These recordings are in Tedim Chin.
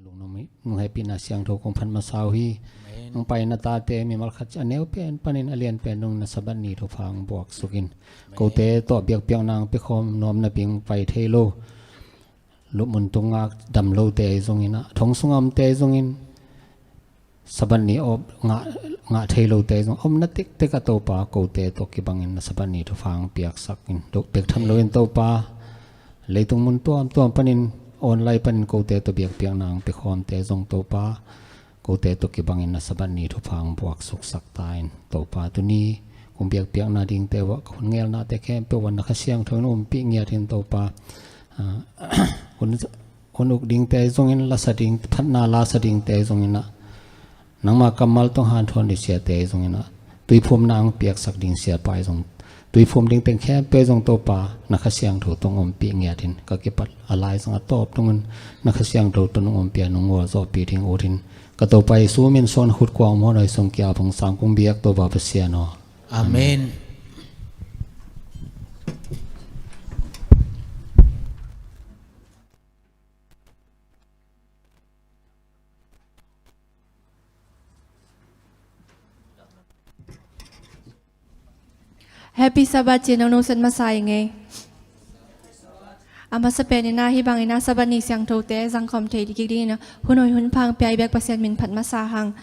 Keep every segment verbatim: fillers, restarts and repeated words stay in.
Nung hehpihna siangtho kong phat masa uh hi. Amen. Nong paina tate mimal khat a neu pen panin a lian pen dong na Sabbath ni thupha hong buak sukin. Amen. Kote tawh biakpiakna hong piakhawm nuam na bing pai thei lo. Lupmun tung ngak dam lote zongin ah, thong sungah omte zongin, Sabbath ni op ngah, ngah thei lote zong omna tektek ah Topa, kote tawh kibangin na Sabbath ni thupha hong piaksak in, dok pek tham loin Topa, leitung mun tuamtuam panin, online panin kote tawh biakpiakna hong piakhawmte zong Topa, kote tawh kibangin na Sabbath ni thupha hong buak suksak ta in Topa, tuni kong biakpiakna dingte uah ka hun ngelnate khempeuh uah na Kha Siangtho in umpih ngiat in Topa. Ah, hun, hun uk dingte zongin, lasa ding, phatna lasa dingte zongin ah, nangma kammal tawh hanthawn ding siate zongin ah, tuiphumna hong piaksak ding siapa zong, tuiphum ding teng khempeuh zong Topa, na Kha Siangtho tawh hong ompih ngiat in, ka kipat a lai zong a tawp dongin na Kha Siangtho tawh nong ompih a nong gualzawhpih ding ut in, ka Topa Jesu min suang na khut kuang muan hoi sung kia bang sang kong biak Topa Pasian aw. Amen. Happy Sabbath ci-in nong nusiat masa ing ei. A masa pen in ah hih bangin ah Sabbath ni siangthote zangkhawm thei kik dingin ah hun hoih hun pha hong pia i biak Pasian min phat masa hang.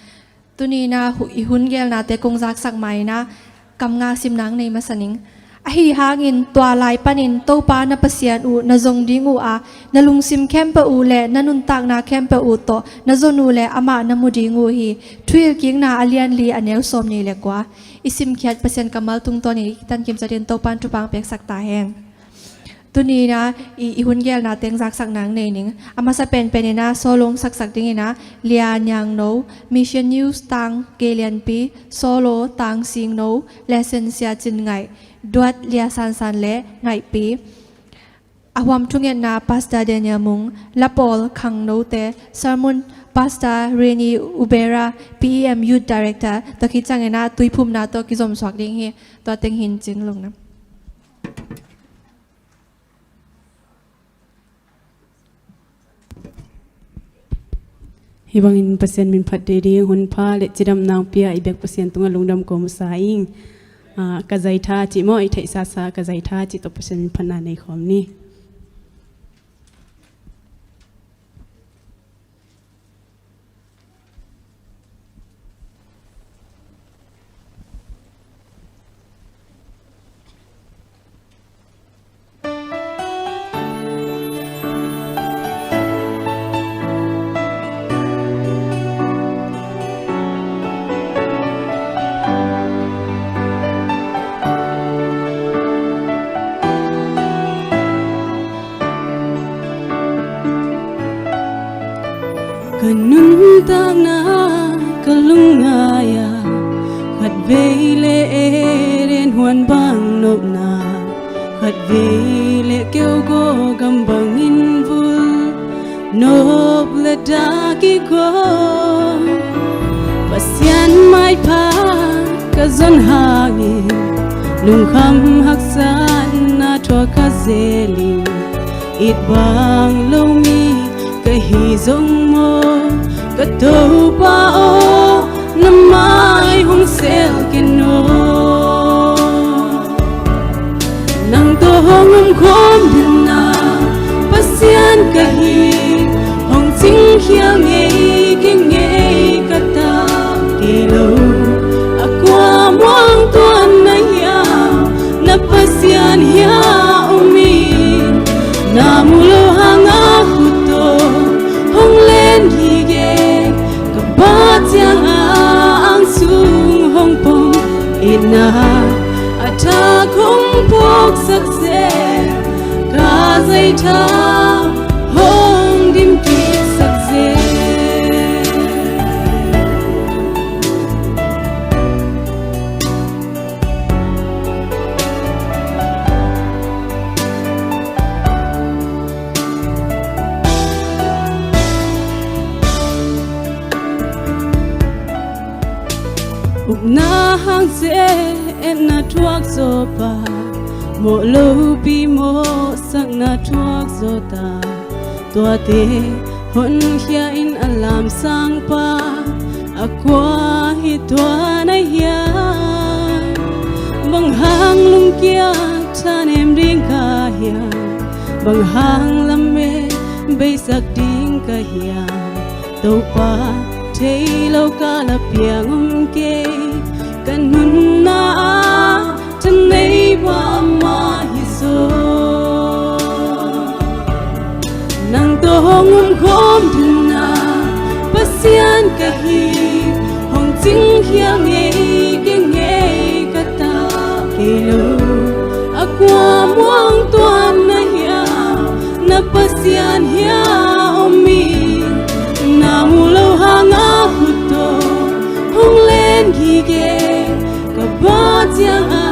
Tuni in ah hu-, i hun gelnate kong zaksak ma in ah kam ngak simna hong nei masa ning. Ahi hangin tua lai panin Topa na Pasian uh na zong ding uh a, na lungsim khempeuh uh le na nuntakna khempeuh uh tawh na zon uh le amah na mu ding uh hi. Thuhilhkikna a lian li a neu sawmnih le kua. I simkhiat Pasian kammal tungtawnin i kitankim zatin Topa'n thupha hong piaksak ta hen. Tuni in ah i, i hun gelna teng zaksak nang nei ning. A masa penpen in ah solo hong saksak dingin ah Lia Niang No, Mission News Tang Kei Lianpi, solo Tang Sing No, lesson Sia Cin Ngaih, duat Lia San San le Ngaihpi. A huam thungetna Pastor Daniel Mung, lapawl khang note, sermon Pastor Reni Ubera, P E M Youth Director, tua khit ciangin ah tuiphumna tawh kizomsuak ding hi, tua teng hi in cin lungdam. Hih bangin Pasian min phat ding hun pha le cidamna hong pia i biak Pasian tungah lungdam ko masa ing. Ah, ka zaitha cih maw, i theihsasa ka zaitha cih tawh Pasian min phatna nei khawm ni. Ka nuntakna ka lungngai-ah khatvei le Eden huan bang nopna, khatvei le keu gawh gam bangin vul nop le dah kigawm. Pasian maipha ka zon hangin lungkham haksatna thuak ka zel in, it bang lo mi ka hi zong maw, ka Topa aw, na mai hong sel ken aw. Nang tawh hong om khawm dinna Pasian ka hi, hong cingkhial ngei kei ngei ka ta kei lo. A kua muang tuan na hiam, na Pasian hia om in, na mu lo hanga khut tawh hong len gige, ka ba cianga ang sung hong pom, itna a thak hong phawksak zel, ka zaitha hong dimkiksak zel. Ukna hang ze-etna thuak zaw pa, mawh lopi mawhsakna thuak zaw ta, tuate Honkhia in a lamsang pa a kua hi tua na hiam? Bang hang lungkiat thanem ding ka hiam? Bang hang lamet beisak ding ka hiam? Topa thei lo ka la piang om kei, ka nunna ah tha nei pa amah hi zaw. Nang tawh hong um khawm dingin Pasian ka hi, hong cingkhia ngei kei ngei ka ta kei lo. A kua muang tuan na hiam? Na Pasian hiam om hi? Na mu lo hang a khut tawh hong len gige, ka bah ciang a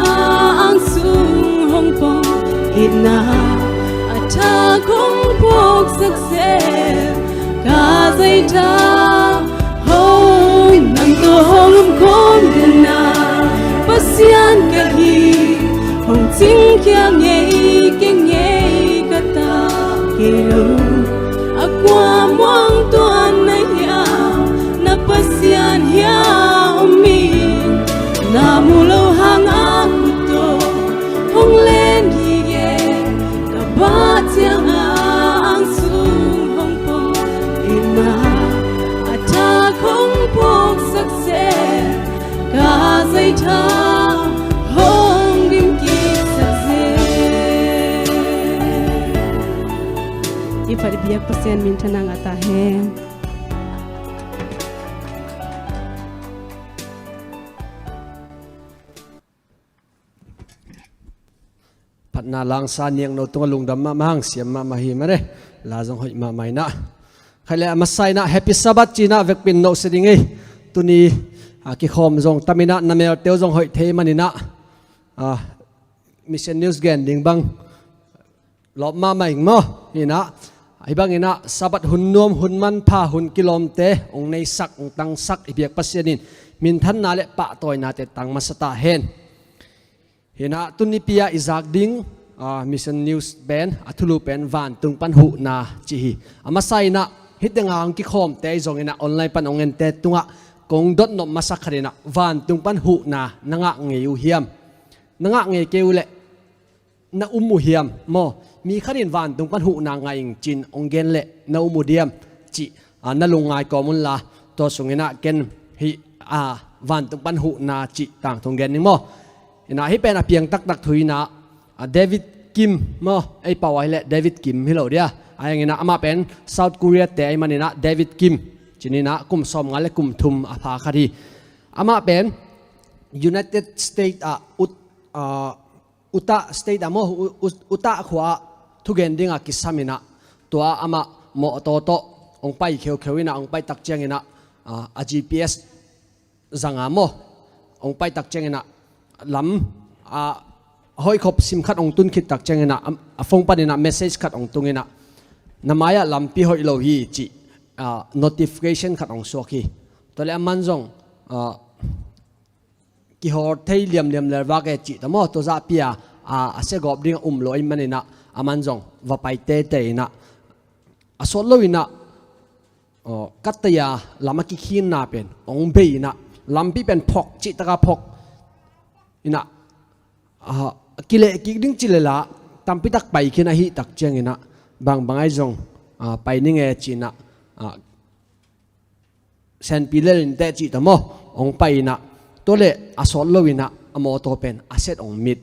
ang sung hong pong, itna a thak hong phawksak seh, ka zaitha hong. Nang tawh hong um khawm dingin Pasian ka hi, hong cingkhia ngei kei ngei ka ta kei lo. A kua muang tuan na hiam? Na Pasian hiam om hi? Na mu lo hang a khut tawh hong len gige, ka bah ciang a ang sung hong pong, itna a thak hong phawksak seh, ka zaitha hong dim kiksak seh. I phat i biak Pasian minthanna ngah ta hen. Phatna langsa niangno tungah lungdam mahmah hang siam mahmah hi mah e. La zong hoih mahmah inah. Khai le a masa inah Happy Sabbath ci inah vekpi in nohsia ding hi. Tuni a kikhawm zong tam inah na melte uh zong hoih thei man inah, a, Mission News gen ding bang lawp mahmah ing maw? Hi inah, hih bang inah Sabbath hun nuam, hun manpha, hun kilawmte hong neisak, hong tangsak i biak Pasian in minthanna le pahtawinate tang masa ta hen. Hi inah tunipi ah i zak ding, a, Mission News pen a thulu pen Vantung pan Huhna ci hi. A masa inah hih tengah hong kikhawmte ahi zong inah online pan hong ente tungah kong dotnop masa khat inah Vantung pan Huhna na ngah ngei uh hiam? Na ngah ngei kei uh leh na um uh hiam maw? Mi khat in Vantung pan Huhna ngah ing ci-in hong gen leh na um uh diam cih, a, na lungngai kawm unla, tua sung inah ken hih, a, Vantung pan Huhna cih tangthu hong gen ning maw? Inah hih pen a piang taktak thu inah, a, David Kim maw? Ei pau ah hi leh David Kim hi lo dia. A, hi ing inah amah pen South Korea te ahi man inah David Kim ci-in inah kum sawmnga le kum thum a pha khat hi. Amah pen United States ah ut, a, Utah State ah maw, U-, U-, Utah khua ah thugen dingah kisam inah, tua amah mawtaw tawh hong pai kheukheu inah, hong pai tak ciang inah, a, a G P S zang a maw, hong pai tak ciang inah lam, a, hoih khop sim khat hong tun khit tak ciang inah, a, a phone pan inah message khat hong tung inah, na mai-ah lampi hoih lo hi cih, a, notification khat hong suak hi. Tua leh aman zong, a, kihawr thei liamliam lelvak e cih ta maw, tua zahpi a, a, a sia gawp dingah um lo ahi man inah, aman zong va pai teitei inah, a sawt lo inah, aw, kattaya lam a kikhinna pen hong bei inah, lampi pen phok cih taka phok inah, a, kileh kik ding ci leh lah tampi tak pai khin ahih tak ciang inah, bangbang ahi zong, a, pai ning e ci inah, a, senpi lel inteh cih ta maw, hong pai inah, tua leh a sawt lo inah a mawtaw pen a set hong mit.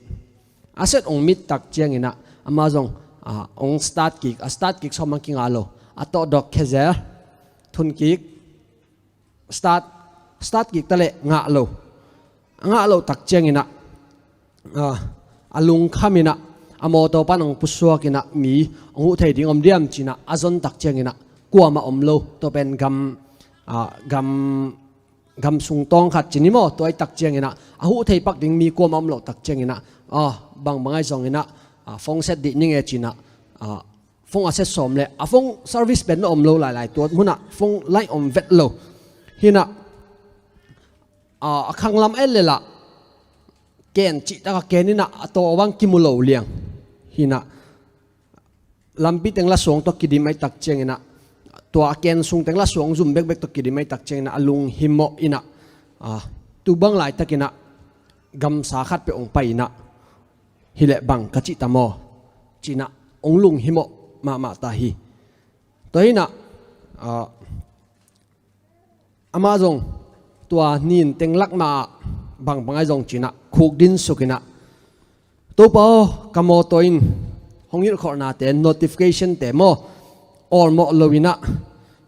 A set hong mit tak ciang inah amah zong, a, hong start kik, a start kik sawm hong kingah lo, a tawh dok khezel, thun kik, start, start kik ta leh ngah lo. A ngah loh tak ciang inah, a, a lungkham inah, a mawtaw pan hong pusuak inah, mi hong huh thei ding om diam ci inah a zon tak ciang inah, kuamah om lo. Tua pen gam, a, gam, gam sung tawng khat ci ni maw, tua ahih tak ciang inah, a huh thei pak ding mi kuamah om loh tak ciang inah, a, bangbang ahi zong inah, a, phone set dih ning e ci inah, a, phone a set sawm leh a phone service pen na om lo lailai, tua munah phone line om vet lo. Hi inah, a, a khanglam et leh lah ken cih taka ken inah, a taw bang kimu lo liang. Hi inah lampi teng la suang tawh kidim ahih tak ciang inah, tua a ken sung teng la suang zum bekbek tawh kidim ahih tak ciangin ah a lunghimawh in ah, ah, tu bang laitak in ah gamsa khat peuh hong pai in ah, hi leh bang ka cih ta maw, ci-in ah hong lunghimawh mahmah ta hi. Tua hi in ah, ah, amah zong tua nin teng lak ma-ah bangbang ahi zong ci-in ah khukdin suk in ah, "Topa aw, ka mawtaw in hong hilhkholhnate, notification-te maw, awlmawh lo in ah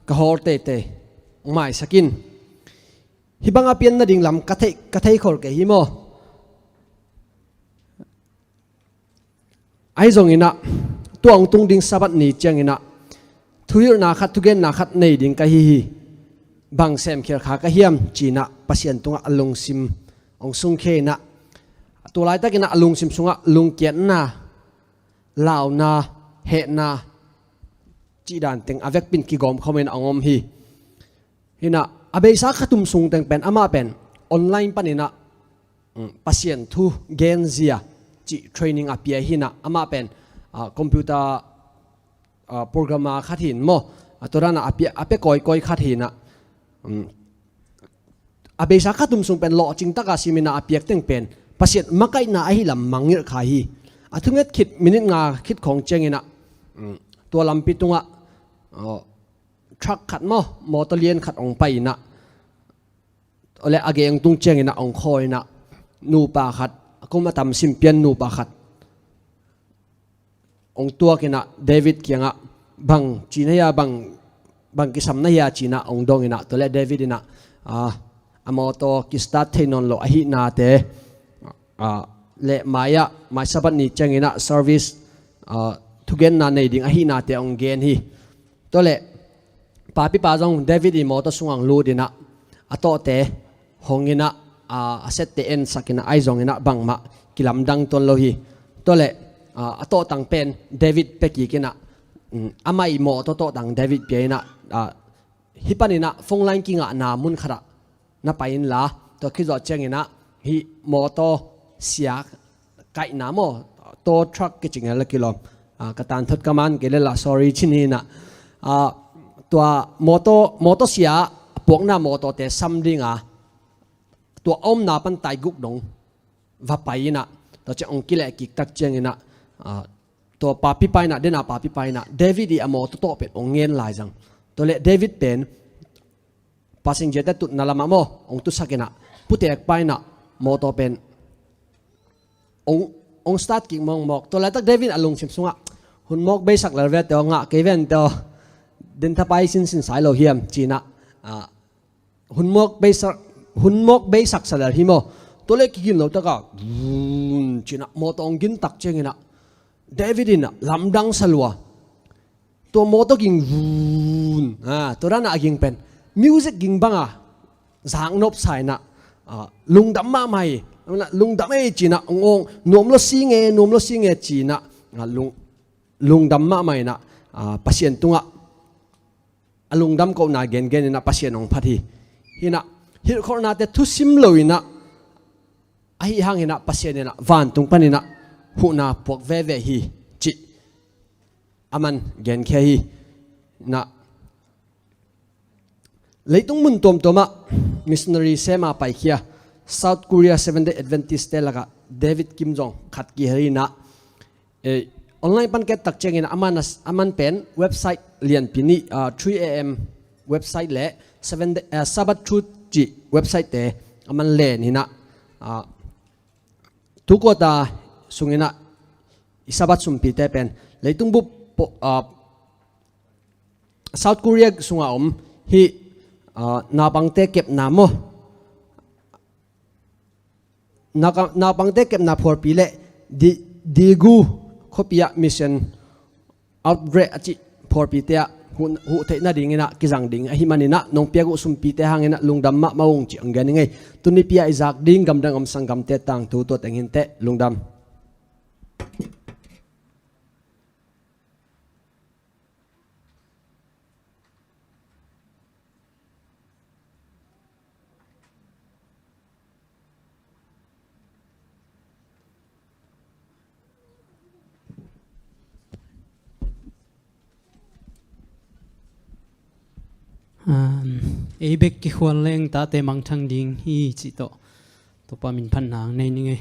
ka hawl teitei, maisak in. Hih bang a pian nading lam ka thei, ka theikhol kei hi maw." Ahi zongin ah, tua hong tung ding Sabbath ni ciangin ah, "Thuhilhna khat, thugenna khat nei ding ka hi hi. Bang semkhial kha ka hiam?" ci-in ah Pasian tungah a lungsim hong sungkhia in ah, tua laitakin ah a lungsim sungah lungkiatna, launa, hehna cih dan teng a vekpi in kigawm khawm in ah hong om hi. Hi in ah, a beisa khat tum sung teng pen, amah pen online panin ah, mm, Pasian thu genzia cih training a pia hi in ah, amah pen, ah, computer, ah, programmer khat hi in maw, ah, tua dan ah a pia, a pia kawikawi khat hi in ah, mm, a beisa khat tum sung pen lawhcing taka sim in ah a piak teng pen Pasian makaihna ahi lam mangngilh kha hi. A thunget khit, minute nga khit khawng ciangin ah, mm, tua lampi tungah, ah, truck khat maw, mawtaw lian khat hong pai in ah, awle a gei hong tung ciangin ah hong khawi in ah, nupa khat, a kum a tam sim pian nupa khat hong tuak in ah David kiangah, "Bang ci na hia, bang, bang kisam na hia?" ci-in ah hong dong in ah, tua leh David in ah, ah, a mawtaw kistart thei nawn lo ahihnate, ah, leh mai-ah, mai Sabbath ni ciangin ah service, ah, thugenna nei ding ahihnate hong gen hi. Tua leh papipa zong David ii mawtaw sungah hong lut in ah, a tawhte hong in ah, a, a sette ensak in ah, ahi zongin ah bangmah kilamdang tuan lo hi. Tua leh, a, a tawhtang pen David pia kik in ah, mm, amah ii mawtaw tawhtang David pia in ah, a, hih panin ah phone line kingahna mun khatah na pai inla, tua khit zawh ciangin ah hih mawtaw sia kaihna maw, tow truck kici ngel a kilawm. Ah, ka tanthot ka man kei leh la, sorry ci ni in ah. Ah, tua mawtaw, mawtaw sia, puakna mawtawte sam ding a, tua a omna pan taiguk dong va pai in ah, tua ciang hong kileh kik tak ciangin ah, ah, tua papipa in ah, den a papipa in ah, David ii a mawtaw tawh pen hong ngen lai zang. Tua leh David pen passenger-te tutna lamah maw, hong tusak in ah, putekpa in ah mawtaw pen hong, hong start kik mawkmawk. Tua laitak David a lungsim sungah, "Hun mawk beisak lel ve teh aw, ngah kei ven teh aw, den thapai sinsin sai lo hiam?" ci-in ah, ah, hun mawk beisak, hun mawk beisak sa lel hi maw. Tua leh kigin lo taka, vun ci-in ah mawtaw hong gin tak ciangin ah, David in ah lamdang sa lua. Tua mawtaw ging vun. Ah, tua dan ah a ging pen music ging bang a zaknop sa in ah, ah, lungdam mahmah hi. Lungdam ei ci-in ah hong awng, nuam lo si nge, nuam lo si nge ci-in ah, ah, lung, lungdam mahmah in ah, ah, Pasian tungah a lungdam kohna gengen in ah Pasian hong phat hi. Hi in ah, hilhkholhnate thusim lo in ah, ahi hangin ah Pasian in ah vantung panin ah huhna puak veve hi cih a man genkhia hi. Na, leitung mun tuamtuamah missionary sem a paikhia South Korea Seventh Day Adventist-te lakah David Kim zong khat kihel hi in ah, eh, online pan ka et tak ciangin a man, a man pen website lianpi nih, ah, three A M website leh Seven Day, ah, Sabbath Truth cih website-te a man len hi in ah, ah, tu quarter sungin ah i Sabbath sumpite pen leitung bup po-, ah, South Korea sungah om hih, ah, naupangte kepna maw, nau-, naupangte kepna phualpi leh Di-, Daegu khuapi ah mission outreach a cih phualpite ah huh, huh theih nadingin ah kizang ding ahih manin ah nong piak uh sumpite hangin ah lungdam mahmah ung cih hong gen ing ei. Tuni pi-a i zak ding Gamdang Om sanggamte tangthu tua teng hi inteh. Lungdam. Um, ei bek kikhual leng tate mangthang ding hi cih tawh Topa min phatna nei ning ei.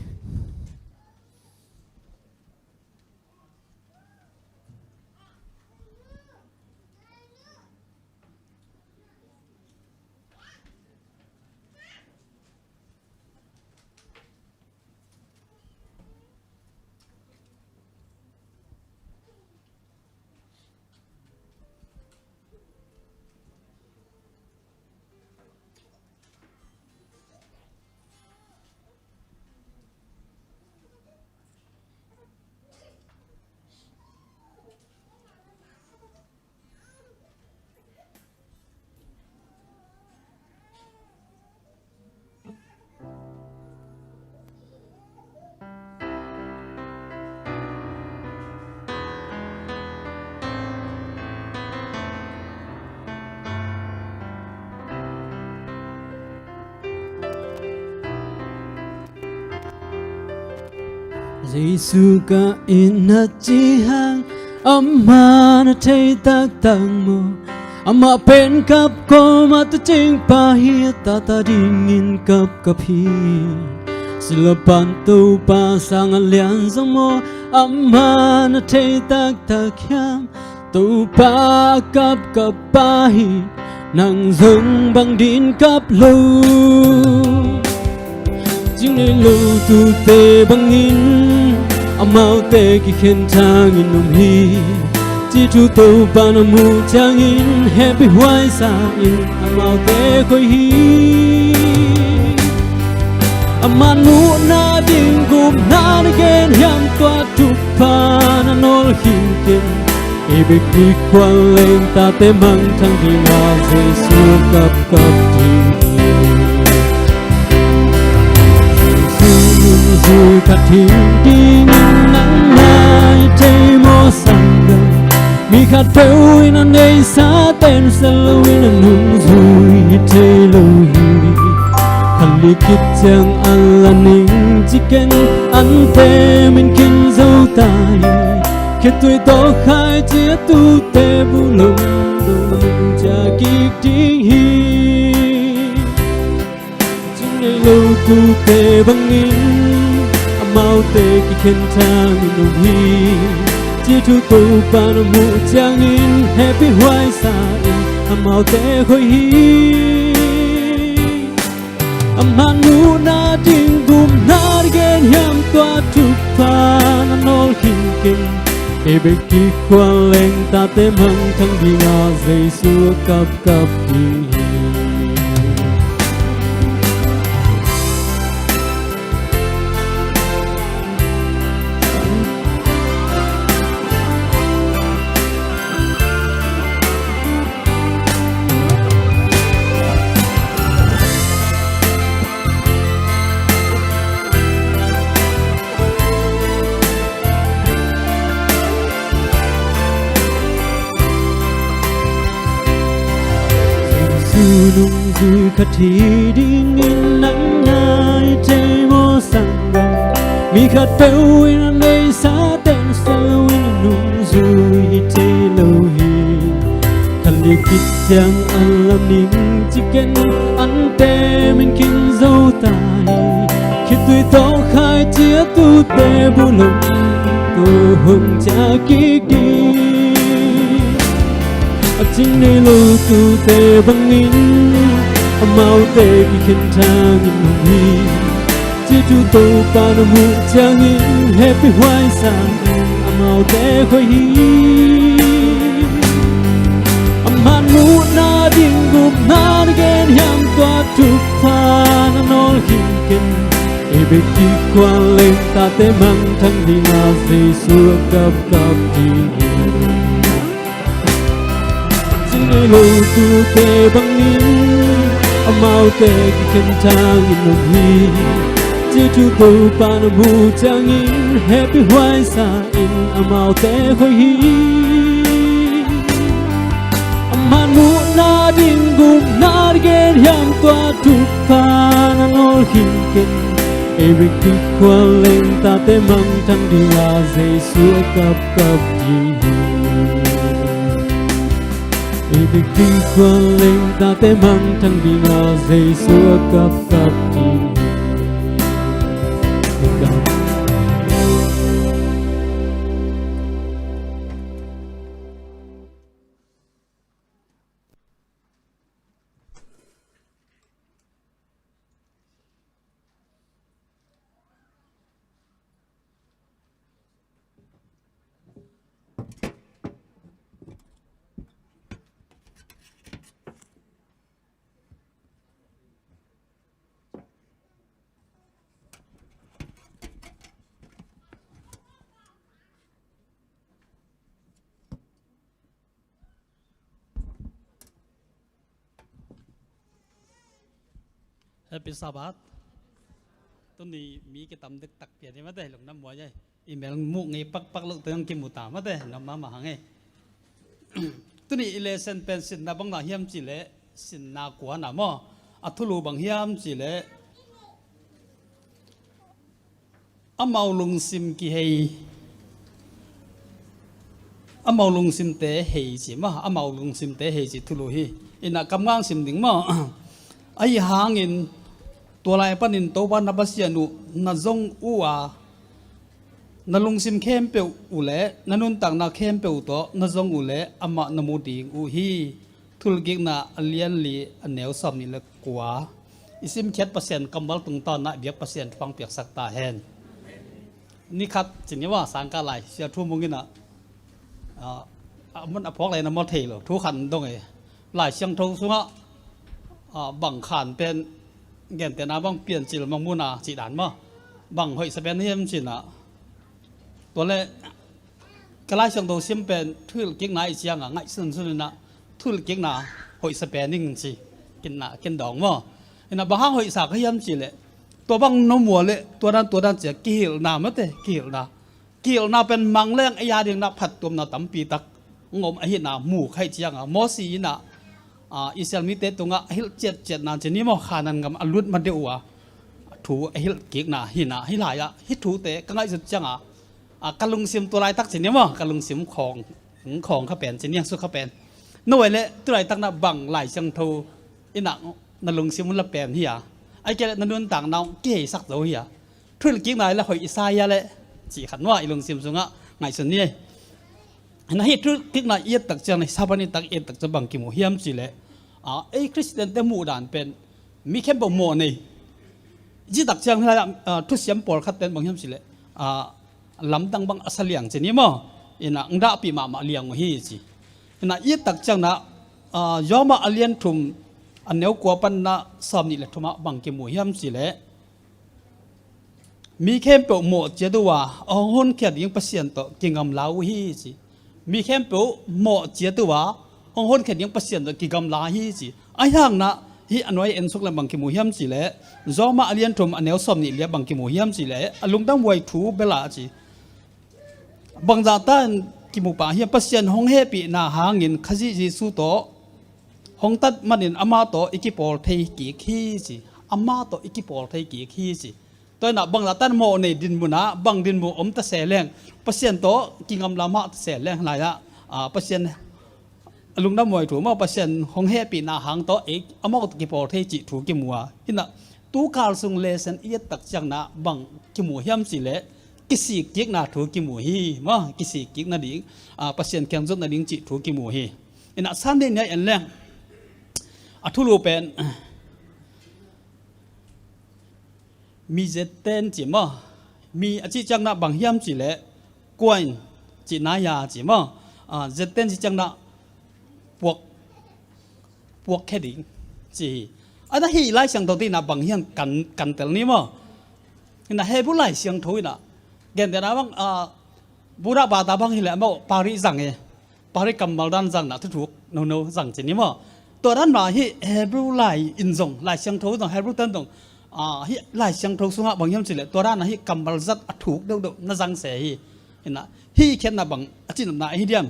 Jesu ka in na ci hang, amah na thei taktak maw? Amah pen kap kawm a tuucing pa hi, a tate adingin kapkap hi. Silvapa in Topa sang a lian zong maw, amah na thei taktak hiam? Topa a kapkap pa hi, nang zong bang dingin kap lo? Cing nei lo tute bangin amaute kikhen thangin om hi. Cih thu Topa in a muh ciangin hehpihhuai sa-in amaute khoi hi. Amah in muhna ding gupna na gen hiam, tua thupha na nawl khin ken. Ei bek kikhual leng tate mangthang ding a Jesu a kapkap ding hi. Jesu nungzui khat hi dingin nang na thei maw sanggam? Mi khatpeuh in a neihsa tensel loin a nungzui hi thei lo hi. Khat li khit ciang an la ning ci ken, ante min khin zo ta hi. Khitui tawh khaici a tuute buh lom, tua hong ciah kik ding hi. Cing nei lo tute bangin amaute kikhen thangin om hi. Cih thu Topa in a muh ciangin hehpihhuai sa-in amaute khoi hi. Amah in muhna ding gupna na gen hiam, tua thupha na nawl khin ken. Ei bek kikhual leng tate mangthang ding a Jesu a kapkap ding hi. Jesu nungzui khat hi dingin nang na thei maw sanggam? Mi khatpeuh in a neihsa tensel loin a nungzui hi thei lo hi. Khat li khit ciang an la ning ci ken, ante min khin zo ta hi. Khitui tawh khaici a tuute buh lom, tua hong ciah kik ding. A cing nei lo tute bangin amaute kikhen thangin om hi. Cih thu Topa in a muh ciangin hehpihhuai sa-in amaute khoi hi. Amah in muhna ding gupna na gen hiam, tua thupha na nawl khin ken. Ei bek kikhual leng tate mangthang ding a Jesu a kapkap ding hi. Cing nei lo tute bangin amaute kikhen thangin om hi. Cih thu Topa in a muh ciangin hehpihhuai sa-in amaute khoi hi. Amah in muhna ding gupna na gen hiam, tua thupha na nawl khin ken. Ei bek kikhual leng tate mangthang ding a Jesu a kapkap ding hi. I bikbing kuan leng tate mangthang ding a Jesu a kapkap ding hi. Happy Sabbath. Tuni mi kitam dektak pian hi mate, lungdam muai ei. Email muh ngei pakpak loh teng kimu ta mate, nuam mahmah hang ei. Tuni i lesson pen sinna bang na hiam cih leh, sinna kuana maw. A thulu bang hiam cih leh, amau lungsim kihei, amau lungsimte hei ci maw, amau lungsimte hei ci thulu hi. Ina kam ngang sim ding maw. Ahi hangin tua lai panin Topa na Pasian uh na zong uh a, na lungsim khempeuh uh leh na nuntakna khempeuh tawh na zong uh leh amah na mu ding uh hi. Thulkikna a lian li a neu sawm nih le kua. I simkhiat Pasian kammal tungtawn ah i biak Pasian thupha piaksak ta hen. Ni khat ci ni maw, sangkah lai Sia Thu Mung in ah, ah, a mun a phawk lai na maw thei lo, thu khat dong e. Lai Siangtho sungah, ah, bang khan pen gentehna bang Piancil Mangmuhna cih dan maw, bang hoihsa pen hiam cih na. Tua leh ka Lai Siangtho sim pen thulkikna i ciang a ngaihsunsun in ah thulkikna hoihsa pen ing ci. Kin na, kin dawng maw. Ina bang hang hoihsa ka hiam cih leh, tua bang na mu a leh tua dan tua dan ci a kihilhna mate, kihilhna. Kihilhna pen mang leng ei a ding na phattuamna tampi tak ngom ahihna mu kha i ciang a, Mosi in ah, ah, Israel mite tungah a hilh ciatciatna ci ni maw, Kanaan gam a lut ma deuh uh a thu a hilh kikna hi na, hih lai ah hih thute ka ngaihsut ciang a, ah, ka lungsim tua laitak ci ni maw, ka lungsim khawng, khawng kha pen ci ni, a suk kha pen. No ei leh tu laitak na bang Lai Siangtho in ah na lungsim un la pen hi a, ahih kei leh na nuntakna uh kiheisak zo hi a, thulkikna i la hoih i sa hi a leh, cih khat maw, i lungsim sungah ngaihsun ni ei. Hina hih thulkikna i et tak ciang, hih Sabbath ni tak i et tak ciang bang kimu hiam cih leh, ah, ei Khristiante muh dan pen mi khempeuh mawh nei. Cih tak ciang hih lai ah, ah, thusiam pawlkhat ten bang hiam cih leh, ah, lamdang bang a sa liang ci ni maw. Ina ng dahpih mahmah liang uh hi ci. Ina i et tak ciang na, ah, Rom a lian thum a neu kua pan na sawm nih le thum ah bang kimu hiam cih leh, mi khempeuh mawh ciat uh a, a hong honkhia ding Pasian tawh kigamla uh hi ci. Mi khempeuh mawh ciat uh a, hong honkhia ding Pasian tawh kigamla hi ci. Ahi hang na hih a nuai en suk leh bang kimu hiam cih leh, Rom a lian thum a neu sawm nih le ah bang kimu hiam cih leh, a lungdam huai thu bel a ci. Bangzah ta in kimu pah hiam, Pasian hong hehpihna hangin Khazih Jesu tawh hong tat manin amah tawh i kipawl thei kik hi ci. Amah tawh i kipawl thei kik hi ci. Tua in ah bangzah ta in mawh nei dinmun ah, bang dinmun om ta se leng, Pasian tawh kigamla mah ta se leng lai ah, ah, Pasian a lungdam huai thu maw, Pasian hong hehpihna hang tawh ei amah tawh kipawl thei cih thu kimu a. Ina tu kal sung lesson i et tak ciang na bang kimu hiam cih leh, kisik kikna thu kimu hi maw, kisik kik nading, ah, Pasian kiang zot nading cih thu kimu hi. Ina Sunday ni a en leng, a thulu pen mi zetten ci maw. Mi a cih ciang na bang hiam cih leh, coin cihna hi a ci maw. Ah, zetten cih ciang na puak, puak khe ding ci hi. A na hih Lai Siangtho te in ah bang hiam kan, kan tel ni maw. Ina Hebrew Lai Siangtho in ah, gentehna bang, ah, Buddha bata bang hi leh maw, pari zang e. Pari kammal dan zang na thuthuk nono zang ci ni maw. Tua dan mah hih Hebrew lai in zong, Lai Siangtho zong, Hebrew ten zong, ah, hih Lai Siangtho sungah bang hiam cih leh, tua dan a hih kammal zat a thuk deuhdeuh na zang se hi. Ina hih khiatna bang a cihnopna ahi diam.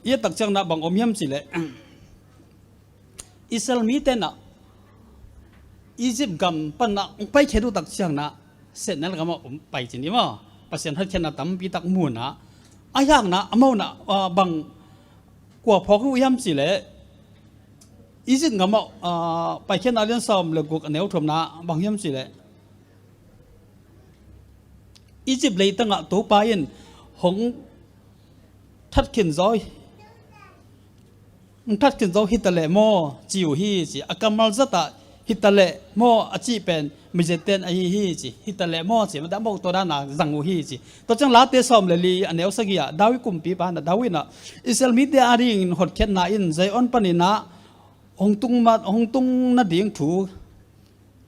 I et tak ciang na bang om hiam cih leh, Israel mite na Egypt gam panah hong paikhia duh tak ciangin ah Sehnel gamah hong pai cin hi maw. Pasian hotkhiatna tampi tak munah a hiakna a mona, ah, bang kua phawk uh hiam cih leh Egypt gamah, ah, Paikhiatna lian sawm le guk a neu thumna bang hiam cih leh Egypt leitangah Topa in hong thatkhin zaw hi, hong thatkhin zaw hi ta leh maw ci uh hi ci. A kammal zatah hi ta leh maw a cih pen mizeten ahi hi ci. Hi ta leh maw ci, mah dah maw tua dana zang uh hi ci. Tua ciang Late sawm le li a neu sagih ah David kumpipa na David in ah Israel mite adingin hotkhiatna in Zion panin ah hong tung ma, hong tung nading thu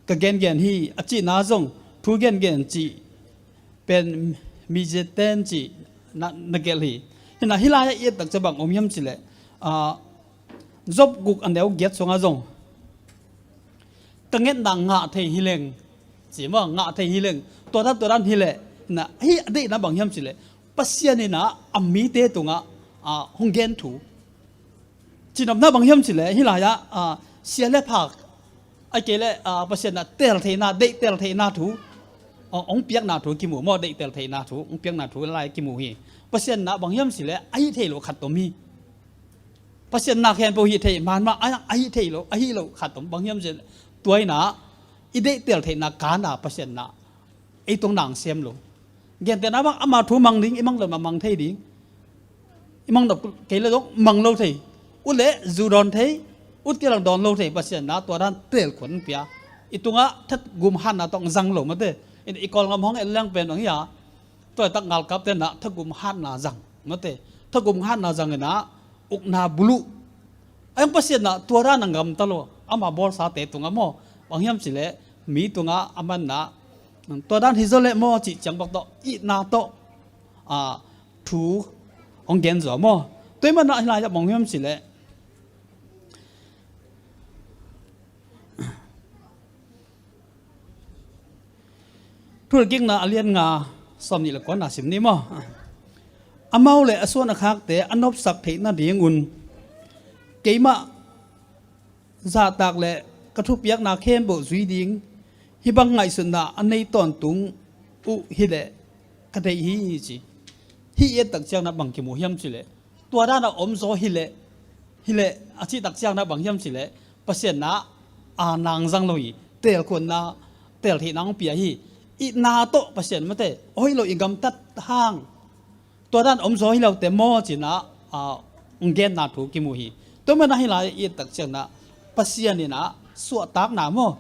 ka gengen hi a cihna zong thu gengen cih pen mizeten cih na, na gelh hi. Hinah hih lai-ah i et tak ciang bang om hiam cih leh, ah, Job guk a neu giat sungah zong ka ngetna ngah thei hi leng ci maw, ngah thei hi leng tua dan tua dan hi leh, hinah hih a deihna bang hiam cih leh Pasian in ah a mite tungah, ah, hong gen thu. Cinopna bang hiam cih leh hih lai-ah, ah, sia le phak, ahih kei leh, ah, Pasian in ah tel theihna, deih tel theihna thu, ah, hong piakna thu kimu maw, deih tel theihna thu, hong piakna thu lai kimu hi. Pasian in ah bang hiam cih leh a hih theih loh khat om hi. Pasian in ah khempeuh hih theih man mah, a, a hih theih loh, a hih loh khat om bang hiam cih leh tua in ah i deih tel theihna kan ah Pasian in ah ei tung nang sem lo. Gentehna bang ama thu mang ding, i mang lo mah mang thei ding. I mang nop kei le zong mang lo thei. Ut le zu dawn thei, ut kei le dawn lo thei, Pasian in ah tua dan tel khuan pia. I tungah thatgum hatna tawh zang lo mate. I, i Kawlgam hong et leng pen bang hi a. Tua tak ngalkapte in ah thatgum hatna zang mate. Thatgum hatna zang in ah ukna buluh. A hong Pasian in ah tua dan a gamta lo. Ama bawlsate tungah maw. Bang hiam cih leh mi tungah a man in ah tua dan hi zaw leh maw cih ciang bek tawh, itna tawh, ah, thu hong gen zaw maw. Tua ahih manin ah hih lai-ah bang hiam cih leh Thuhilhkikna a lian nga sawmnih le kuana sim ni maw. Amau le a suan a khakte a nopsak theih nadingun keimah zahtak le ka thupiakna khempeuh zui ding hih bang ngaihsutna a nei tawntung uh hi leh ka deih hi ci. Hih i et tak ciangin ah bang kimu hiam cih leh tua dan a om zaw hi leh, hi leh a cih tak ciangin ah bang hiam cih leh Pasian in ah a nang zang lo hi. Tel khuanna, tel theihna hong pia hi. Itna tawh Pasian mate, a hoih lo i gamtat hang tua dan om zaw hi lo te maw ci-in ah, ah, hong genna thu kimu hi. Tua manin ah hih lai i et tak ciangin ah Pasian in ah suahtakna maw,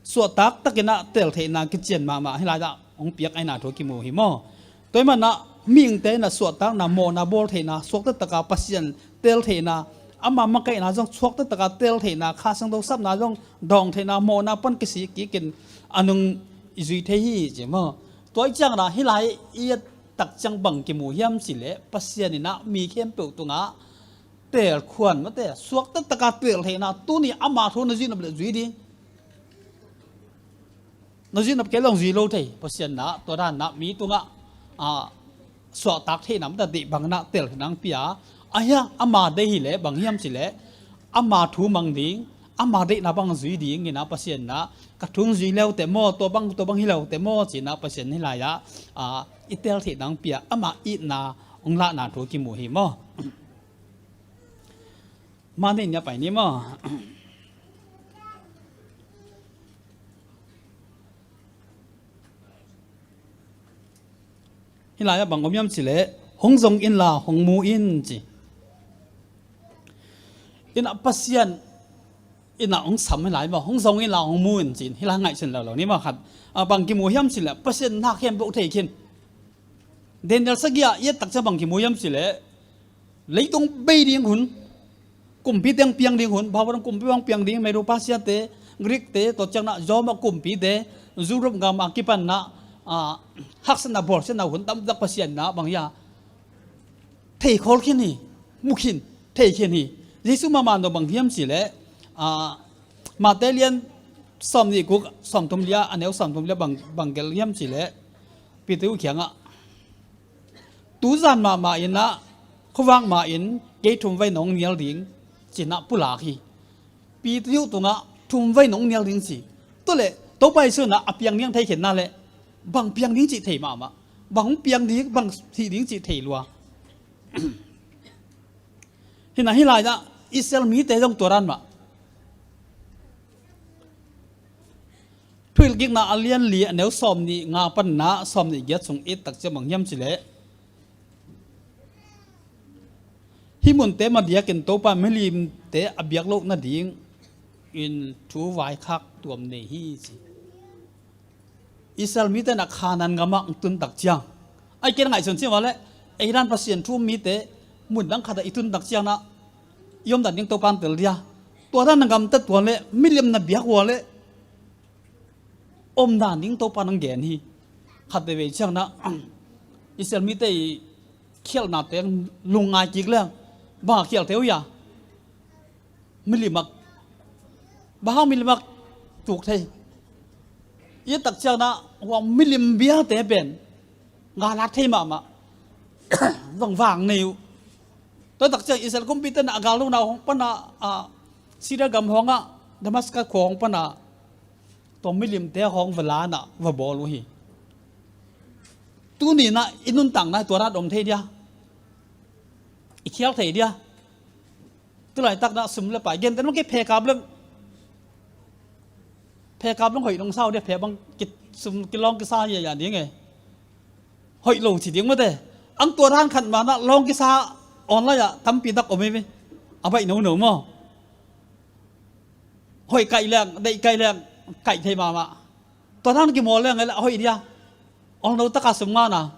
suahtak takin ah tel theihna kician mahmah hih lai-ah hong piak ahihna thu kimu hi maw. Tua ahih manin ah mihingte in ah suahtakna, mawhna bawl theihna, suakta taka Pasian tel theihna, ama makaihna zong suakta taka tel theihna, Kha Siangtho sapna zong dawng theihna, mawhna pan kisik kikin a nung i zui thei hi ci maw. Tua ahih ciangin ah hih lai i et tak ciang bang kimu hiam cih leh Pasian in ah mi khempeuh tungah tel khuan mate, suakta taka tel theihna, tuni ama thu na zuih nop leh zui ding. Na zuih nop kei leh zui lo thei, Pasian in ah tua dan in ah mi tungah, ah, suahtak theihna mate, deih bangin ah tel theihna hong pia. A hiang ama deih hi leh bang hiam cih leh ama thu mang ding, ama deihna bang zui ding in ah Pasian in ah ka thu hong zui le uh teh maw, tua bang, tua bang hi le uh teh maw ci-in ah Pasian hih lai-ah, ah, i tel theihna hong pia, ama itna hong lahna thu kimu hi maw. Mah nih nia pai ni maw. Hih lai-ah bang om hiam cih leh hong zong inla hong mu in ci. In ah Pasian in ah hong sam hih lai maw, hong zong inla hong mu in ci. Hih lai ngaihsun lo lo ni maw khat. Ah, bang kimu hiam cih leh Pasian na khempeuh thei khin. Daniel sagih ah i et tak ciang bang kimu hiam cih leh leitung bei ding hun, kumpite hong piang ding hun, Babylon kumpi hong piang ding, Medo Persia te, Greek te, tua ciangin ah Rome kumpite, Europe gam a kipan in ah, ah, haksatna bawlsiatna hun tamtak Pasian in ah bang hi a, thei khol khin hi, mu khin, thei khin hi. Jesu mahmah in bang hiam cih leh, ah, Matthai lian sawmnih guk, sawmthum li ah, a neu sawmthum li ah bang, bang gelh hiam cih leh Peter kiangah, tu zan mahmah in ah khuavak mah in kei thumvei nong nial ding ci-in ah pulak hi. Pi tiu tungah thum vei nong nial ding ci. Tua leh Topa Jesu in a piang niang thei khenna leh bang piang ding cih thei mahmah. Bang hong piang ding, bang hih ding cih thei lua. Hi na hih lai-ah Israel mite zong tua dan mah. Thuhilhkikna a lian li a neu sawm nih nga panna sawm nih giat sung i et tak ciang bang hiam cih leh, hih munte madiakin Topa milimte a biak loh nadingin thu vaikhak tuam nei hi ci. Israel mite na Kanaan gamah hong tun tak ciang, ai ken ngaihsun ciang vale, ei dan Pasian thu mite mun dang khatah i tun tak ciang na i om dan ding Topa hong tel dia. Tua dan na gamtat tuan leh milim na biak ua leh om dan ding Topa hong gen hi. Khat veivei ciang na Israel mite i khialhnate lungngai kik leng bang a khial thei uh hia? Milimak. Bang hang milimak tuk thei? I et tak ciang na hua milim biate pen galat thei mahmah. Vangvang nei uh. Tua tak ciang Israel kumpite na a gal lo na hong pana, a, Syria gam hong a Damascus khua hong pana tua milimte hong va la na va bawl uh hi. Tuni na i nuntakna tua dan om thei dia? I khial thei dia? Tulaitak na sum le pai gen ten mah kei phe kap leng, phe kap leng hoih nong sau dia, phe bang ki, sum kilawng kisa hia ya ding e. Hoih lo ci ding mate. Ang tua dan khat mah na lawng kisa online ah tampi tak om hi ve. A baih nono maw? Hoih kaih leng, deih kaih leng, kaih thei mahmah. Tua dan kimawl leng e la hoih dia? Ol no taka sum ngana.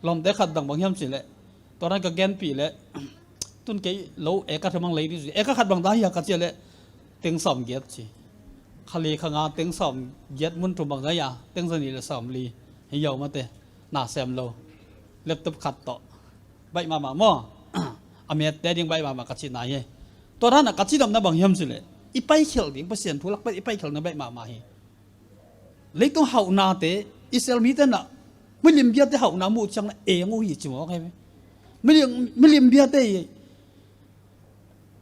Lawmte khat dang bang hiam cih leh, tua dan ka genpih leh, tun kei lo eka thum ang lei ding ci. Eka khat bang ta hia ka cih leh, teng sawm giat ci. Kha li kha nga teng sawm giat mun thum bang ta hia, teng za nih le sawm li. Hi yo mate, na sem lo. Laptop khat tawh. Baih mahmah maw? A mette ding baih mahmah ka cihna hi. Tua dan a ka cihnopna bang hiam cih leh, i paikhialh ding, Pasian thu lak pen i paikhialhna baih mahmah hi. Leitung hauhnate, Israel mite na milim biate hauhna muh ciang na eng uh hi ci mawk hi. Milim, milim biate i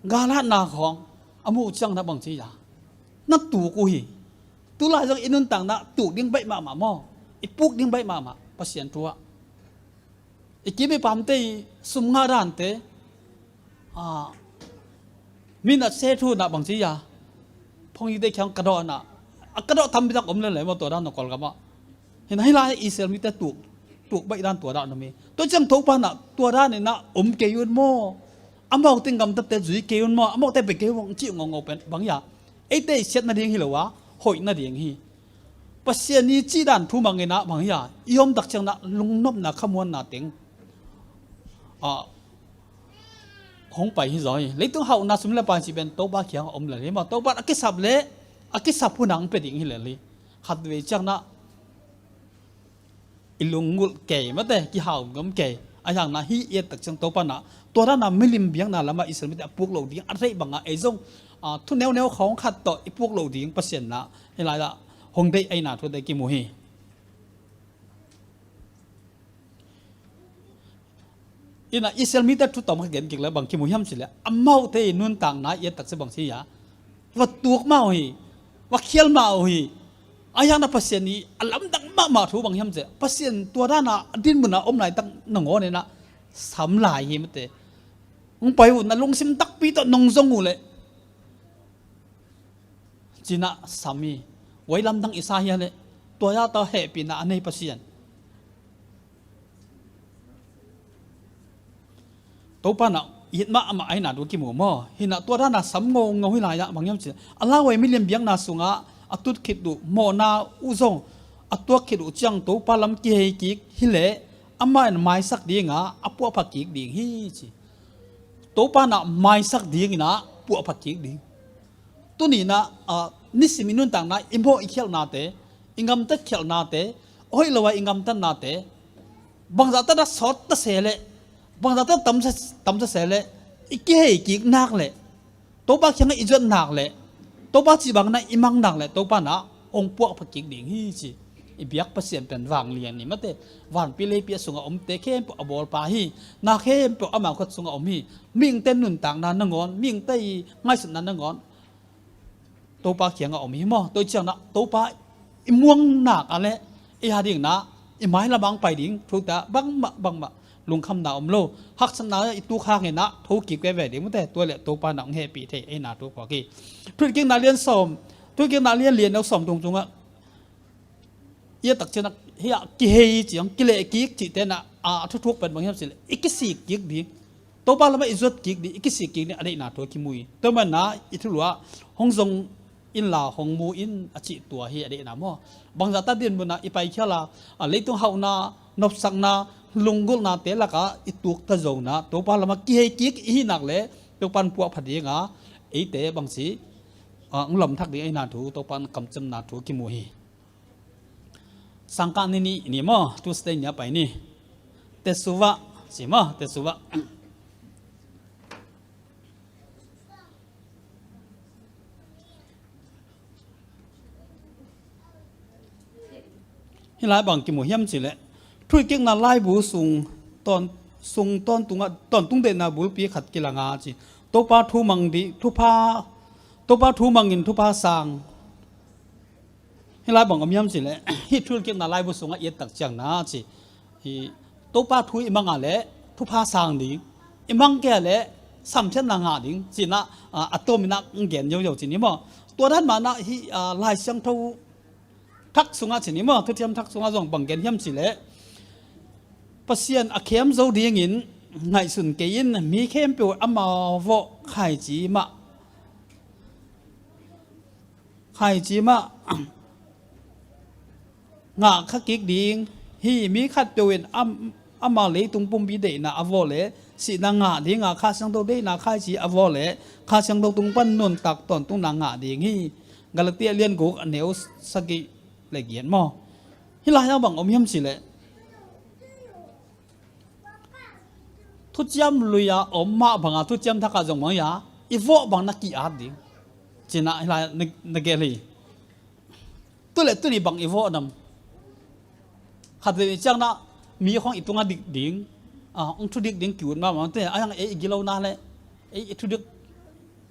galatna khawng a muh ciang na bang ci a, na tuk uh hi. Tulai zong i nuntakna tuk ding baih mahmah maw? I puk ding baih mahmah Pasian thu ah. I kim i pamte i sum ngah dante, a, mi na se thu na bang ci a, phawng i te khiang ka dawh na, a ka dawh tampi tak om lel leh maw tua dan na Kawlgam ah. Hi na hih lai Israel mite tuk, tuk baih dan tua dan om hi. Tua ciang Topa na tua dan in na om kei un maw? Amau teng gamtatte zui kei un maw? Amau te pe kei un maw? Cih ngawngaw pen bang hia? Eite i siat nading hi lo a, hoih nading hi. Pasian i cih dan thu mangin ah bang hia, i om tak ciang na lungnopna khamuanna teng, a, hong pai hi zaw hi. Leitung hauhna sum le pai cih pen Topa kiang a om lel hi maw? Topa a kisap leh a kisap hun ah hong pia ding hi lel hi. Khat vei ciang na i lunggulh kei mate, kihau ngam kei. A hiang na hih i et tak ciang Topa na tua dan a milim biakna lamah Israel mite a puk loh ding a theih bangah ei zong, a, thu neuneu khawng khat tawh i puk loh ding Pasian na hih lai-ah hong deih ahihna thu te kimu hi. Ina Israel mite thu tawm ka gen kik le bang kimu hiam cih leh, amaute i nuntakna i et tak ciang bang ci a, va tuak mah uh hi, va khial mah uh hi. A hiang na Pasian i a lamdang mahmah thu bang hiam cih leh, Pasian tua dan a a din mun a om laitak nangawn in na sam lai hi mate. Hong pai uh na lungsim takpi tawh nong zong uh leh ci na sam hi. Voi lamdang i sa hia leh, tua ya ta hehpihna a nei Pasian. Topa na it mah amah ahihna thu kimu maw? Hi na tua dan a sam ngawngaw hi lai-ah bang hiam cih leh, a lauhuai milim biakna sungah a tut khit uh mawhna uh zong a tuak khit uh ciang Topa lam kihei kik hi leh amah in maisak ding a, a puahpha kik ding hi ci. Topa na maisak ding in a puahpha kik ding. Tuni na, a, nisim i nuntakna, i mawh i khialhnate, i gamtat khialhnate, a hoih lo a i gamtatnate, bangzah ta na sawt ta se leh, bangzah ta tamsa, tamsa se leh, i kihei kik nak leh, Topa kiangah i zuat nak leh, Topa cih bang na i mang nak leh, Topa na hong puahpha kik ding hi ci. I biak Pasian pen vanglian hi mate. Vanpi leipi a sungah omte khempeuh a bawlpa hi. Na khempeuh ama khut sungah om hi. Mihingte nuntakna nangawn, mihingte i ngaihsutna nangawn, Topa kiangah om hi maw? Tua ciangin ah Topa i muang nak a leh ei a dingin ah i mailam ah hong pai ding thu ta bangmah bangmah lungkhamna om lo. Haksatna i tuk hangin ah thokik veve ding maw te. Tua leh Topa in ah hong hehpih thei ei na thu khuak hi. Thuhilhkikna lian sawm, Thuhilhkikna lian li a neu sawm thum sungah i et tak ciangin ah hih a kihei cih, hong kilehkik cihte in ah a thuthuk pen bang hiam cih leh i kisik kik ding, Topa lamah i zuat kik ding, i kisik kik ding a deihna thu a kimu hi. Tua manin ah i thulu ah hong zong inla hong mu in a cih tua hi a deihna maw? Bangzah ta dinmun ah i paikhial a, a leitung hauhna, nopsakna, lunggulhnate lakah i tukta zongin ah Topa lamah kihei kik i hih nak leh Topa in puahphat ding a, eite bangci a hong lamthak ding ei na thu, Topa in kamciamna thu a kimu hi. Sangkah ni nih ni maw, Tuesday ni a pai ni. Teshuva ci maw, Teshuva. Hih lai bang kimu hiam cih leh, Thuhilhkikna laibu sung tawn, sung tawntungah, tawntung deihna bulpi khat kilang a ci. Topa thu mang ding, thupha, Topa thu mangin thupha sang. Hih lai bang om hiam cih leh, hih Thuhilhkikna laibu sungah i et tak ciangin ah ci, hih Topa thu i mang a leh thupha sang ding, i mang kei a leh samsiatna ngah ding ci-in ah, a, a tawmin ah hong gen ziauziau ci ni maw? Tua dan mah in ah hih, a, Lai Siangtho thak sungah ci ni maw, Thuthiam thak sungah zong bang gen hiam cih leh, Pasian a khem zo dingin ngaihsun kei in, mi khempeuh ama vawh khaici mah, khaici mah ngah kha kik ding hi. Mi khatpeuh in am-, ama leitung pumpi deihna a vawh leh sihna ngah ding a, Kha Siangtho deihna khaici a vawh leh Kha Siangtho tung pan nuntak tawntungna ngah ding hi. Galatia lian guk a neu sagih le giat maw? Hih lai ah bang om hiam cih leh, thuciam lui-a om mah bangin thuciam thak ah zong bang hi a, i vawh bang na ki-at ding ci-in ah hih lai na, na gelh hi. Tu leh tuni bang i vawh nam? Khatvei ciangin ah mi khawng i tungah dik ding, a, hong thudik ding ki-ut mahmah te, a hiang ei i gilona leh ei i thudik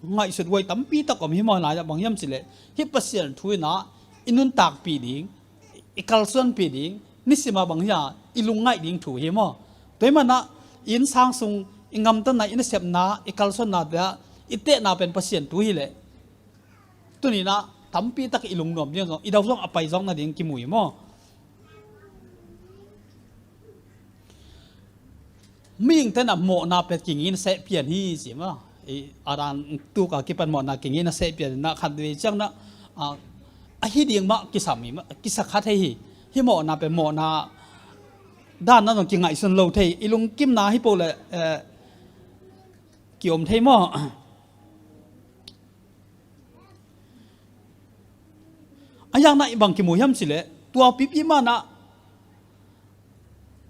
ngaihsut huai tampi tak om hi maw? Hih lai ah bang hiam cih leh, hih Pasian thu in ah i nuntakpih ding, i kalsuanpih ding, nisim a bang hi a, i lungngaih ding thu hi maw? Tua ahih manin ah i innsang sung i ngamtanna, i nasepna, i kalsuannate ah i tehna pen Pasian thu hi leh, tuni-in ah tampi tak i lungnuam ding zong, i dau zong a pai zawk nading kimu hi maw? Mihingte in ah mawhna pen kingei nasep pian hi ci maw? I, a dan tuk a kipan mawhna kingei nasep pian in ah, khatvei ciangin ah, a, a hi ding mah kisam hi mah, kisa kha thei hi. Hih mawhna pen mawhna dan ah zong kingaihsun lo thei. I lungkimna hi peuh leh, eh, ki-om thei maw? A hiang ah i bang kimu hiam cih leh, tua pipi mah in ah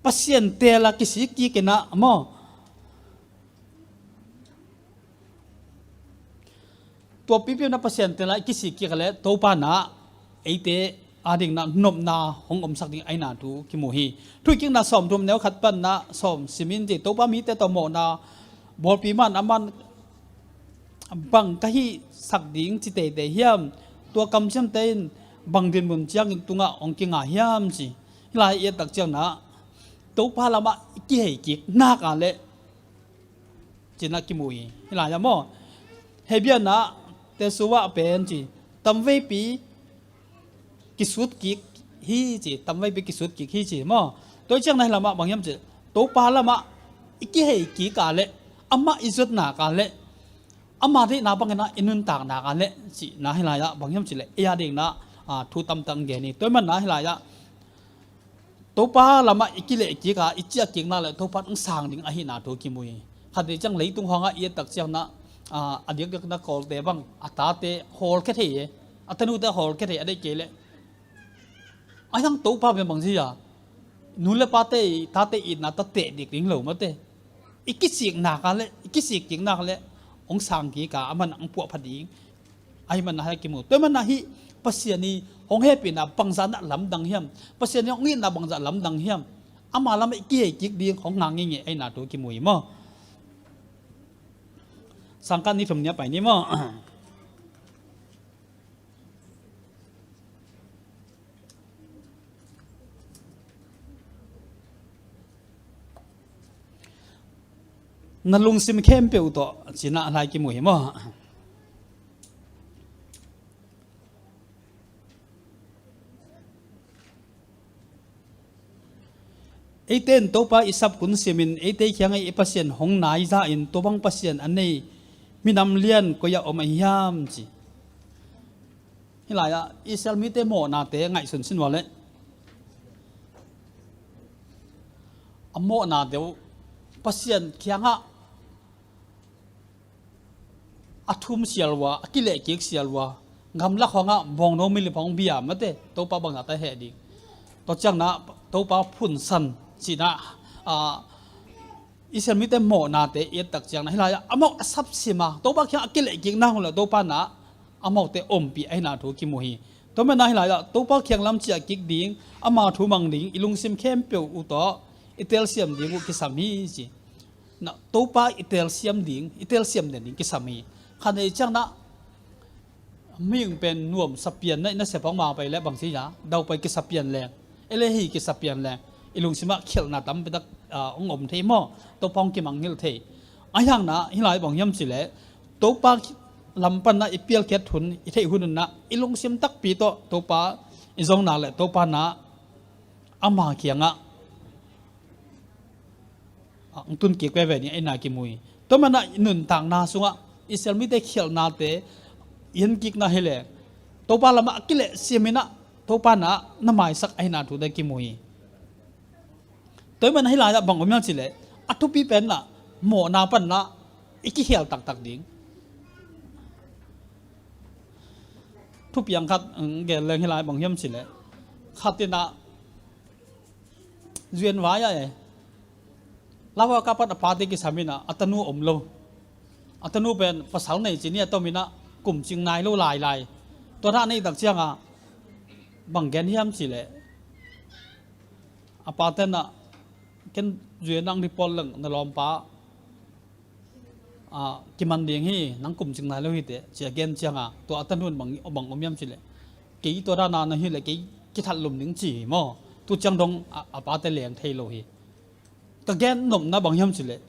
Pasian teel a kisik kik in ah maw? Tua pipi mah in ah Pasian teel a i kisik kik a leh Topa in ah eite a dingin ah nopna hong omsak ding ahihna thu kimu hi. Thuhilhkikna sawmthum neu khat panin ah sawm sim in ci, Topa mite tawh mawhna bawlpi mah in ah aman bang ka hihsak ding ci teitei hiam? Tua kamciamte in bang dinmun ciangin tungah hong kinga hiam ci. Hih lai i et tak ciangin ah Topa lamah i kihei kik nak a leh ci-in ah kimu hi. Hih lai ah maw? Hih bang in ah Teshuva pen ci, tamveipi kisut kik hi ci, tamveipi kisut kik hi ci maw? Tua ciangin ah hih lamah bang hiam cih leh, Topa lamah i kihei kik a leh, amah i zuat nak a leh, ama deihna bangin ah i nuntak nak a leh cihna hih lai ah bang hiam cih leh, ei a dingin ah, a, thu tamtak gen hi. Tua ahih manin ah hih lai ah Topa lamah i kileh kik a, i ciah kik nak leh Topa in hong sang ding ahihna thu kimu hi. Khatvei ciang leitung hawng ah i et tak ciangin ah, a, a diakdiak na kawlte bang, a tate hawlkhia thei e, a tanute hawlkhia thei, a deih kei leh. A hiang Topa pen bang ci a, nu leh pate, tate itna tawh teh dik ding lo maw te. I kisik nak a leh, i kisik kik nak leh hong sang kik a, aman hong puahphat ding ahih manin ah hih kimu. Tua ahih manin ah hih Pasian i hong hehpihna bangzah in ah lamdang hiam? Pasian i hong itna bangzah lamdang hiam? Ama lamah i kihei kik ding hong ngah ngeingei ahihna thu kimu hi maw? Sangkah ni thum ni a pai ni maw? Na lungsim khempeuh tawh, ci-in ah lai kimu hi maw. Eite in Topa i sap hun simin eite kiangah i Pasian hong nai zahin tua bang Pasian a nei minam lian koi-ah om ahi hiam, ci. Hih lai-ah Israel mite mawhnate ngaihsun sin uh leh, a mawhnate uh Pasian kiangah a thum sial uh a, a kilehkik sial uh a, gamlak khawngah bawngno milip hong bia mate, Topa bangzah ta heh ding. Tua ciangin ah Topa phunsan ci-in ah, a, Israel mite mawhnate i et tak ciangin ah hih lai-ah amau a sap sim a, Topa kiangah a kilehkik nak uh leh Topa in ah amaute ompih ahihna thu kimu hi. Tua manin ah hih lai-ah Topa kiang lam ciah kik ding, ama thu mang ding, i lungsim khempeuh uh tawh i telsiam ding uh kisam hi, ci. Na, Topa i telsiam ding, i telsiam den ding kisam hi. Khat nei ciangin ah mihing pen nuamsa pian na, i nasep hong mawk pai leh bang ci hiam, daupai kisa pian leng, ei leh hih kisa pian leng, i lungsimah khialhna tampi tak, ah, hong om thei maw. Topa hong kimangngilh thei. Ahih hangin ah hih lai bang hiam cih leh, Topa lam panin ah i pialkhiat hun, i theih hun in ah i lungsim takpi tawh Topa i zong nak leh Topa in ah ama kiangah, ah, hong tun kik veve ding ahihna kimu hi. Tua manin ah i nuntakna sungah Israel mite khialhnate i en kik na hi leh, Topa lamah a kilehsiam in ah Topa in ah na maisak ahihna thu na kimu hi. Tua manin ah hih lai-ah bang om hiam cih leh, a thupi pen in ah mawhna panin ah i kikhial taktak ding. Thupiang khat, mm, gen leng hih lai bang hiam cih leh, khat in ah zui-in vai a e. Lauhual kah pan a pate kisam in ah a tanu om lo. A tanu pen pasal nei ci ni a tom in ah kum cing nai lo lailai. Tua dan a i et tak ciangin ah bang gen hiam cih leh, a pate in ah, "Ken zui-in nang report leng na lawmpa, ah, kiman ding hi, nang kum cing nai lo hi teh," ci-a gen ciangin ah tua a tanu in bang, bang om hiam cih leh, "Kei tua dan a na hih leh kei kithat lum ding," ci hi maw. Tu ciang dong a, a pate leng thei lo hi. Ka gen nopna bang hiam cih leh,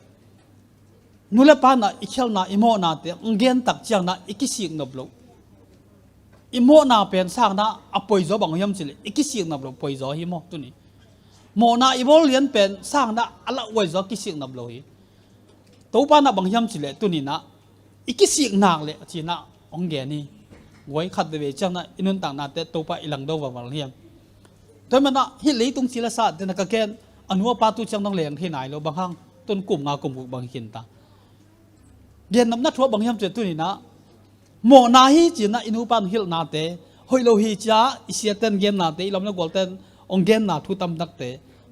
nu le pa in ah i khialhna, i mawhnate hong gen tak ciangin ah i kisik nop loh. I mawhna pen sangin ah a poizaw bang hiam cih leh i kisik nop loh poizaw hi maw tuni. Mawhna i bawl lian pen sangin ah a lauhuai zaw kisik nop loh hi. Topa in ah bang hiam cih leh tuni in ah i kisik nak leh ci-in ah hong gen hi. Guai, khat veivei ciangin ah i nuntaknate Topa i langdo valval hiam. Tua manin ah hih leitung ci le sa te in ah ka gen, a nu a pa tu ciang dong leng thei nai lo, bang hang, tun kum nga kum guk bang hi khin ta. Gen nopna thu ah bang hiam cih leh tuni in ah mawhna hi ci-in ah i nupa in hilhnate, hoih lo hi ci-a i siate in gennate, i lam le gualte in hong genna thu tamtakte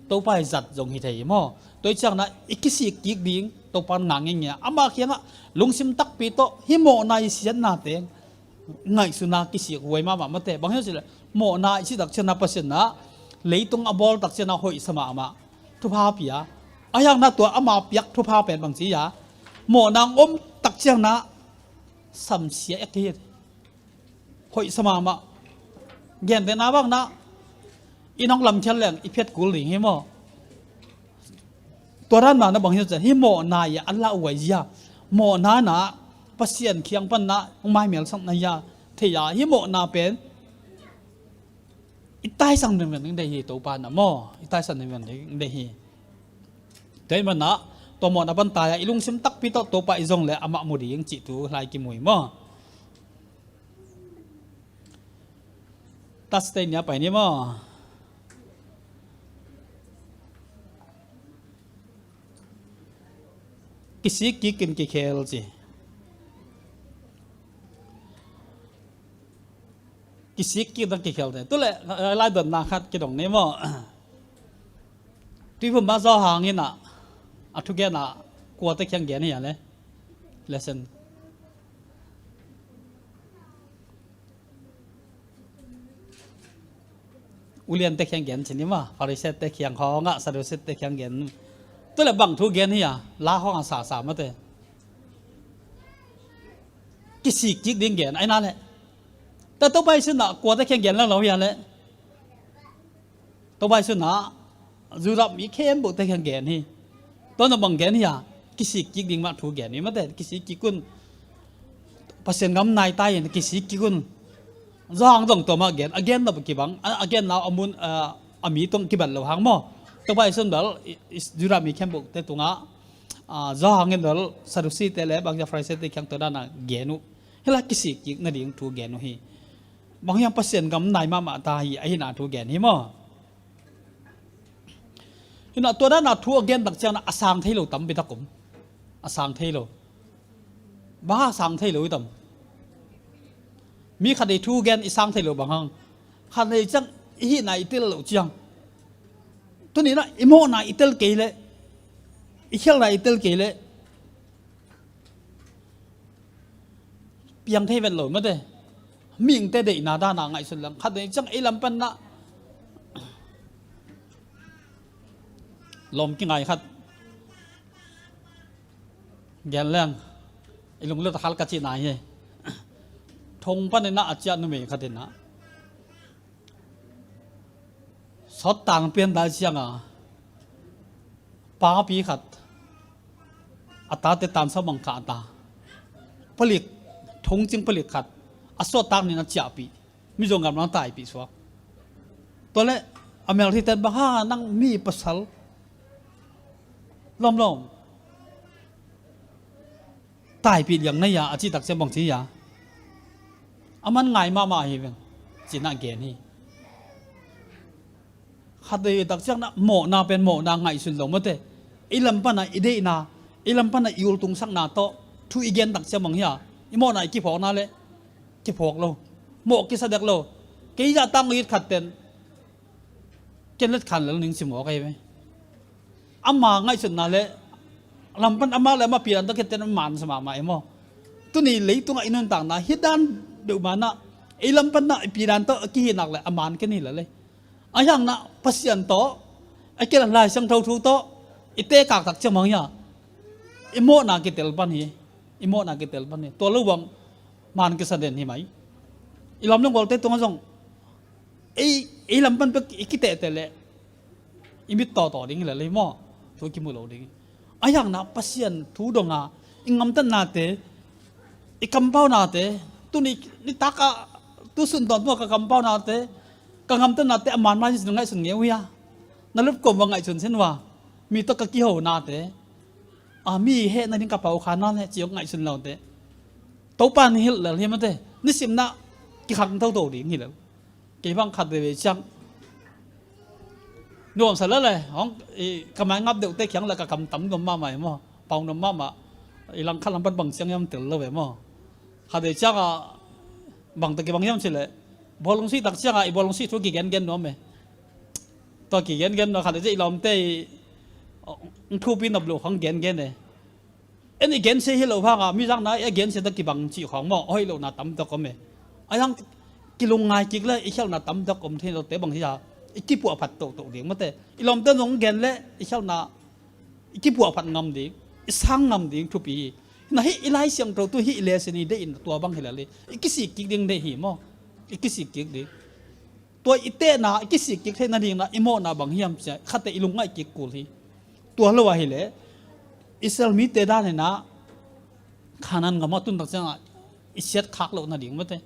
Topa i zat zong hi thei hi maw. Tua hi ciangin ah i kisik kik ding Topa in ngak ngeingei a, ama kiangah lungsim takpi tawh hih mawhna i siatnate ngaihsun a kisik huai mahmah mate. Bang hiam cih leh mawhna i cih tak ciangin ah Pasian in ah leitung a bawl tak ciangin ah hoih sa mahmah, thupha pia. Ahih hangin ah tua ama piak thupha pen bang ci hiam, mawhna hong om tak ciangin ah samsia ek hi. Hoih sa mahmah. Gentehna bang in ah i nong lamkhial leng i phiat kul ding hi maw. Tua dan mah in ah bang hiam cih leh hih mawhna i a lauhuai zia, mawhna in ah Pasian kiang pan in ah hong maimialsak na zia thei a, hih mawhna pen i taisan vengveng ding deih hi Topa in ah maw. I taisan vengveng ding deih hi. Tua ahih manin ah tua mawhna pan tai a, i lungsim takpi tawh Topa i zong leh amah mu ding cih thu lai kimu hi maw. Thursday ni a pai ni maw. Kisik kik in kikhel ci. Kisik kik in kikhel te. Tu leh, eh, laidotna khat kidong ni maw. Tuiphum mah zaw hang in ah, a thugen ah kuate kiang gen hi a leh. Lesson. Uliante kiang gen ci ni maw, Pharisee-te kiang khawng ah, Sadducee-te kiang gen. Tu leh bang thu gen hi a, la khawng ah sasa mate. Kisik kik ding gen, ahih nak leh. Tua Topa Jesu in ah kuate kiang gen lo hi a leh. Topa Jesu in ah Judah mi khempeuhte kiang gen hi. Tua in ah bang gen hi a, kisik kik ding mah thu gen hi mate, kisik kik un. Pasian gam nai ta in kisik kik un. Zawhang zong tua mah gen, a gen nop kibang, a, a gen nau a mun, a, a mi tung kibat lo hang maw. Tua bai sun bel, i, i, Judah mi khempeuh te tungah, a, Zawhang in bel, Saddusi te le, bangzia Pharisee te kiang tua dana gen uh. Hila kisik kik nading thu gen uh hi. Bang hiam Pasian gam nai mahmah ta hi, a hina thu gen hi maw. Hina tua dana thu a gen tak ciangna a sang thei lo tampi tak um. A sang thei lo. Bang a sang thei lo i tam. Mi khat ei thu gen i sang thei lo bang hang. Khat ei ciang i hihna i tel lo ciang. Tunina i mawhna i tel kei le. I khialhna i tel kei le. Piang thei vet lo mate. Mihingte deihna dana ngaihsun lang. Khat ei ciang ei lam panna. Lawm kingai khat. Gen leng. I lunglut a khal ka cihna hi. Thong paninah a ciah numei khatinah. Sawt tang pian dai cianga. Papi khat. A tate tan sa mang kha a ta. Palik. Thongcing palik khat. A sawt tang nin a ciahpih. Mizo ngam nang taipih suak. Tua le a mel thiten bang ha nang mi pasal lawmlawm taipih liang na ya a citak ciang bang ci ya. A man ngai mahmah hi veng. Cinah gen hi. Khat dei tak ciang na mawhna pen mawhna ngaihsun lo mate. I lam pana i deihna, i lam pana i ultung sakna tawh thu i gen tak ciang bang hi a. I mawhna i kiphawkna le kiphawk lo. Mawh kisa dek lo. Kei zah tang it khat ten. Ken let khan lel ning si mawk ahi ve. Ama ngaihsutna le lam pan ama le ama pidan tawh keten a man sa mahmah e maw. Tuni leitungah i nuntakna hi dan deuh manah ei lam panah i pidan tawh a kihinak le a man ken hi lel e. A hiangna Pasian tawh a kilat Lai Siangtho thu tawh i tekak tak ciang bang hi a. I mawhna kitel pan hi. I mawhna kitel pan hi. Tua lo bang man kisa den hi mai. I lam le gualte tungah zong ei, ei lam pan pek i kitehte le i mit tawtaw ding hi lel hi maw. Thu kimu lo ding hi. A hiangna Pasian thu donga i ngamtatnate, i kampaunate, tuni nitakah tusun tawntunga ka kampaunate, ka ngamtatnate a manmai sin ngaihsun ngeu hi a. Na lupkom va ngaihsun sin va. Mi tawh ka kihonate a mi hehna ding ka pau kha na le ciok ngaihsun lote. Topa ni hilh lel hi mate. Nisimna kikhang toto ding hi lel. Kei bang khat veve ciang nuamsa lele hong ka mai ngap deuhte khiang le ka kam tam nuam mahmah hi maw. Pau nuam mahmah. I langkhat lam pan bang ciang hiam tel lo ve maw. Khat veve cianga bang ta kibang hiam cile bawlung sih tak cianga i bawlung sih thu kigengen nuam e. Tua kigengen nuam khat veve ciang i lawmte i thupi nop lo khong gengen e. En i gensia hi lo hanga mizakna i a gensia ta kibang cih khawng maw a hoih lohna tamtak om e. A hiang kilungngai kik le i khialhna tamtak om thei lote bang hi a i kipuahphat tohtoh ding mate. I lawmte zong gen le i khialhna i kipuahphat ngam ding, i sang ngam ding thupi hi. Hina hih i Lai Siangtho tu hih i lesson i deih in tua bang hi lel hi. I kisik kik ding deih hi maw. I kisik kik ding. Tua i tehna i kisik kik theihna dingna i mawhna bang hiam cia khate i lungngaih kik kul hi. Tua lo ahileh Israel mite dan hinah Khanan gam a tuntak ciangah i siat khak loh nading mate.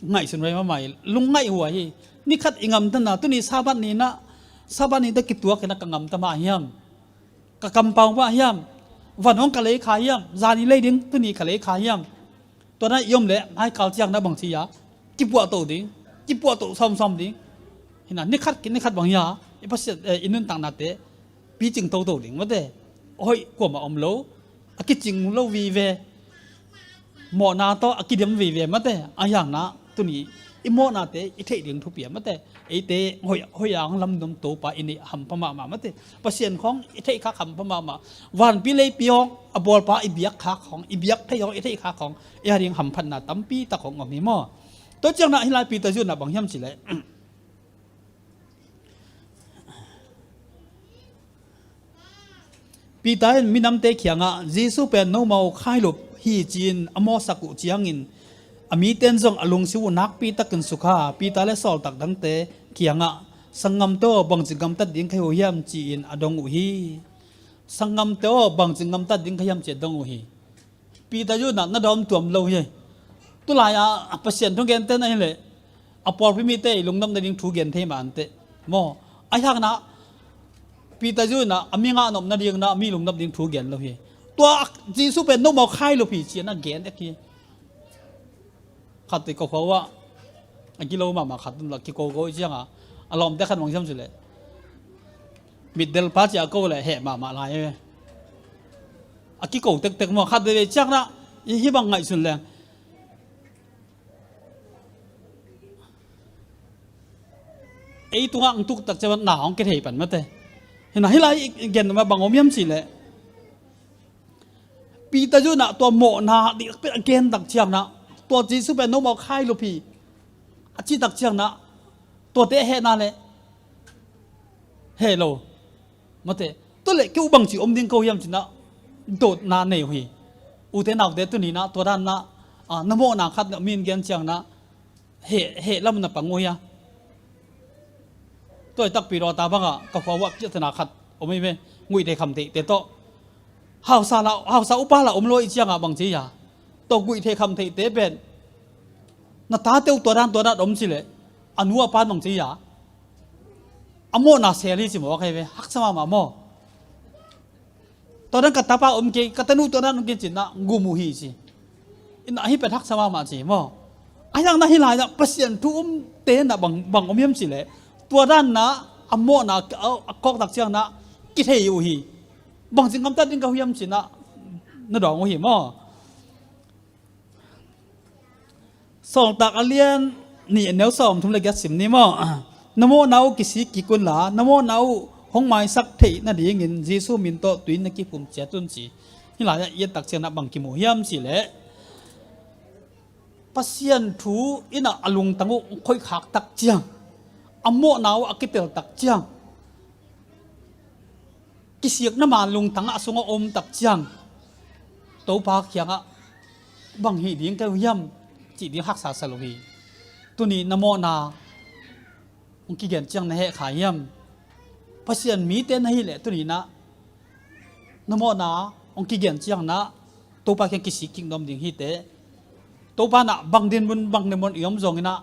Ngaihsun rei mahmah hi, lungngaih huai hi. Nikhat i ngamtana tuni Sabbath ninah Sabbath nite kituak hinah ka ngamta mah hiam? Ka kampau mah hiam? Van hong ka lei kha hiam? Zani lei ding tuni ka lei kha hiam? Tua na i om leh ngaikal ciang na bang ci a kipuah toh ding, kipuah toh sawmsawm ding. Hina nikhat ki nikhat bang hi a i Pasian i nuntaknate picing toto ding mate. Hoih kuamah om lo, a kicing lo vive. Mawhna tawh a kidiam vive mate. A hiangna tuni i mawhnate i theih ding thupi a mate. Eite hoih, hoih ang lamdom Topa i neih hampha mahmah mate. Pasian khawng i theih khak hampha mahmah. Vanpi leipi hawng a bawlpa i biak khak hawng, i biak thei hawng, i theih khak hawng, i a ding hamphatna tampi tak hawng om hi maw? Tua ciangna hi lai Peter zunna bang hiam cileh Peter in minamte kiangah Jesu pen nomau khailup hi ci-in a mawhsak uh ciangin a mite in zong a lungsim uh nakpi takin sukha Peter le sawltak dangte kiangah sanggam tawh bangci gamtat ding ka hi uh hiam ci-in a dong uh hi. Sanggamte aw, bangci gamtat ding ka hiam ci-a dong uh hi. Peter Yu in ah na dawm tuam lo hi. Tulai-a Pasian thu gente in ahih leh a pawlpi mite i lungnopna ding thu gen thei mah inteh maw. Ahi hangin ah Peter Yu in ah a mi ngah nopna dingin ah a mi lungnop ding thu gen lo hi. Tua Jesuh pen note mawk hai lup hi ci-in ah gen ek hi. Khat i ko khua uh ah, a gilo mahmah khat in la kiko ko i ciangin a lawmte khat bang hiam cih leh, mitdel pa ci-a ko leh heh mahmah lai hi. A kiko tektek maw, khat veve ciangin ah hih bang ngaihsun leng, ei tungah hong tuk tak ciangin na hong kithei pan mate. Hi in ah hih lai i gen mah bang om hiam cih leh, Peter Yu in ah tua mawhna diktak pen a gen tak ciangin ah, tua Jesuh pen note mawk hai lup hi a cih tak ciangin ah, tuate a hehna leh heh lo. Mate, tua leh kei uh bangci om ding ko hiam ci-in ah dotna nei uh hi. Ute naute, tuni in ah tua dan in ah, a, na mawhna khat na min gen ciangin ah heh, heh lam na pang uh hia? Tua hi takpi dawta bangah ka khua uh ah piahtana khat om hi ve. Guihtheih khamtheihte tawh, hausa la, hausa upa la om lo i ciangin bang ci hia? Tua guihtheih khamtheihte pen na tate uh tua dan tua dan om cih leh a nu a pan bang ci hia? A mawhna sel hi ci mawk hi ve. Haksa mahmah maw. Tua dan ka tapa om kei, ka tanu tua dan om kei ci-in ah gum uh hi ci. Hi in ah hih pen haksa mahmah ci maw. Ahi hangin ah hih lai-ah Pasian thu umte in ah bang, bang om hiam cih leh, tua dan in ah a mawhna a, a kawk tak ciangin ah kithei uh hi. Bangci gamtat ding ka hiam ci-in ah na dawng uh hi maw. Sawltak a lian nih a neu sawmthum le giat sim ni maw. Na mawhna uh kisik kik unla, na mawhna uh hong maisak theih nadingin Jesuh min tawh tui-in na kiphum ciat un ci. Hih lai-ah i et tak ciangin ah bang kimu hiam cih leh, Pasian thu in ah a lungtang uh hong khoih khak tak ciang, a mawhna uh a kitel tak ciang, kisikna man lungtang a sungah om tak ciang, Topa kiangah bang hih ding ka hiam cih ding haksa sa lo hi. Tuni na mawhna hong kigen ciang na heh kha hiam? Pasian mite na hih leh tuni in ah na mawhna hong kigen ciangin ah Topa kiang kisik kik nuam ding hi teh. Topa in ah bang dinmun bang dinmun i om zongin ah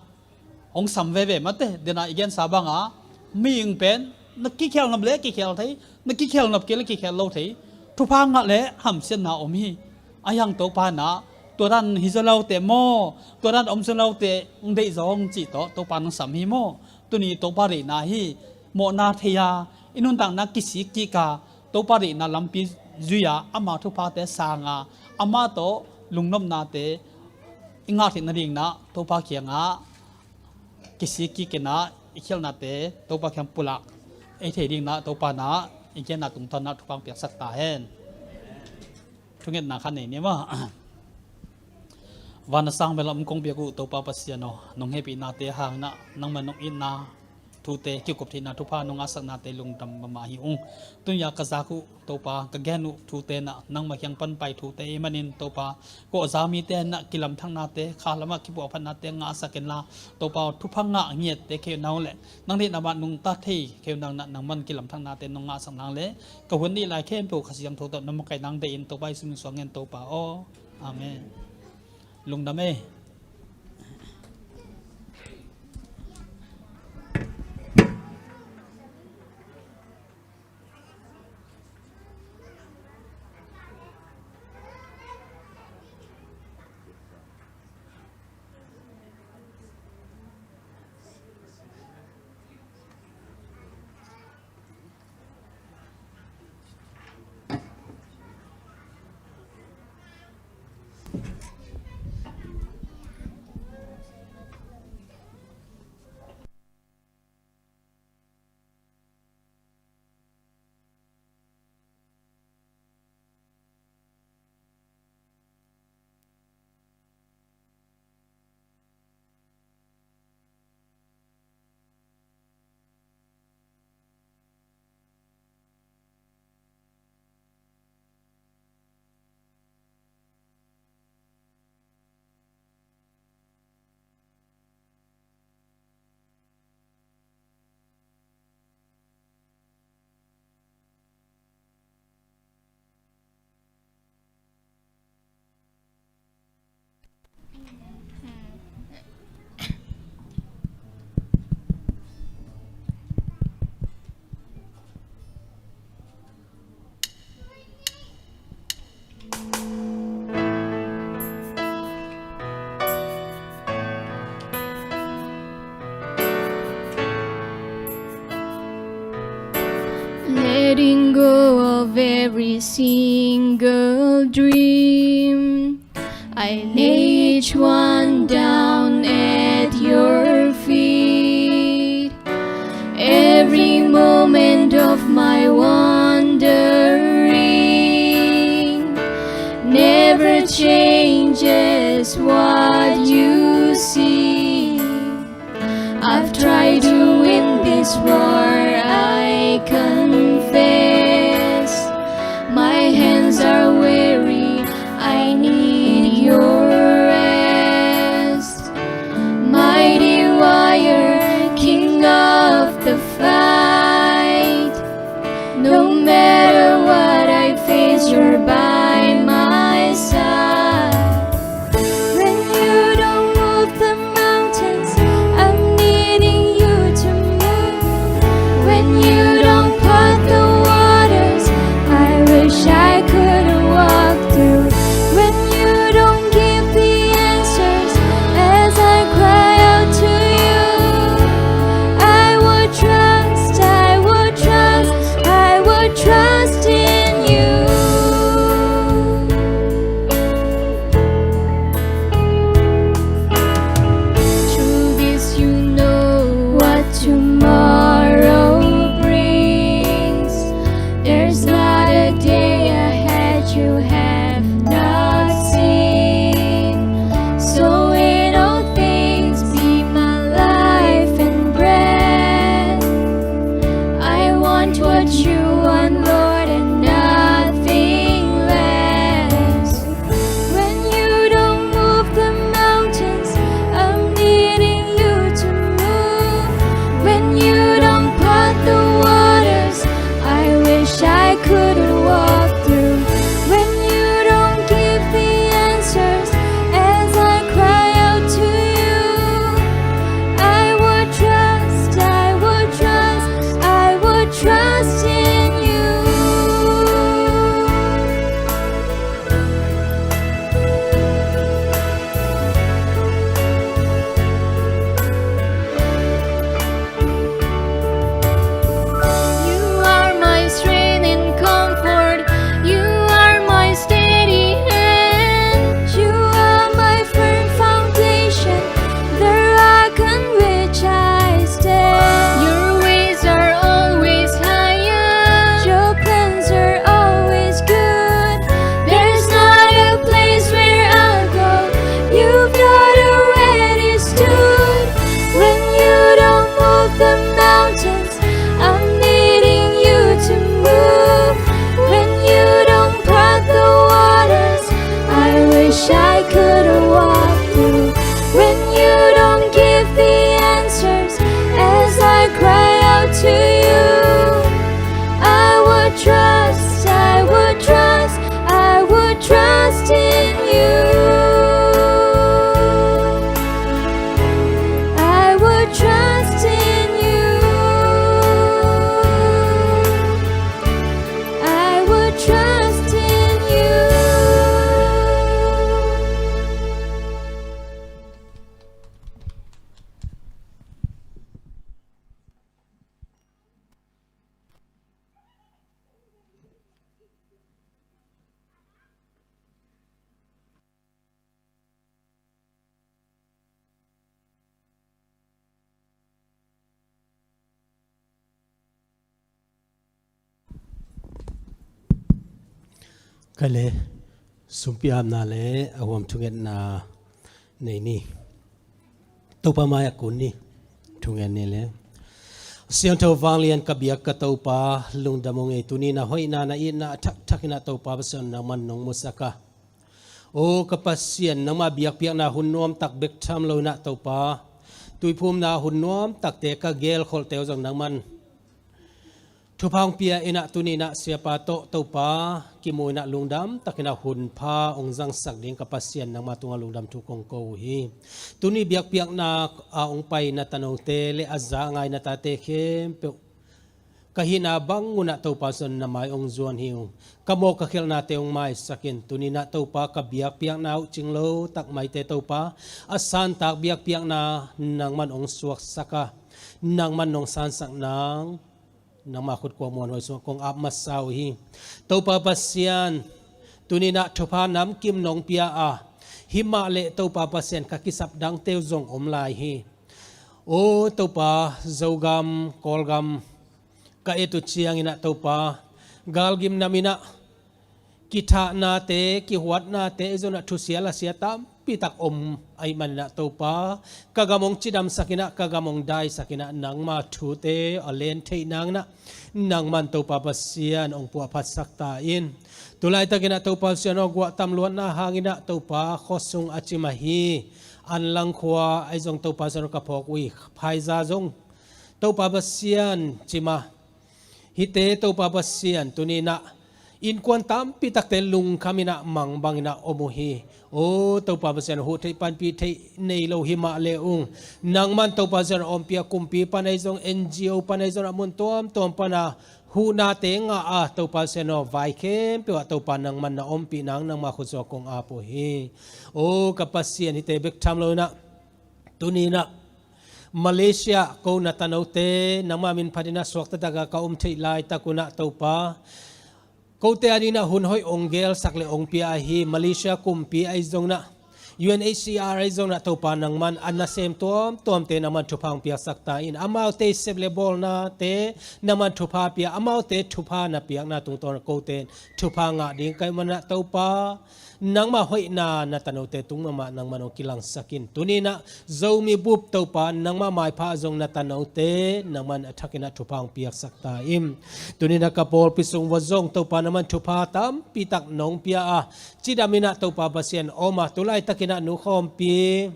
hong sam veve mate. Dena i gensa banga, mihing pen na kikhel nop le kikhel thei, na kikhel nop kei le kikhel lo thei. Thupha ngah le hamsiatna om hi. Ahi hang Topa in ah tua dan hi zaw lo teh maw, tua dan om zaw lo teh hong deih zaw hong cih tawh Topa in hong sam hi maw. Tuni Topa deihna hi. Mawhna thei a, i nuntakna kisik kik a, Topa deihna lampi zui a, ama thuphate sang a, ama tawh lungnopnate i ngah theih nadingin ah Topa kiangah kisik kik in ah i khialhnate Topa kiang pulak ei thei dingin ah Topa in ah i genna tungtawn ah thupha hong piaksak ta hen. Thungetna khat nei ni maw. Van a sang bel a om kong biak uh Topa Pasian aw, nong hehpihnate hangin ah nangmah nong itna thute, kikup theihna thupha nong ngahsaknate lungdam mahmah hi ung. Tuni-a ka zak uh Topa, ka gen uh thute in ah nangmah kiang pan pai thute ahih manin Topa, kawhza mite in ah kilamthaknate, kha lamah kipuahphatnate ngahsak inla, Topa aw, thupha ngah ngiatte khempeuh le nang deihna mah nungta thei khempeuh in ah nangman kilamthaknate nong ngahsak nang le, ka hun nih lai khempeuh Kha Siangtho tawh na makaih nang deih in Topa Jesuh min suang ngen Topa aw. Amen. Lungdam ei. every single dream. I lay each one down at your feet. Every moment of my wandering never changes what you see. I've tried to win this war, I confess. My hands are weary, I need your rest. Mighty warrior, king of the fight. No matter what I face, you're by my side. When you don't move the mountains, I'm needing you to move. When you don't part the waters, I wish I could walk through. When you don't give the answers as I cry out to you, I would trust, I would trust, I would trust in you. Truth is, you know what tomorrow brings. There's not a day ahead you have not seen. So in all things, be my life and breath. I want what you want, Lord, and nothing less. When you don't move the mountains, I'm needing you to move. When you don't part the waters, I wish I could walk through. When you don't give the answers as I cry out to you, I would trust, I would trust, I would trust in you. You are my strength and comfort. You are my steady hand. You are my firm foundation, the rock on which I stand. Your ways are always higher. Your plans are always good. There's not a place where I'll go you've not already stood. When you don't move the mountains, I'm needing you to move. When you don't part the waters, I wish I could walk through. When you don't give the answers as I cry out to you, I would trust, I would trust, I would trust in you. I would trust in you. I would trust in you. Kale, sumpi apna le a huam thungetna nei ni. Topa mai-ah kun ni. Thungen ni le. Siangtho vanglian ka biak ka Topa, lungdam ung ei. Tuni na hoihna, na itna a thakthak in ah Topa Pasian, nangman nong musak a. O ka Pasian, nangma biakpiakna hun nuamtak bek tham lo in ah Topa, tuiphumna hun nuamtakte ka gelkholhte uh zong nangman thupha hong pia in ah, tuni in ah siapa tawh Topa kimu in ah lungdam takin ah hunpha hong zangsak ding ka Pasian, nangma tungah lungdam thu kong ko uh hi. Tuni biakpiakna a hong pai na tanote le a za a ngai na tate khempeuh ka hihna bang un ah Topa Pasian, na mai hong zuan hi uh. Ka mawh ka khelhnate hong maisak in. Tuni in ah Topa, ka biakpiakna uh cing lotak maite Topa, a santak biakpiakna nangman hong suaksak a, nangman nong sansak nang nangma khut kua muanhuai sungah kong ap masa uh hi. Topa Pasian, tuni-in ah thupha namkim nong pia a, himah leh Topa Pasian, ka kisap dangte uh zong om lai hi. O Topa, Zogam, Kawlgam ka et uh ciangin ah Topa, galgim nam in ah kithahnate, kihuatnate, ahi zongin ah thusia lasia tampi tak om ahih manin ah Topa, ka gam hong cidamsak in ah, ka gam hong daisak in ah, nangma thute a len theih nangin ah, nangman Topa Pasian hong puahphatsak ta in. Tulaitakin ah Topa Pasian aw, guahtam luatna hangin ah Topa, khuasung a cim ahi Anlang khua ahi zong Topa Pasian aw, ka phawk uh hi. Phaiza zong Topa Pasian cim a, hihte Topa Pasian, tuni-in ah innkuan tampi takte lungkham in ah, mang bangin ah om uh hi. O Topa Pasian, huh theih panpih theih nei lo himah leh ung, nangman Topa Pasian aw, ompih a, kumpi pan ahi zong, N G O pan ahi zong, a mun tuamtuam pan a huhnate ngah a, Topa Pasian aw, vai khempeuh ah Topa nangman na ompih nang nangma khut sungah kong ap uh hi. O ka Pasian, hihte bek tham lo in ah, tuni-in ah Malaysia ko na tanote nangma min phatin ah suakta takin ka om theih laitak un ah Topa, kote adingin ah hun hoih hong gelsak leh hong pia ahi Malaysia kumpi ahi zongin ah, U N H C R ahi zongin ah Topa, nangman a nasem tuamtuamte nangman thupha hong piaksak ta in. Amaute sep leh bawlnate nangman thupha pia, amaute thupha na piakna tungtawn ah kote thupha ngah ding ka hih manin ah Topa, nangma hoihna na tanote tung mahmah nangman hong kilangsak in. Tuni-in ah Zomi bup Topa, nangma maipha ah zong na tanote nangman a thakin ah thupha hong piaksak ta in. Tuni-in ah ka pawlpi sung uah zong Topa, nangman thupha tampi tak nong pia a, cidam in ah Topa Pasian om a, tulaitakin ah Nu Khawmpi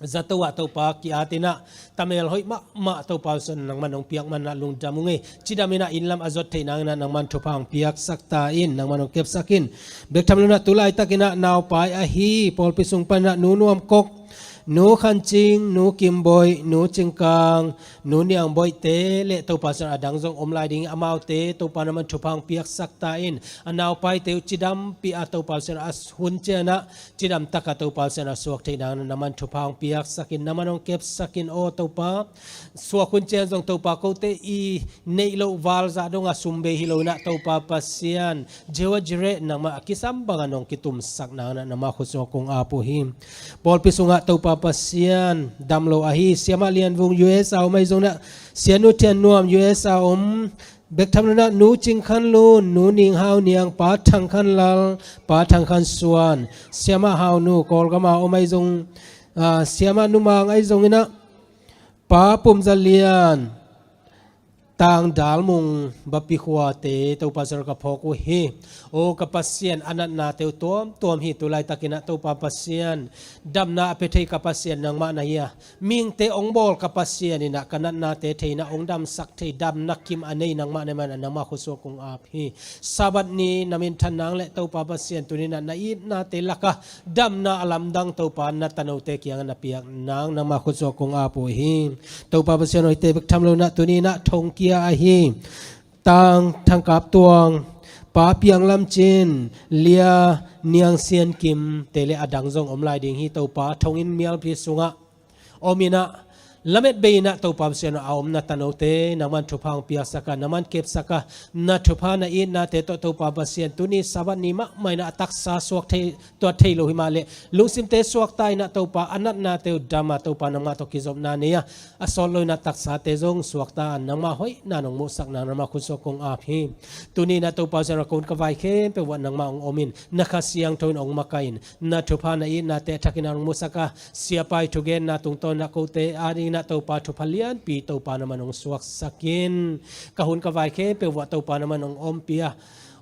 zato ah Topa ki-at in ah, tamel hoih mahmah Topa Pasian nangman hong piak manin ah lungdam ung ei. Cidam in ah inn lam a zot theih nangin ah nangman thupha hong piaksak ta in, nangman hong kepsak in. Bek tham lo in ah tulaitakin ah naupai ahi pawlpi sung panin ah Nu Nuam Kok, Nu Khan Cing, Nu Kim Boih, Nu Cing Kang, Nu Niang Boihte leh Topa Pasian, a dang zong om lai ding, amaute Topa nangman thupha hong piaksak ta in. A naupaite uh cidampih a Topa Pasian, a hun ciangin ah cidam takin Topa Pasian aw, suak theih nangin ah nangman thupha hong piaksak in, nangman hong kepsak in aw Topa. Suak hun ciang zong Topa, kote i neih loh valzah dong a sum bei hi lo in ah Topa Pasian, Jehovah Jireh, nangmah a kisam bangin nong kitumsak nangin ah nangma khut sungah kong ap uh hi. Pawlpi sungah Topa Pasian, dam lo ahi Siamah Lian Vung U S A om ahi zongin ah, Sianu Thian Nuam U S A om, bek tham lo in ah Nu Cing Khan Lun, Nu Ning Hau Niang, Pa Thang Khan Lal, Pa Thang Khan Suan, Siamah Hau Nu, Kawlgam a om ahi zong, ah, Siamah Nu Mang ahi zongin ah, Pa Pum Za Lian, Tang Dal Mung, Bapi khuate Topa Pasian aw, ka phawk uh hi. O ka Pasian, a natnate uh tuamtuam hi, tulaitakin ah Topa Pasian, damna a pia thei ka Pasian nangmah na hi a, mihingte hong bawl ka Pasian in ah, ka natnate thei in ah hong damsak thei, damna kim a nei nangmah na hi manin ah nangma khut sungah kong ap hi. Sabbath ni na minthan nang leh Topa Pasian, tuni-in ah na itnate lakah damna a lamdang Topa, na tanote kiangah na piak nang nangma khut sungah kong ap uh hi. Topa Pasian aw, hihte bek tham lo in ah tuni-in ah thongkia ahi Tang Thang Kap Tuang, Pa Piang Lam Cin, Lia Niang Sian Kimte leh a dang zong om lai ding hi Topa. Thonginn mialpi sungah om in ah, lamet bei in ah Topa Pasian aw, a om na tanote nangman thupha hong piaksak a, nangman kepsak a, na thupha na itnate tawh Topa Pasian, tuni Sabbath ni mahmah in ah a taksa suak thei, tuat thei lo hi mah leh, lungsimte suakta in ah Topa, a natnate uh dam a Topa, nangmah tawh kizopna nei a, a sawt lo in ah taksate zong suakta a, nangmah hoihna nong muhsak nangin ah nangma khut sungah kong ap hi. Tuni-in ah Topa Pasian aw, ka hun ka vai khempeuh uah nangmah hong om in, na Kha Siangtho in hong makaih in, na thupha na itnate a thakin ah hong musak a, siapai thugenna tungtawn in ah kote adingin ah Topa, thupha lianpi Topa nangman hong suaksak in. Ka hun ka vai khempeuh uah Topa nangman hong ompih a,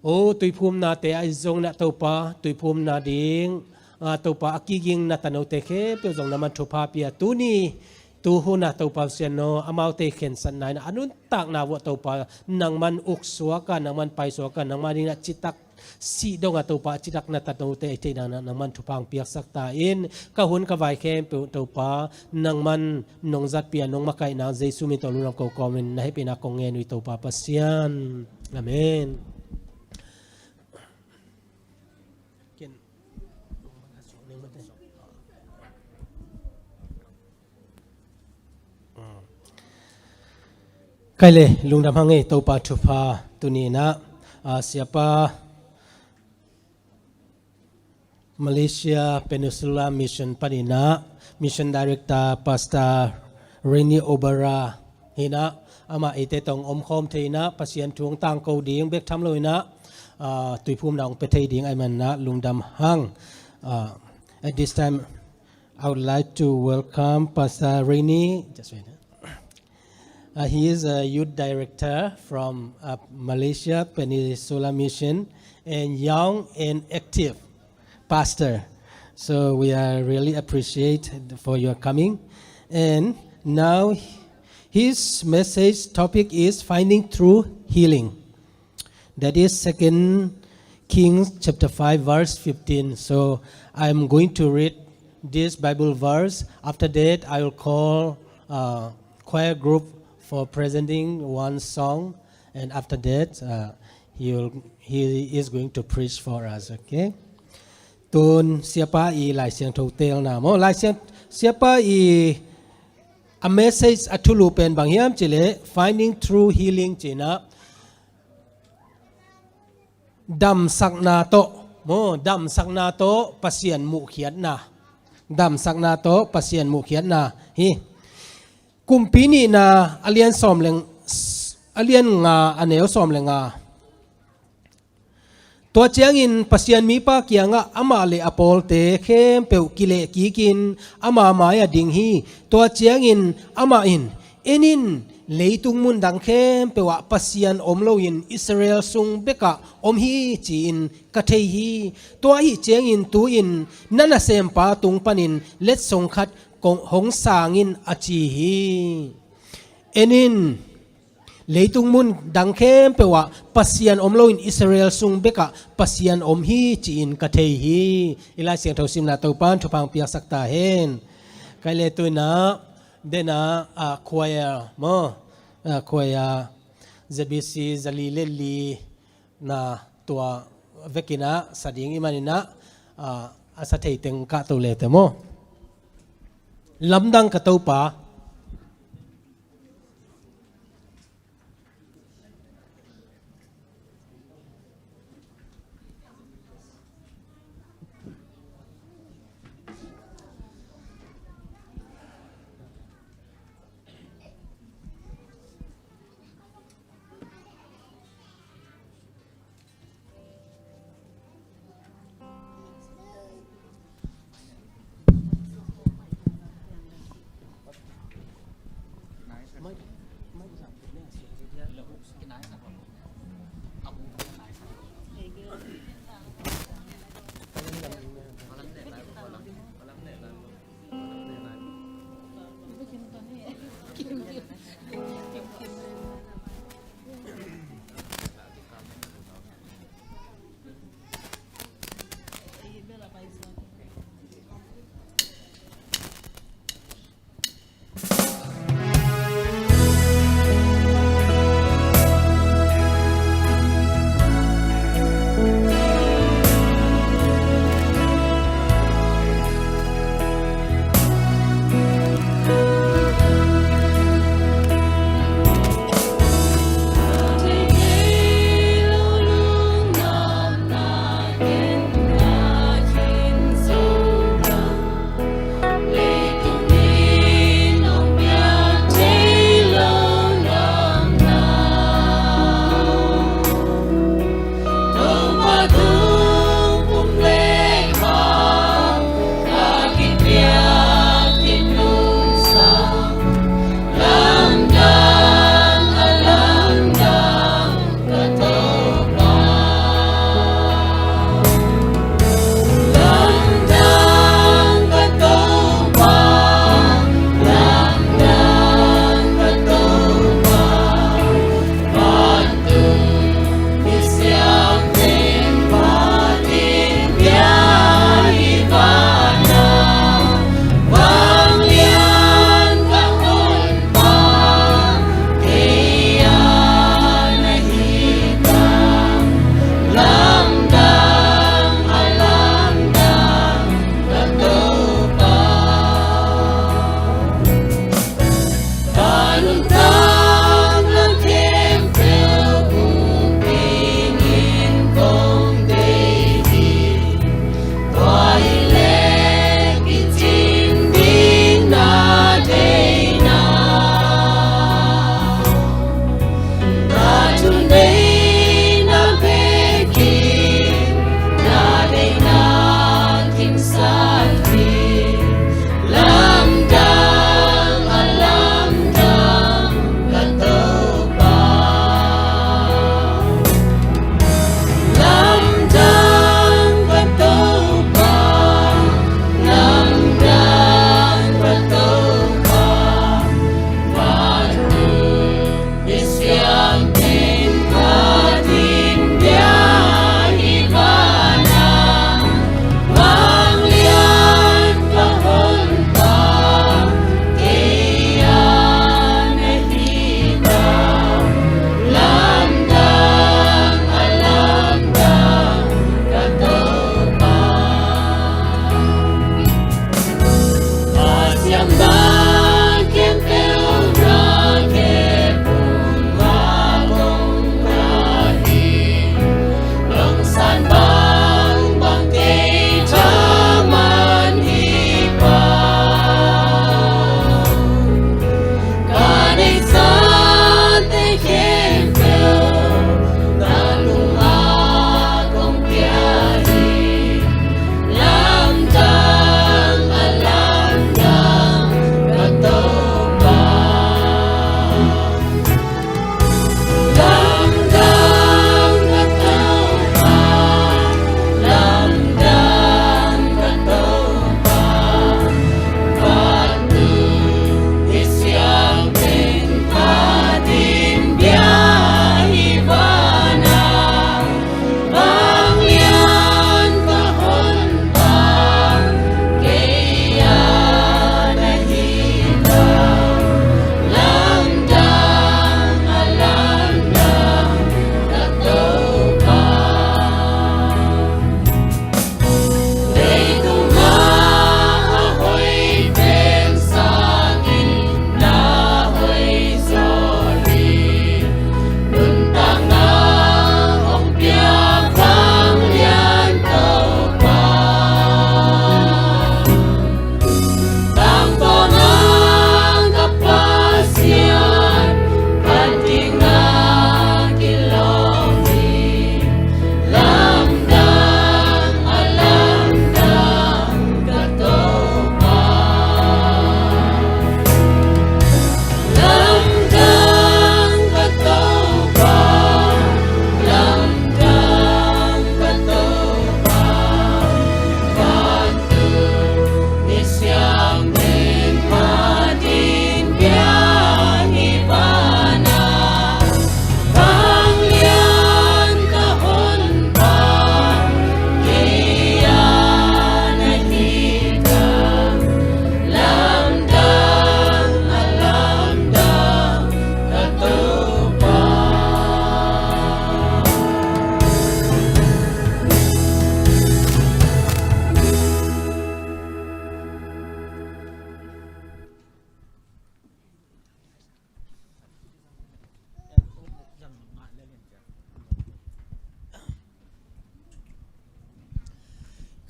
o tuiphumnate ahi zongin ah Topa, tuiphumna ding, a, Topa, a kiging na tanote khempeuh zong nangman thupha pia, tuni tu hun ah Topa Pasian aw, amaute khensatna in ah, a nuntakna uah Topa, nangman uksuak a, nangman paisuak a, nangmah adingin ah citak sih dong a Topa, a citak na tanote a hih theih nangin ah nangman thupha hong piaksak ta in. Ka hun ka vai khempeuh Topa, nangman nong zatpih a, nong makaih nang Jesu min tawh lungdam ko kawmin na hehpihna kong ngen uh hi Topa Pasian. Amen. Kai le lungdam hang ei, Topa thupha tuni-in ah, ah, Siapa Malaysia Peninsula Mission panin ah Mission Director Pastor Reni Obara hi-in ah, amah eite tawh omkhawm thei-in ah Pasian thu hong tangko ding bek tham lo-in ah, ah, tuiphumna hong pia thei ding ahih manin ah lungdam hang. Ah, at this time, I would like to welcome Pastor Reni. Just wait. Uh, he is a youth director from, uh, Malaysia Peninsula Mission and young and active pastor. So we are really appreciate for your coming. And now his message topic is finding true healing. That is Second Kings chapter five, verse fifteen. So I'm going to read this Bible verse. After that, I will call, uh, choir group for presenting one song, and after that, uh, he will, he is going to preach for us. Okay? Tun Siapa i Lai Siangtho teelna maw, Lai Siang, Siapa i a message, a thulu pen bang hiam cih leh Finding True Healing ci-in ah, damsakna tawh, maw, damsakna tawh Pasian muhkhiatna. Damsakna tawh Pasian muhkhiatna hi. Kumpi Nihna a lian sawm le, a lian nga, a neu sawm le nga. Tua ciangin Pasian mipa kiangah amah le a pawlte khempeuh kileh kikin ama mai-ah ding hi. Tua ciangin amah in, "En in, leitung mun dang khempeuh ah Pasian om loin Israel sung bekah om hi, ci-in ka thei hi. Tua ahih ciangin tu-in na nasempa tung panin letsong khat kong hong sang in," a ci hi. En in, leitung mun dang khempeuh ah Pasian om loin Israel sung bekah Pasian om hi, ci-in ka thei hi. I Lai Siangtho simna Topa'n thupha hong piaksak ta hen. Kai le tu-in ah, den ah, ah, choir maw, ah, choir Z B C zali le li na tua vekin ah sa ding i hih manin ah, ah, a sa thei teng kah to le te maw. Lamdang ka Topa.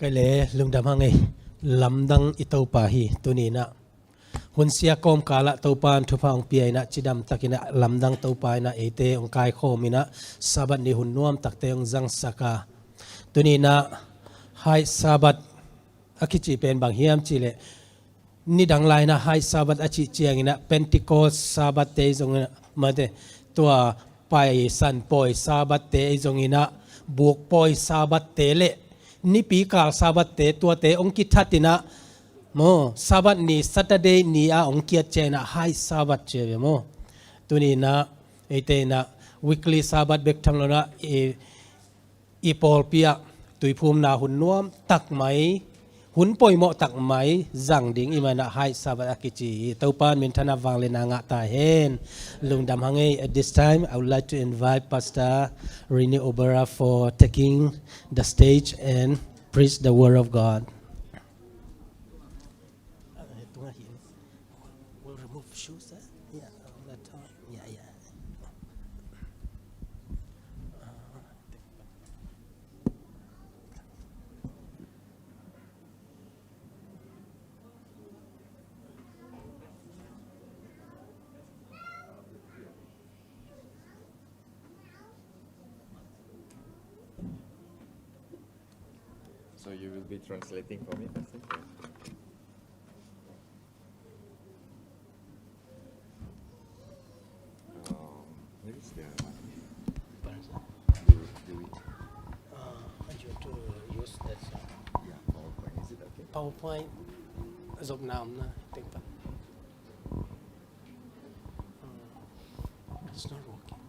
Kei le lungdam hang ei, lamdang i Topa hi. Tuni inah hun sia kawmkalah Topa in thupha hong pia inah, cidam takinah lamdang Topa inah eite hong kaikhawm inah, Sabbath ni hun nuam takte hong zangsak a. Tuni inah High Sabbath a kici pen bang hiam cih leh, nidang lai inah High Sabbath a cih ciang inah Pentecost Sabbath te zong inah, mate, tua Paisan pawi Sabbath te zong inah, buk pawi Sabbath te le nipi kal Sabbath te, tuate hong kithat inah maw, Sabbath ni, Saturday ni a hong kiat ciang inah High Sabbath ci a ve maw. Tuni inah eite inah weekly Sabbath bek tham lo inah, i i pawlpi ah tuiphumna hun nuam tak mai, hun poimawh tak mai zang ding i hih manin ah High Sabbath a kici hi. Topa in minthanna vangliatna ngah ta hen. Lungdam hang ei. At this time, I would like to invite Pastor Rini Obera for taking the stage and preach the word of God. We'll remove shoes, eh? Yeah, on the top. Yeah, yeah. So you will be translating for me, Pastor? Um, where is the one? Do it, do it. Uh, you have to use that, uh, yeah, PowerPoint. Is it okay? PowerPoint. Zop nam na, tengpan. Uh, it's not working.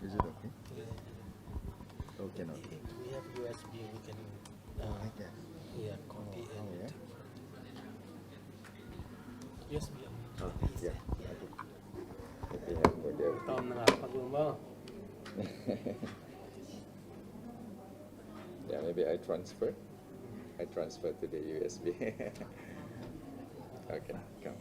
Is it okay? Yeah. Oh, cannot. If we have U S B, we can, uh, oh, I can. Yeah, copy and take. U S B ang. Oh, yeah. Okay. Tom na nga pag mo. Yeah, maybe I transfer. I transfer to the U S B. Okay, come.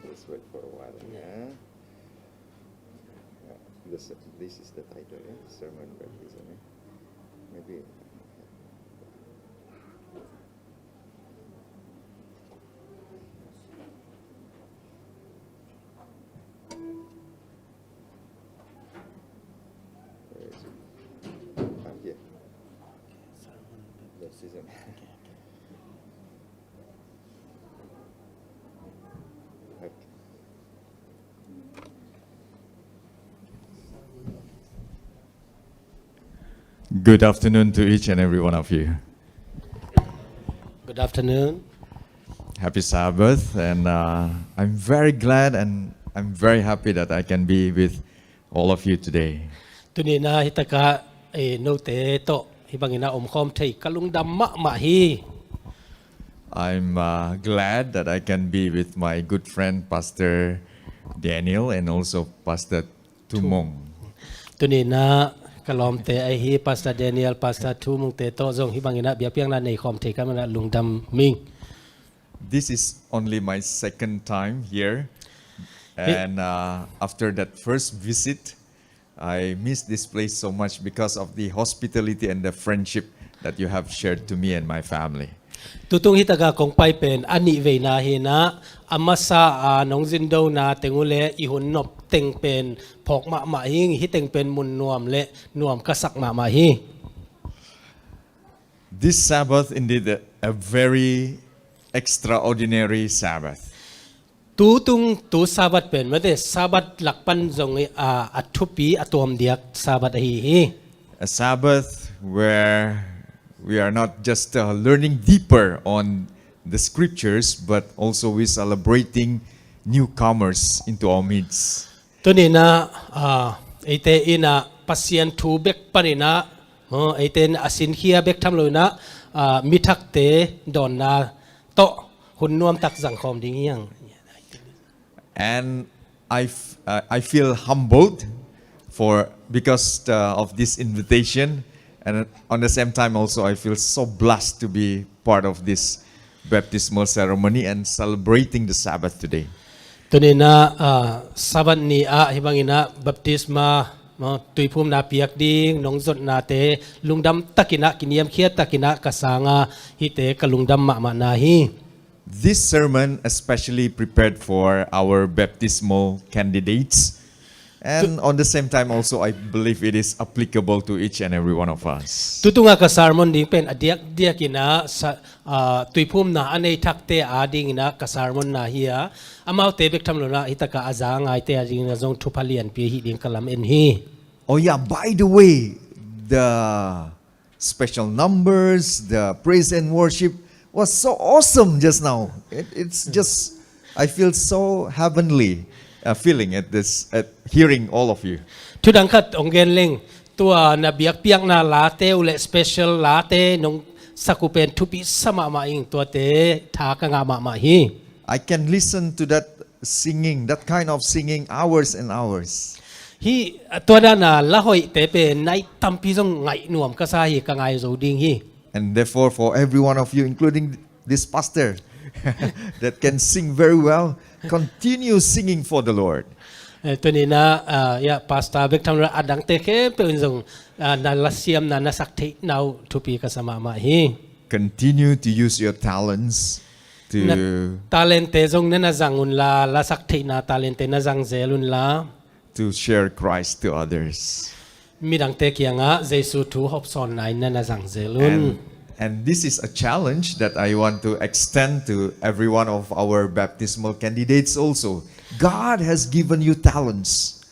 Just wait for a while. Yeah. Yeah. This, this is the title, yeah? Sermon Baptism, yeah? Maybe. Where is it? Ah, here. Baptism. Okay. Good afternoon to each and every one of you. Good afternoon. Happy Sabbath, and, uh, I'm very glad and I'm very happy that I can be with all of you today. Tuni na hi taka, eh, note tawh hi bangin a omkhawm thei ka lungdam mahmah hi. I'm, uh, glad that I can be with my good friend Pastor Daniel and also Pastor Tumong. Tuni na ka lawmte ahi Pastor Daniel, Pastor Tumong te tawh zong hi bangin a biakpiakna nei khawm thei ka hih manin a lungdam ing. This is only my second time here. Hi. And, uh, after that first visit, I miss this place so much because of the hospitality and the friendship that you have shared to me and my family. Tutung hi taka kong pai pen a nihveina hi na, a masa a nong zindona teng uh le i hun nop teng pen phawk mahmah hi ing, hi teng pen mun nuam le nuam ka sak mahmah hi. This Sabbath indeed a, a very extraordinary Sabbath. Tutung tu Sabbath pen mate Sabbath lak pan zong, ah, a thupi a tuam diak Sabbath ahi hi. A Sabbath where we are not just, uh, learning deeper on the scriptures, but also we celebrating newcomers into our midst. Tuni na, ah, eite ina Pasian thu bek pan ina, oh, eite ina a sinkhia bek tham lo ina, ah, mi thakte dawnna tawh hun nuam tak zang khawm ding hi hang. And I f-, uh, I feel humbled for, because, uh, of this invitation, and on the same time also I feel so blessed to be part of this baptismal ceremony and celebrating the Sabbath today. Tuninah, ah, Sabbath ni ah hih banginah baptisma, no, tuiphumna piak ding nong zotnate lungdam takinah kiniamkhiat takinah ka sanga hihte ka lungdam mahmahna hi. This sermon especially prepared for our baptismal candidates. And on the same time also, I believe it is applicable to each and every one of us. Tutunga ka sermon ding pen a diakdiakinah sa, ah, tuiphumna a nei thakte a dinginah ka sermonna hi a, amaute bek tham loinah hitaka a za ngaite a dinginah zong thupha lianpi hih ding ka lam en hi. Oh yeah, by the way, the special numbers, the praise and worship was so awesome just now. It, it's just, I feel so heavenly, uh, feeling at this, at hearing all of you. Thudang khat ong gen leng, tua na biakpiakna late uh le special late nong sak uh pen thupi sa mahmah ing, tuate tha ka ngah mahmah hi. I can listen to that singing, that kind of singing, hours and hours. Hih, tua dana la hoihte pen nai tampi zong ngaih nuam ka sa hi, ka ngai zo ding hi. And therefore, for every one of you, including this pastor, that can sing very well, continue singing for the Lord. Eh, tuninah, ah, ya, pastor bek tham loinah a dangte khempeuh in zong, ah, na lasiamna na sak theihna uh thupi ka sa mahmah hi. Continue to use your talents to, na talentte zong na na zang unla, la sak theihna talentte na zang zel unla, to share Christ to others. Midangte kiangah Jesu thu hopsawnna in na na zang zel un. And, and this is a challenge that I want to extend to every one of our baptismal candidates also. God has given you talents.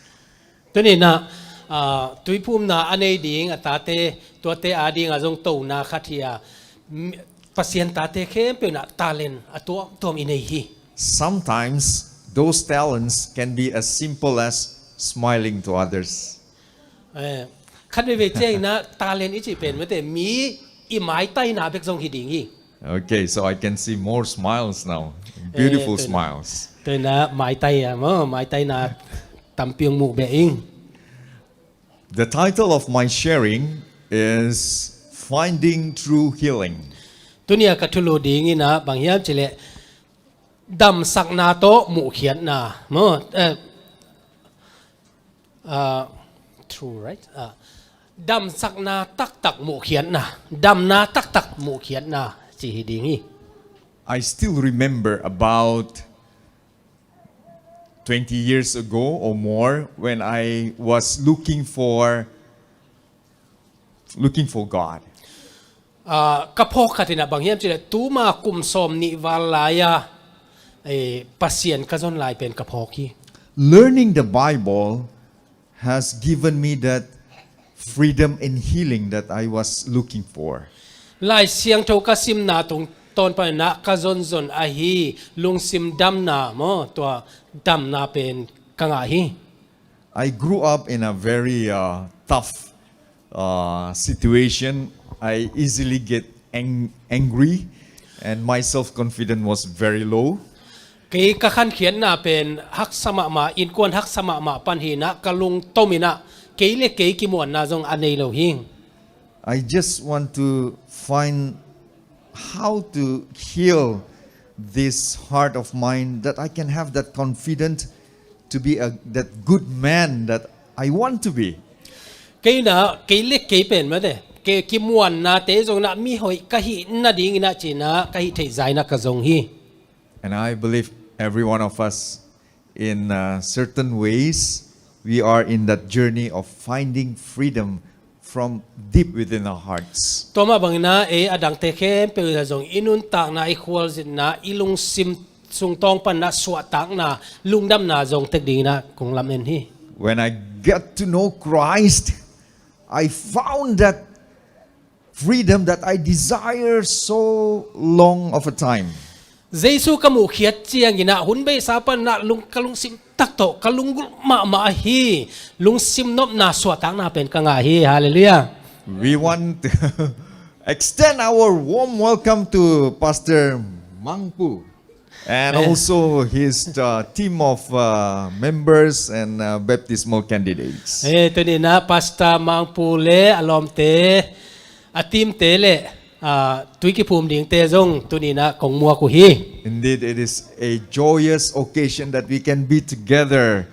Tuninah, ah, tuiphumna a nei ding a tate, tuate a dingah zong tona khat hi a, mi-, Pasian tate khempeuh inah talent a tuamtuam i nei hi. Sometimes those talents can be as simple as smiling to others. Eh, khat veivei cianginah talent i cih pen mate mi i maitaina bek zong hi ding hi. Okay, so I can see more smiles now. Beautiful smiles. Eh, tuinah maitai a maw, maitaina tampi ong muh beh ing. The title of my sharing is Finding True Healing. Tunia ka thulu dinginah bang hiam cileh damsakna tawh muhkhiatna maw, eh, ah, true, right? Ah, damsakna taktak muhkhiatna, damna taktak muhkhiatna ci hi ding hi. I still remember about twenty years ago or more when I was looking for, looking for God. Ah, ka phawk khatinah bang hiam cileh tuma kum sawm nih val lai-a, eh, Pasian ka zon lai pen ka phawk hi. Learning the Bible has given me that freedom and healing that I was looking for. Lai Siangtho ka simna tungtawn paninah ka zonzon ahi lungsim damna maw, tua damna pen ka ngah hi. I grew up in a very, uh, tough, uh, situation. I easily get ang-, angry, and my self-confidence was very low. Kei ka khankhiatna pen haksa mahmah, innkuan haksa mahmah pan hinah ka lungtominah kei le kei kimuanna zong a nei lo hi. I just want to find how to heal this heart of mine, that I can have that confidence to be a, that good man that I want to be. Kei inah, kei le kei pen mate, kei kimuannate zonginah mihoih ka hih nadinginah cinah ka hih theih zainah ka zong hi. And I believe every one of us, in, uh, certain ways, we are in that journey of finding freedom from deep within our hearts. Tua mah banginah ei a dangte khempeuh inah zong i nuntakna, i khualzinna, i lungsim sungtawng panah suahtakna, lungdamna zong tek dinginah kong lam en hi. When I get to know Christ, I found that freedom that I desire so long of a time. Jesu ka muhkhiat cianginah hun beisa panah lung, ka lungsim tak tawh ka lunggulh mahmah ahi lungsim nopna suahtakna pen ka ngah hi. Halleluiah. We want to extend our warm welcome to Pastor Mangpu and also his, uh, team of, uh, members and, uh, baptismal candidates. Eh, tuninah Pastor Mangpu le a lawmte, a teamte le ah, tui kiphum dingte zong tuni-in ah kong muak uh hi. Indeed, it is a joyous occasion that we can be together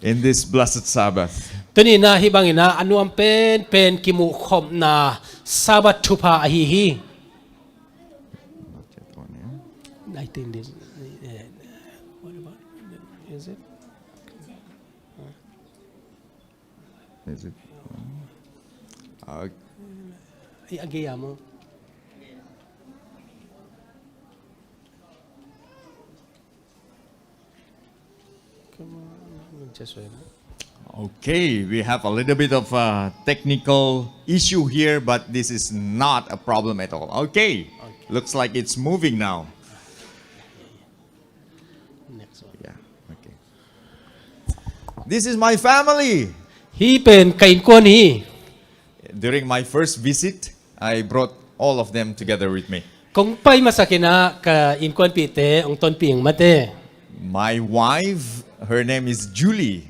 in this blessed Sabbath. Tuni-in ah hih bangin ah a nuam penpen kimuhkhopna Sabbath thupha ahi hi. I think this, eh, what about, is it? Is it? Uh, a gei a maw? Come on, just wait. Okay, we have a little bit of a technical issue here, but this is not a problem at all. Okay, okay. Looks like it's moving now. Next one. Yeah, okay. This is my family. Hih pen ka innkuan hi. During my first visit, I brought all of them together with me. Kong pai masak in ah ka innkuanpihte hong tonpih ing mate. My wife, her name is Julie.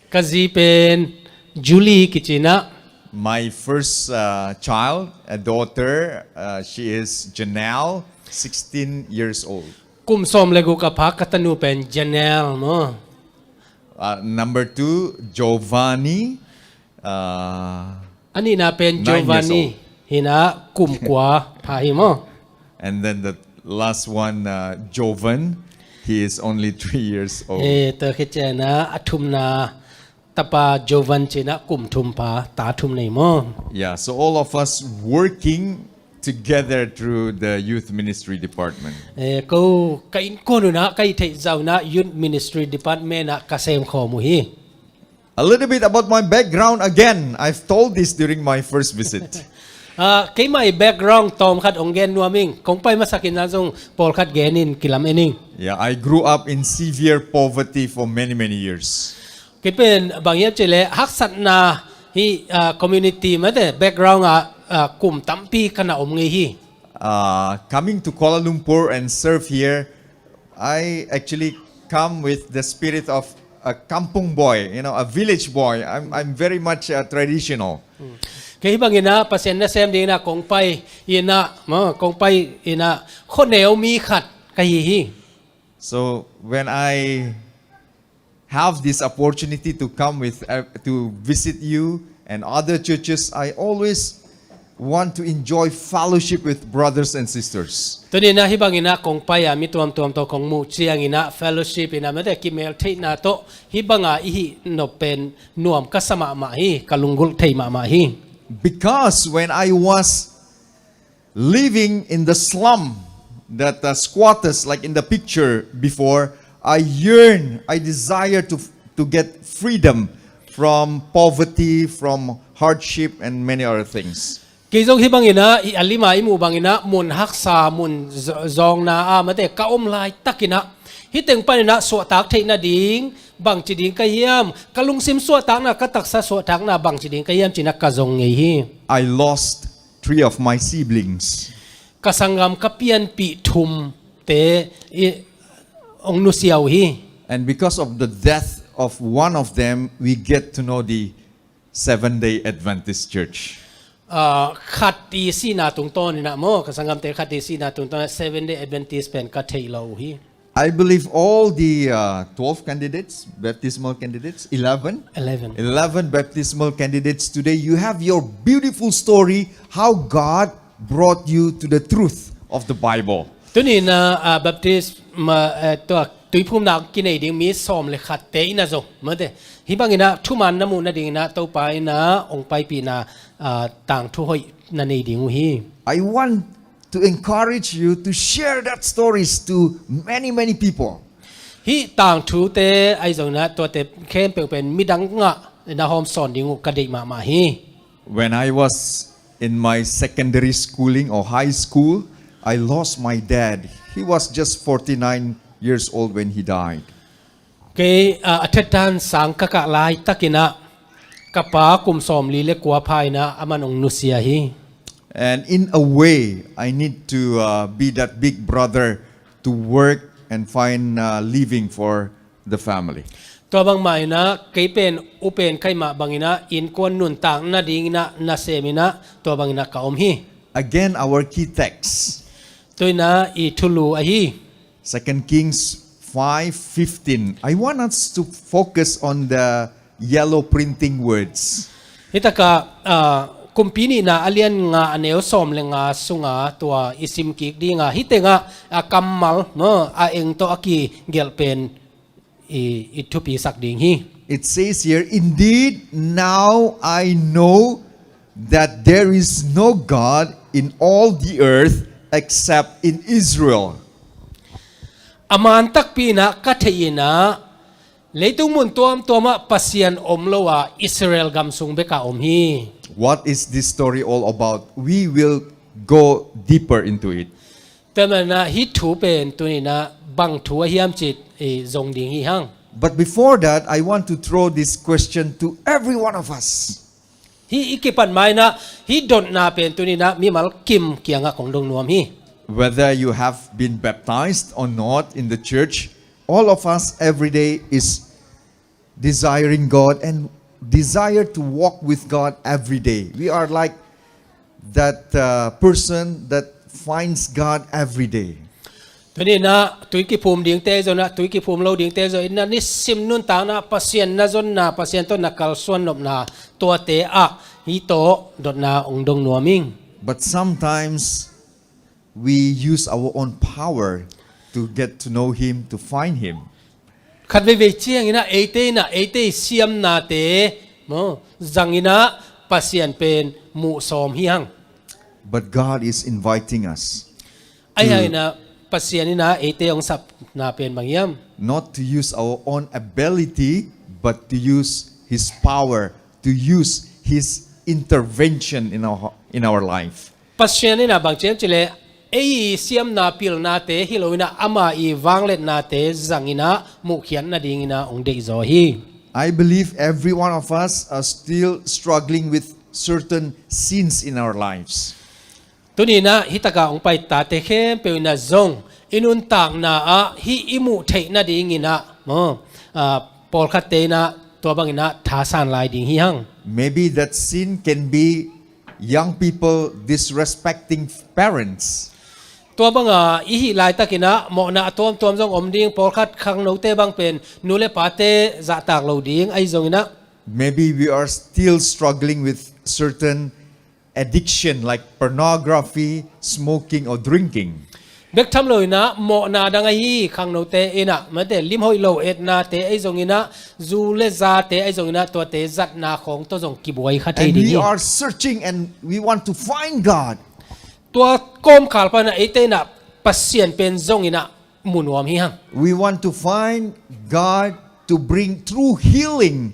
Ka zi pen Julie kici in ah. My first, uh, child, a daughter, uh, she is Janelle, sixteen years old. Kum sawm le guk a pha ka tanu pen Janelle maw. Uh, number two, Giovanni. Uh, a nihna pen nine years Giovanni old. Hi in ah kum kua pha hi maw. And then the last one, uh, Jovan, he is only three years old. Eh, tua khit ciang ah a thumna tapa Jovan ci in ah kum thum pha, ta thum nei maw. Yeah, so all of us working together through the youth ministry department. Eh, ko ka innkuan un ah ka hih theih zah un ah youth ministry department ah ka semkhawm uh hi. A little bit about my background again. I've told this during my first visit. Ah, keimah i background tawmkhat hong gen nuam ing. Kong pai masak in ah zong pawlkhat gen in kilamen ing. Yeah, I grew up in severe poverty for many, many years. Kei pen bang hiam cih leh haksatna hih, ah, community mate background ah, ah, kum tampi ka na om ngei hi. Uh, coming to Kuala Lumpur and serve here, I actually come with the spirit of a kampung boy, you know, a village boy. I'm, I'm very much, uh, traditional. Kei hih bangin ah Pasian nasem dingin ah kong pai in ah, maw, kong pai in ah khuaneu mi khat ka hi hi. So when I have this opportunity to come with, uh, to visit you and other churches, I always want to enjoy fellowship with brothers and sisters. Tuni-in ah hih bangin ah kong pai a mi tuamtuam tawh kong muh ciangin ah fellowship in ah mate kimel theihna tawh hih banga i hih nop pen nuam ka sa mahmah hi, ka lunggulh thei mahmah hi. Because when I was living in the slum, that, uh, squatters, like in the picture before, I yearn, I desire to, to get freedom from poverty, from hardship, and many other things. Kei zong hih bangin ah, i a lim a i muh bangin ah, mun haksa, mun z-, zawngna ah mate ka om laitakin ah, hih teng panin ah suahtak theih nading bangci ding ka hiam, ka lungsim suahtakna, ka taksa suahtakna bangci ding ka hiam ci-in ah ka zong ngei hi. I lost three of my siblings. Ka sanggam ka pianpih thumte i hong nusia uh hi. And because of the death of one of them, we get to know the Seventh-day Adventist Church. Ah, khat i sihna tungtawnin ah maw, ka sanggamte khat i sihna tungtawnin ah Seventh-day Adventist pen ka theih lo uh hi. I believe all the, uh, twelve candidates, baptismal candidates, eleven? Eleven. Eleven baptismal candidates today, you have your beautiful story, how God brought you to the truth of the Bible. Tuni-in ah, ah, Baptist ma, eh, tua tuiphumna kinei ding mi sawm le khatte in ah zong mate, hih bangin ah thuman na muh nadingin ah Topa in ah hong paipihna, ah, tangthu hoih na nei ding uh hi. I want to encourage you to share that stories to many, many people. Hih tangthute ahi zongin ah tuate khempeuh pen midang ah na hawmsawn ding uh ka deih mahmah hi. When I was in my secondary schooling or high school, I lost my dad. He was just forty-nine years old when he died. Kei, ah, a thetdan sang ka kah laitakin ah ka pa kum sawmli le kua pha in ah aman hong nusia hi. And in a way, I need to, uh, be that big brother to work and find, uh, living for the family. Tua bangmah in ah kei pen upen khaimah bangin ah innkuan nuntak nadingin ah nasem in ah tua bangin ah ka om hi. Again, our key text. Tuina i thulu ahi. Second Kings five fifteen. I want us to focus on the yellow printing words. Hitaka, ah, Kumpi nihna a lian nga a neu sawm le nga sunga tua i sim kik dinga, hitengah a kammal, no, a eng tawh a kigelh pen i, i thupi sak ding hi. It says here, "Indeed, now I know that there is no God in all the earth except in Israel." A man takpi inah ka theih inah, leitung mun tuamtuamah Pasian om lo a, Israel gam sung bekah om hi. What is this story all about? We will go deeper into it. Tua manah hih thu pen tuninah bang thu a hiam cih i zong ding hi hang. But before that, I want to throw this question to every one of us. Hih i kipan mainah hih dotna pen tuninah mimal kim kiangah kong dong nuam hi. Whether you have been baptized or not in the church, all of us every day is desiring God and desire to walk with God every day. We are like that, uh, person that finds God every day. Tuninah tui kiphum dingte zong inah, tui kiphum lo dingte zong inah, nisim nuntakna Pasian na zonna, Pasian tawh na kalsuan nopna, tuate ah hih tawh dotna hong dong nuam ing. But sometimes we use our own power to get to know Him, to find Him. Khat veivei cianginah eite inah eite i siamnate, maw, zanginah Pasian pen muh sawm hi hang. But God is inviting us. Ahi hanginah Pasian inah eite hong sapna pen bang hiam? Not to use our own ability, but to use His power, to use His intervention in our, in our life. Pasian inah bang ciam cileh, ei i siamna pilnate hi lo inah ama i vangliatnate zanginah muhkhiat nadinginah hong deihzaw hi. I believe every one of us are still struggling with certain sins in our lives. Tuninah hitakah hong paitate khempeuh inah zong i nuntakna ah hih i muh theih nadinginah, maw, ah, pawlkhatte inah tua banginah thasan lai ding hi hang. Maybe that sin can be young people disrespecting parents. Tua banga i hih laitakinah mawhna a tuamtuam zong om ding, pawlkhat khangnote bang pen nu le pate zahtak lo ding ahi zonginah. Maybe we are still struggling with certain addiction like pornography, smoking or drinking. Bek tham lo inah mawhna dang ahi khangnote inah mate limhoih lo etnate ahi zonginah, zu le zate ahi zonginah tuate zatna khawng tawh zong kibuai kha thei ding hi. And we are searching and we want to find God. Tua kawmkal panah eite inah Pasian pen zonginah mu nuam hi hang. We want to find God to bring true healing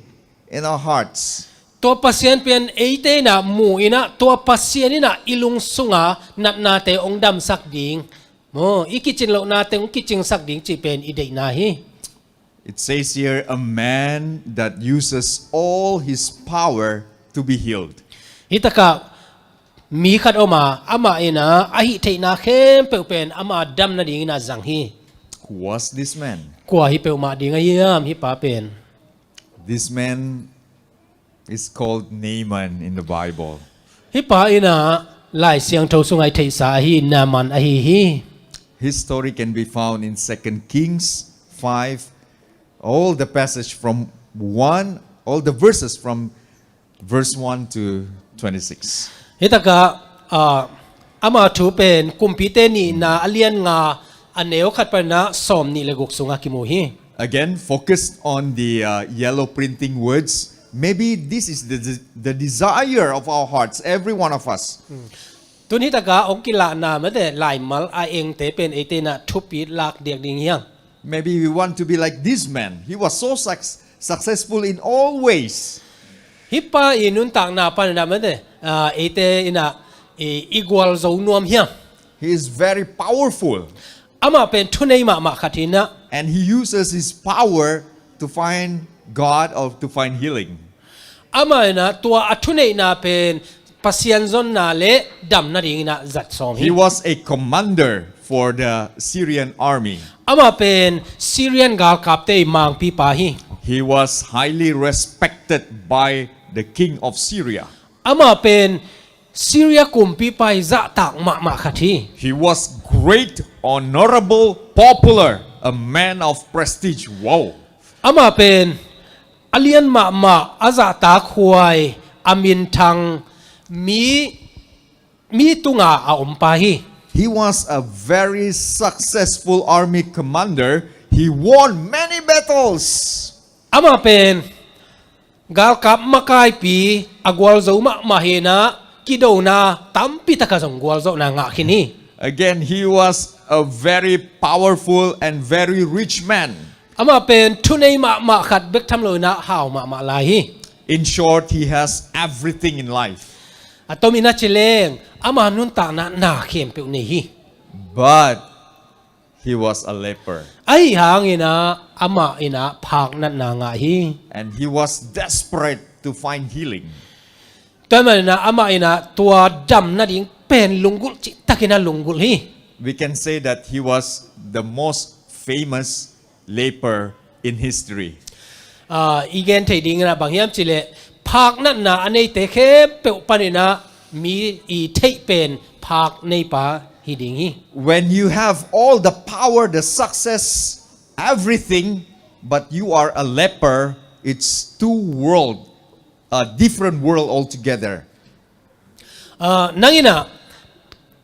in our hearts. Tua Pasian pen eite inah mu inah, tua Pasian inah i lungsunga natnate hong damsak ding, maw, i kicin lohnate hong kicingsak ding cih pen i deihna hi. It says here, "A man that uses all his power to be healed." Hitakah mi khat om a, amah inah a hih theihna khempeuh pen ama dam nadinginah zang hi. Who was this man? Kua hi peuhmah ding ahi hiam hih pa pen? This man is called Naaman in the Bible. Hih pa inah Lai Siangtho sungah i theihsa ahi Naaman ahi hi. His story can be found in Second Kings five, all the passage from one, all the verses from verse one to twenty-six. Hitakah, ah, ama thu pen Kumpite nihna a lian nga a neu khat panah sawm nih le guk sungah kimu hi. Again, focused on the, uh, yellow printing words. Maybe this is the, the, the desire of our hearts, every one of us. Tun hitakah hong kilahna mate laimal a engte pen eite inah thupi lak diak ding hi hang. Maybe we want to be like this man. He was so suc-, successful in all ways. Hih pa i nuntakna paninah mate, ah, eite inah i, i gualzo nuam hiam? He is very powerful. Amah pen thunei mahmah khat hi inah. And he uses his power to find God or to find healing. Amah inah tua a thuneihna pen Pasian zonna le dam nadinginah zat sawm hi. He was a commander for the Syrian army. Amah pen Syrian galkapte i mangpipa hi. He was highly respected by the king of Syria. Amah pen Syria kumpipa i zahtak mahmah khat hi. He was great, honorable, popular, a man of prestige. Wow. Amah pen a lian mahmah, a zahtak huai, a minthang, mi, mi tunga a ompa hi. He was a very successful army commander. He won many battles. Amah pen galkap makaipi a gualzo mahmah hinah kidona tampi taka zong gualzawhna ngah khin hi. Again, he was a very powerful and very rich man. Amah pen thunei mahmah khat bek tham loinah hau mahmah lai hi. In short, he has everything in life. A tomin a ci leng ama nuntakna na khempeuh nei hi. But He was a leper. Ahi hanginah amah inah phak natna ngah hi. And he was desperate to find healing. Tua maninah amah inah tua dam nading pen lunggulh cihtakinah lunggulh hi. We can say that he was the most famous leper in history. Ah, i gen thei dinginah bang hiam cileh phak natna a neite khempeuh paninah mi i theih pen phak neipa hi ding hi. When you have all the power, the success, everything, but you are a leper, it's two world, a different world altogether. Ah, nanginah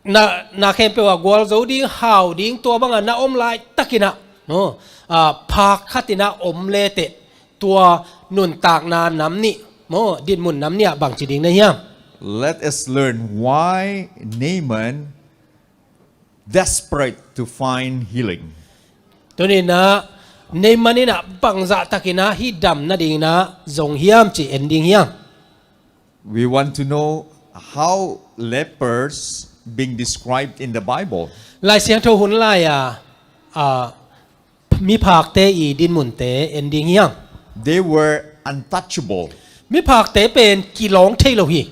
na, na khempeuh ah gualzo ding, hau ding, tua bangah na om laitakinah, no? Ah, phak khatinah om leteh tua nuntakna nam nih, maw, dinmun nam nih ah bangci ding na hiam? Let us learn why Naaman desperate to find healing. Tuninah Naaman inah bangzahtakinah hih dam nadinginah zong hiam ci en ding hiam? We want to know how lepers being described in the Bible. Lai Siangtho hun lai-a, ah, miphakte i dinmunte en ding hiam? They were untouchable. Miphakte pen kilawng thei lo hi.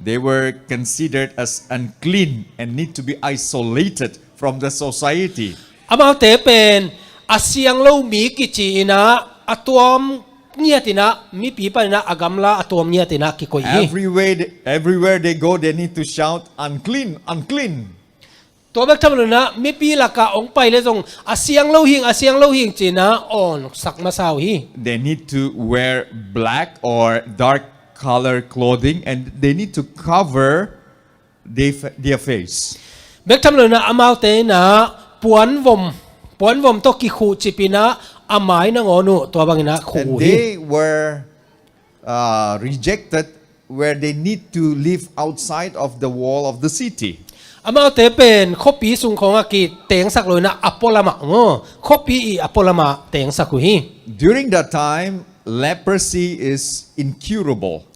They were considered as unclean and need to be isolated from the society. Amaute pen a siang lo mi kici inah a tuam ngiatinah mipi paninah a gamla a tuam ngiatinah kikoih hi. Everywhere they, everywhere they go, they need to shout, "Unclean, unclean." Tua bek tham loinah mipi lakah hong pai le zong a siang lo hing, a siang lo hing cinah awnsak masa uh hi. They need to wear black or dark color clothing and they need to cover their face. Bek tham loinah amaute inah puanvom, puanvom tawh kikhuh cipinah a mai nangawn uh tua banginah khuh uh hi. And they were uh, rejected where they need to live outside of the wall of the city. Amaute pen khuapi sung khawngah kitengsak loinah a pualamah maw, khuapi i a pualamah tengsak uh hi. During that time, leprosy is incurable.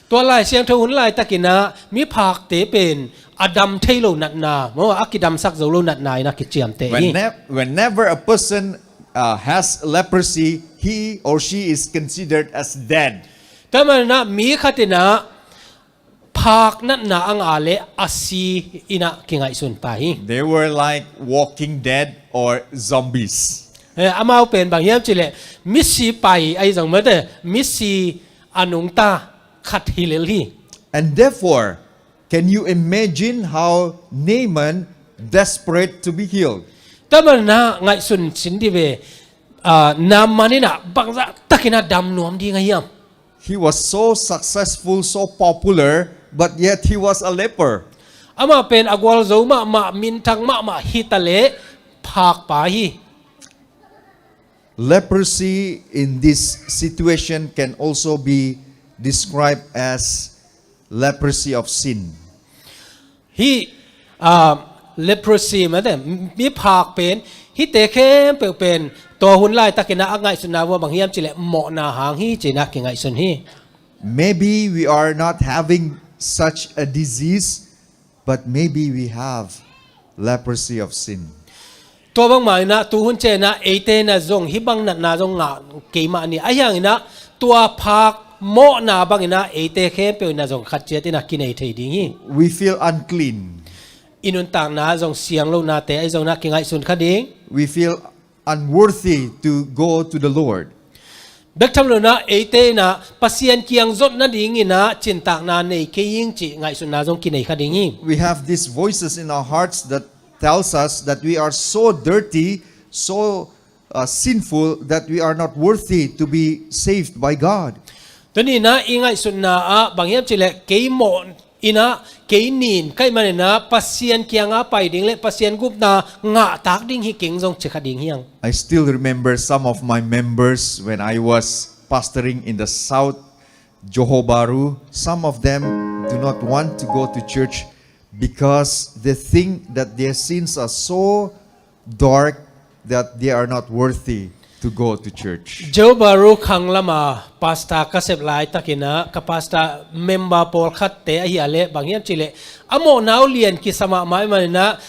Tua Lai Siangtho hun laitakinah miphakte pen a dam thei lo natna maw, a kidamsak zo lo natna inah kiciamteh hi. Whenever a person uh, has leprosy, he or she is considered as dead. Tua maninah mi khatinah phak natna a ngah leh a si inah kingaihsun pah hi. They were like walking dead or zombies. Eh, amau pen bang hiam cileh misi pai ahi zong mate, misi a nungta khat hi lel hi. And therefore, can you imagine how Naaman desperate to be healed? Tua maninah ngaihsun cin dih ve, ah, Naaman inah bangzahtakinah dam nuam ding a hiam? He was so successful, so popular, but yet he was a leper. Amah pen a gualzo mahmah, minthang mahmah hitaleh phakpa hi. Leprosy in this situation can also be described as leprosy of sin. Hih, ah, leprosy mate, miphak pen hihte khempeuh pen tua hun laitakinah a ngaihsutna vua bang hiam cileh mawhna hang hi cinah kingaihsun hi. Maybe we are not having such a disease, but maybe we have leprosy of sin. Tua bangmah inah tuhun cianginah eite na zong hih bang natna zong ngah keimah ni. Ahi hanginah tua phak mawhna banginah eite khempeuh inah zong khat ciat inah kinei thei ding hi. We feel unclean. I nuntakna zong siang lohnate ahi zonginah kingaihsun kha ding. We feel unworthy to go to the Lord. Bek tham lo-in ah eite in ah Pasian kiang zot nadingin ah cintakna nei kei ing cih ngaihsutna zong kinei kha ding hi. We have these voices in our hearts that tells us that we are so dirty, so, uh, sinful that we are not worthy to be saved by God. Tuni-in ah i ngaihsutna ah bang hiam cih leh kei mawh in ah, kei nin ka hih manin ah Pasian kiangah pai ding leh Pasian gupna ngahtak ding hi keng zong ci kha ding hi hang. I still remember some of my members when I was pastoring in the South Johor Bahru. Some of them do not want to go to church because they think that their sins are so dark that they are not worthy to go to church. Johor Bahru khang lama pastor ka sep laitakin ah ka pastor member pawlkhatte ahih leh bang hiam cih leh a mawhna uh lian kisa mahmah ahih manin ah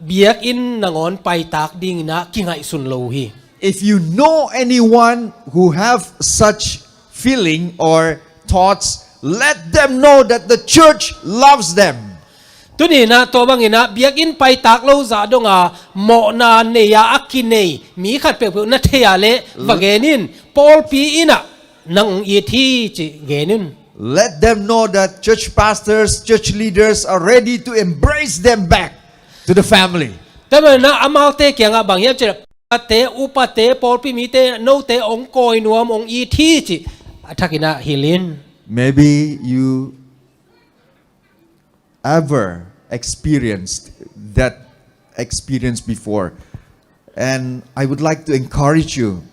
biakinn nangawn paitak dingin ah kingaihsun lo uh hi. If you know anyone who have such feeling or thoughts, let them know that the church loves them. Tuni-in ah tua bangin ah biakinn paitak lo zah dong a mawhna nei a a kinei mi khat peuhpeuh na thei a leh va gen in, pawlpi in ah nang it hi cih gen in. Let them know that church pastors, church leaders are ready to embrace them back to the family. Tua manin ah amaute kiangah bang hiam cih leh pastorte, upate, pawlpi mite, note hong kawi nuam, hong it hi cih a thakin ah hilh in. Maybe you ever experienced that experience before. And I would like to encourage you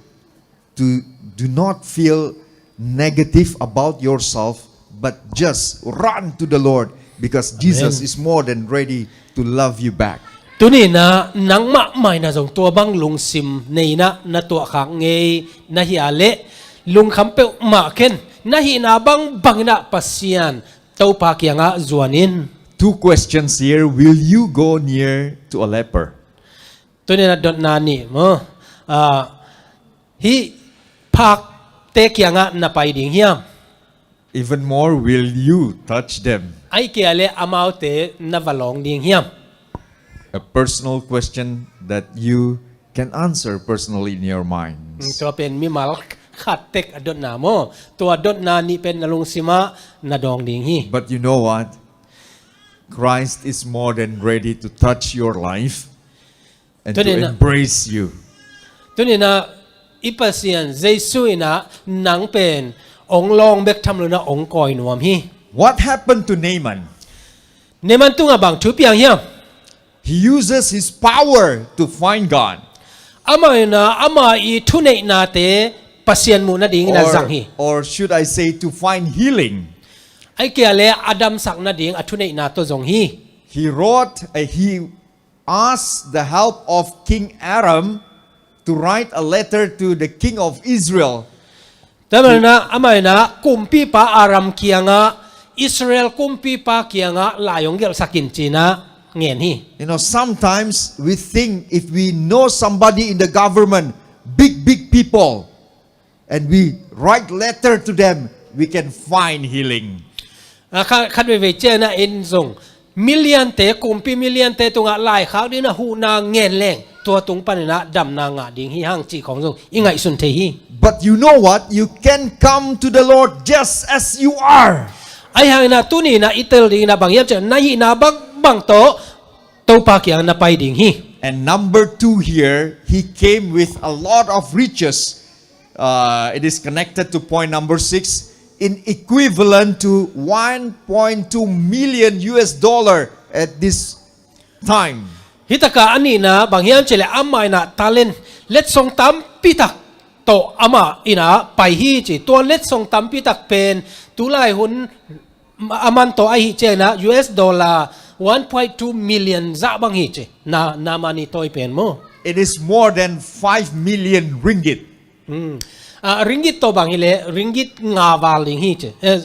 to do not feel negative about yourself, but just run to the Lord because Jesus is more than ready to love you back. Tuni-in ah nangmah mah in ah zong tua bang lungsim nei-in ah na tuahkhak ngei na hih a leh lungkham peuhmah ken, na hihna bangbangin ah Pasian Topa kiangah zuan in. Two questions here. Will you go near to a leper? Tuni-in ah dotna nih maw. Ah, hih phakte kiangah na pai ding hiam? Even more, will you touch them? Ahih kei leh amaute na va lawng ding hiam? A personal question that you can answer personally in your minds. Tua pen mimal khat tek a dotna maw. Tua dotna nih pen na lungsim ah na dawng ding hi. But you know what? Christ is more than ready to touch your life and to embrace you. Tuni-in ah i Pasian Jesu in ah nang pen hong lawng bek tham lo-in ah hong kawi nuam hi. What happened to Naaman? Naaman tungah bang thu piang hiam? He uses his power to find God. Amah in ah ama i thuneihnate Pasian muh nadingin a zang hi. Or should I say to find healing? Ahih kei leh a damsak nading a thuneihna tawh zong hi. He wrote, uh, he asked the help of King Aram to write a letter to the king of Israel. Tua manin ah amah in ah kumpipa Aram kiangah Israel kumpipa kiangah lai hong gelhsak in ci-in ah ngen hi. You know, sometimes we think if we know somebody in the government, big, big people, and we write letter to them, we can find healing. Ah, kha-, khat veivei ciangin ah ei zong million-te, kumpi million-te tungah laikhak dingin ah huhna ngen leng tua tung panin ah damna ngah ding hi hang cih khawng zong i ngaihsun thei hi. But you know what? You can come to the Lord just as you are. Ahih hangin ah tuni-in ah i tel dingin ah bang hiam cih leh na hihna bangbang tawh Topa kiang na pai ding hi. And number two here, he came with a lot of riches. Uh, it is connected to point number six, in equivalent to one point two million U S dollar at this time. Hih takah a nihna bang hiam cih leh amah in ah talent letsong tampi tak tawh amah in ah pai hi ci. Tua letsong tampi tak pen tulai hun a man tawh ahih ciangin ah U S dollar one point two million zah bang hi ci. Na, Naaman i tawi pen maw. It is more than five million ringgit. Hmm. Ah, ringgit tawh bang hi leh ringgit nga val ding hi ci. Eh,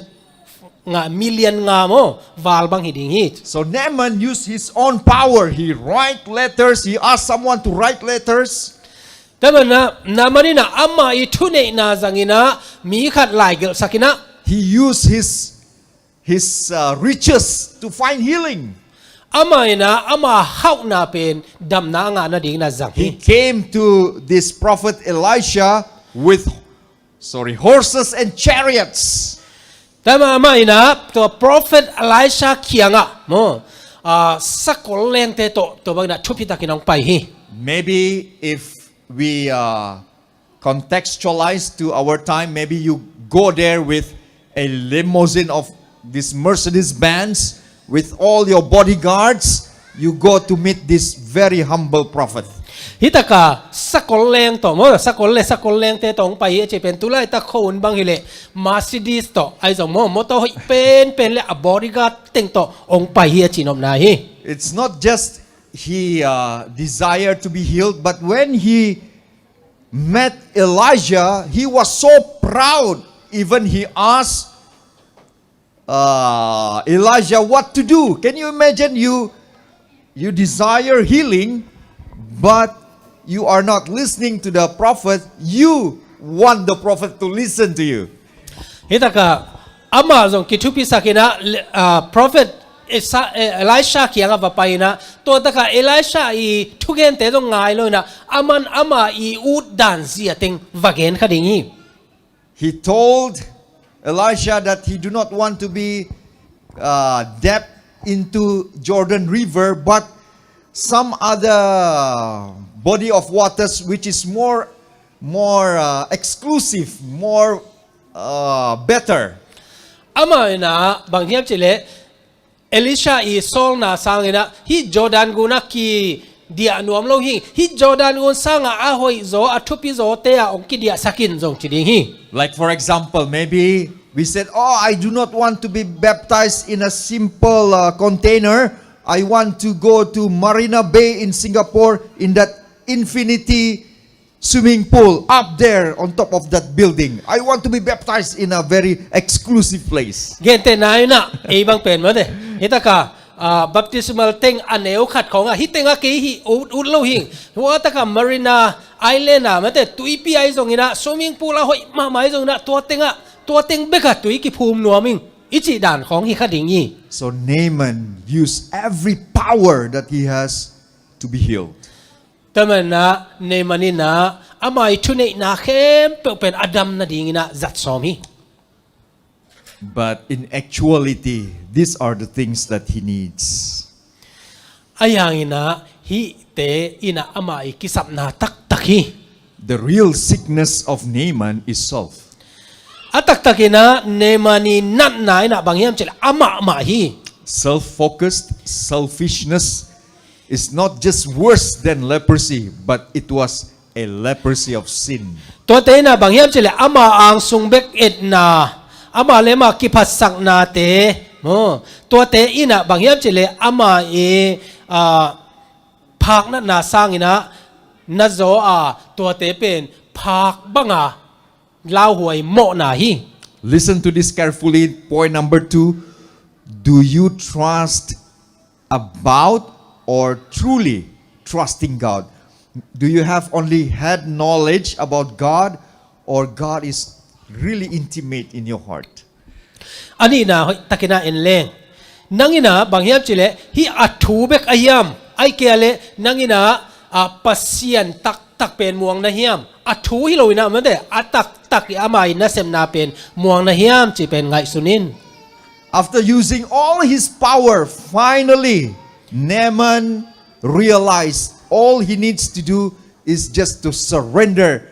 nga, million nga maw val bang hi ding hi ci. So Naaman used his own power. He write letters. He asked someone to write letters. Tua manin ah Naaman in ah amah i thuneihna zangin ah mi khat lai gelhsak in ah. He used his his, uh, riches to find healing. Amah in ah ama hauhna pen damna a ngah nadingin a zang hi. He came to this prophet Elisha with Sorry, horses and chariots. Tua mah, amah in ah tua prophet Elisha kiangah maw, ah, sakol lengte tawh tua bangin ah thupi takin hong pai hi. Maybe if we uh, contextualize to our time, maybe you go there with a limousine of this Mercedes Benz with all your bodyguards. You go to meet this very humble prophet. Hi taka sakol leng tawh maw, sakol le sakol lengte tawh hong pai hi a cih pen, tulaitak khua hun bang hileh Mercedes tawh, ahi zong maw, motor hoih penpen le a bodyguard teng tawh hong pai hi a cihnopna hi. It's not just he uh, desired to be healed, but when he met Elijah, he was so proud. Even he asked uh, Elijah what to do. Can you imagine? You, you desire healing, but you are not listening to the prophet. You want the prophet to listen to you. Hi taka amah zong kithupisak in ah, le- ah, prophet Esa- eh, Elisha kiangah va pai in ah, tua taka Elisha i thugente zong ngai lo in ah, aman ama i ut dan zia teng va gen kha ding hi. He told Elisha that he do not want to be uh, depth into Jordan River, but some other body of waters which is more more uh, exclusive, more uh, better. Amah in ah bang hiam cih leh Elisha i sawlna sang in ah hih Jordan gun ah kidiah nuam lo hi. Hih Jordan gun sangah a hoih zaw, a thupi zawte ah hong kidiahsak in zong ci ding hi. Like, for example, maybe we said, "Oh, I do not want to be baptized in a simple uh, container. I want to go to Marina Bay in Singapore in that infinity swimming pool up there on top of that building. I want to be baptized in a very exclusive place." Gentehna in ah ei bang pen mate, hi taka ah, baptismal tank a neu khat khawngah, hih tengah kei hi ut, ut lo hi. Hua taka Marina Island ah mate, tuipi ahi zong in ah, swimming pool a hoih mahmah ahi zong in ah, tua tengah, tua teng bekah tui kiphum nuam ing i cih dan khawng hi kha ding hi. So Naaman used every power that he has to be healed. Tua manin ah Naaman in ah ama i thuneihna khempeuh pen a dam nading in ah zat sawm hi. But in actuality, these are the things that he needs. Ahi hangin ah hihte in ah ama i kisapna taktak hi. The real sickness of Naaman is self. A taktak in ah Naaman i natna in ah bang hiam cih leh amah mah hi. Self-focused, selfishness is not just worse than leprosy, but it was a leprosy of sin. Tuate in ah bang hiam cih leh ama angsung bek etna, ama le ama kiphatsaknate maw, tuate in ah bang hiam cih leh ama i ah, phak natna sang in ah na zaw a, tuate pen phak banga lauhuai mawhna hi. Listen to this carefully. Point number two. Do you trust about or truly trusting God? Do you have only head knowledge about God, or God is really intimate in your heart? A nihna hoih takin ah en leng, nang in ah bang hiam cih leh hih a thu bek a hiam, ahih kei leh nang in ah, ah, Pasian taktak pen muang na hiam? A thu hi lo in ah mate, a taktak i ama i nasepna pen muang na hiam cih pen ngaihsun in. After using all his power, finally, Naaman realized all he needs to do is just to surrender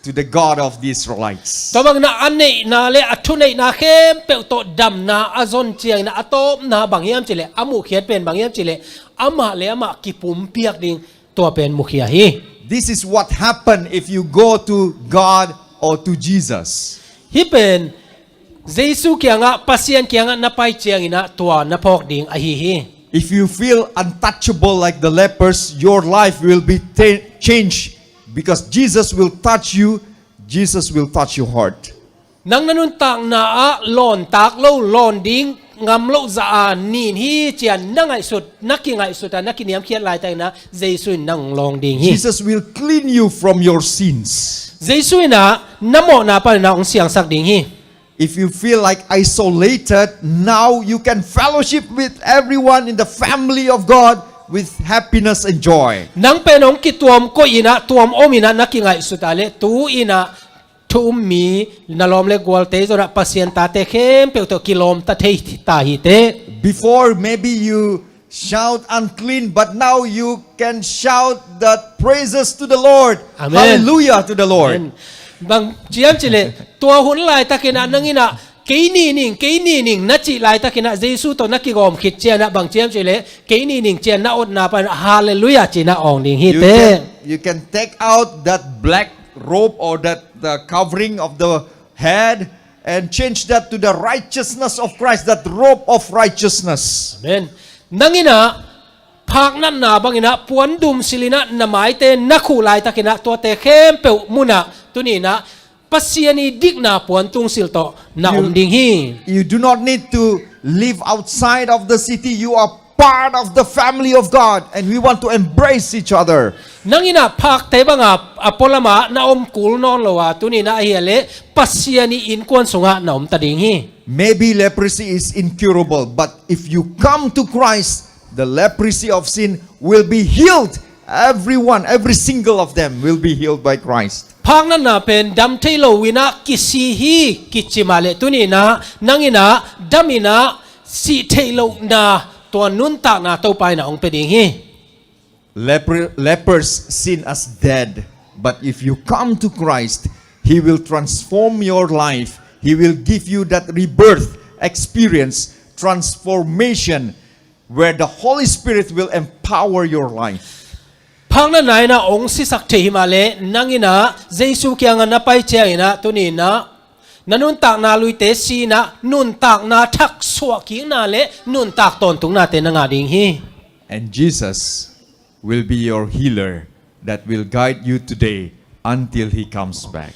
to the God of the Israelites. Tua bangin ah a neihna le a thuneihna khempeuh tawh damna a zon ciangin ah a tawpna bang hiam cih leh, a muhkhiat pen bang hiam cih leh, amah le amah kipumpiak ding, tua pen mukhia hi. This is what happened if you go to God or to Jesus. Hih pen Jesu kiangah, Pasian kiangah na pai ciangin ah tua na phawk ding ahi hi. If you feel untouchable like the lepers, your life will be ta- changed, because Jesus will touch you, Jesus will touch your heart. Nang na nuntakna ah lawntak lo, lawn ding ngam loh zah a nin hi ci-a na ngaihsut, na kingaihsut a, na kiniamkhiat laitakin ah Jesu in nang hong lawng ding hi. Jesus will clean you from your sins. Jesu in ah na mawhna panin ah hong siangsak ding hi. If you feel like isolated, now you can fellowship with everyone in the family of God with happiness and joy. Nang pen hong kituam koih in ah, tuam om in ah na kingaihsut a leh, tu-in ah thu um mi, na lawm le gualte zong ah Pasian tate khempeuh tawh kilawm ta thei ta hi teh. Before, maybe you shout unclean, but now you can shout that praises to the Lord. Amen. Hallelujah to the Lord. Amen. Bang ci hiam cih leh, tua hun laitakin ah nang in ah, "Kei ni ning, kei ni ning," na cih laitakin ah, Jesu tawh na kigawm khit ciang ah, bang ci hiam cih leh, "Kei ni ning," ci-a na otna pan ah, "Hallelujah," ci-in ah awng ding hi teh. You can, you can take out that black robe or that, the covering of the head and change that to the righteousness of Christ, that robe of righteousness. Amen. Nang in ah phaknatna bangin ah puandum silhin ah na maite na khuh laitakin ah tuate khempeuh mun ah tuni-in ah Pasian ii dikna puantung sil tawh na om ding hi. You do not need to live outside of the city. You are part of the family of God, and we want to embrace each other. Nang in ah phakte bang a, a pualam ah na om kul nawn lo a, tuni-in ah ahih leh Pasian ii innkuan sungah na om ta ding hi. Maybe leprosy is incurable, but if you come to Christ, the leprosy of sin will be healed. Everyone, every single of them will be healed by Christ. Phaknatna pen dam thei lo-in ah kisi hi kici mah leh tuni-in ah nang in ah dam in ah sih theih lohna tua nuntakna Topa in ah hong pia ding hi. Leper, lepers sin as dead, but if you come to Christ, He will transform your life. He will give you that rebirth experience, transformation, where the Holy Spirit will empower your life. Phaknatna in ah hong sisak thei hi mah leh nang in ah Jesu kiangah na pai ciangin ah tuni-in ah na nuntakna luite si-in ah nuntakna thaksuah kikna le nuntak tawntungna te na ngah ding hi. And Jesus will be your healer that will guide you today until He comes back.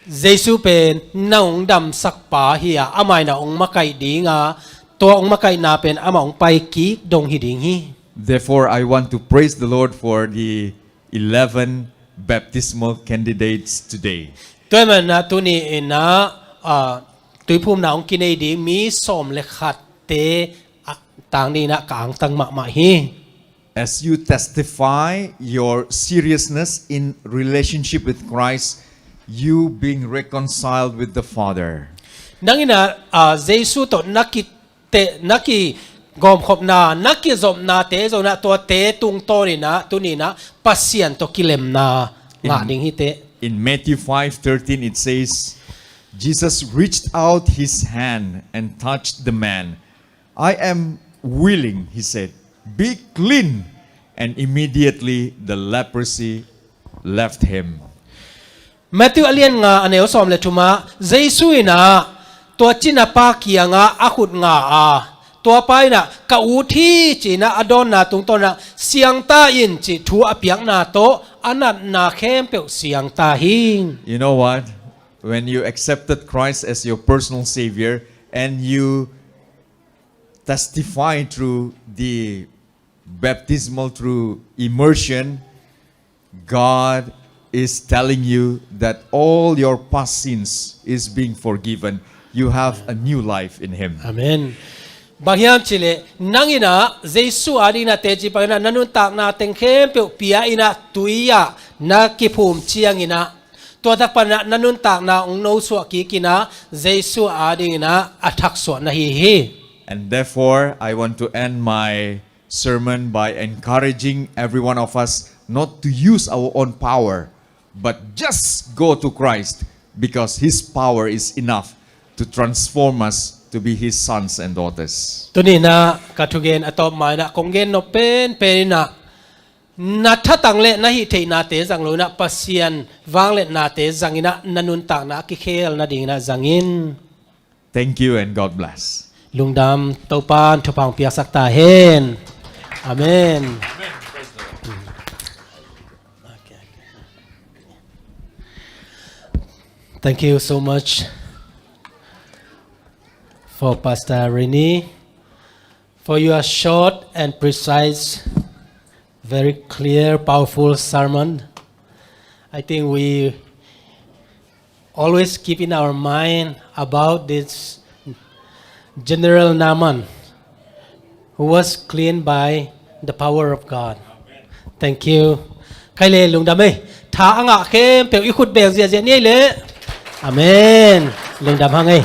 Jesu pen na hong damsakpa hi a, amah in ah hong makaih ding a, tua hong makaihna pen amah hong pai kik dong hi ding hi. Therefore, I want to praise the Lord for the eleven baptismal candidates today. Tua ahih manin ah tuni-in ah, ah, tuiphumna hong kinei ding mi sawm le khatte, ah, tang dingin ah ka angtang mahmah hi. As you testify your seriousness in relationship with Christ, you being reconciled with the Father. Nang in ah, ah, Jesu tawh na kite, na kigawmkhopna, na kizopnate zong ah tuate tungtawnin ah tuni-in ah Pasian tawh kilemna ngah ding hi teh. In Matthew five thirteen it says, Jesus reached out His hand and touched the man. "I am willing," He said, "be clean." And immediately the leprosy left him. Matthew a lian nga a neu sawm le thum ah Jesu in ah tua cinapa kiangah a khut nga a, tuapa in ah, "Ka ut hi," ci-in ah a dawnna tungtawn ah, "Siangta in," cih thu a piakna tawh a natna khempeuh siangta hi. You know what? When you accepted Christ as your personal Savior and you testify through the baptismal, through immersion, God is telling you that all your past sins is being forgiven. You have a new life in Him. Amen. Bang hiam cih leh, nang in ah Jesu adingin ah teci pangin ah na nuntakna teng khempeuh pia-in ah tui ah na kiphum ciangin ah, tua tak panin ah na nuntakna hong nosuah kikin ah Jesu adingin ah a thaksuah na hi hi. And therefore, I want to end my sermon by encouraging every one of us not to use our own power, but just go to Christ, because His power is enough to transform us to be His sons and daughters. Tuni-in ah ka thugen a tawp ma-in ah kong gen nop penpen in ah, na thatang le na hih theihnate zang lo-in ah Pasian vangliatnate zangin ah na nuntakna a kikhel nadingin ah zang in. Thank you and God bless. Lungdam, Topa'n thupha hong piaksak ta hen. Amen. Thank you so much for Pastor Rini, for your short and precise, very clear, powerful sermon. I think we always keep in our mind about this General Naaman, who was cleansed by the power of God. Thank you. Khai le lungdam ei. Tha a ngah khempeuh i khut beng ziahziah ni ei le. Amen. Lungdam hang ei.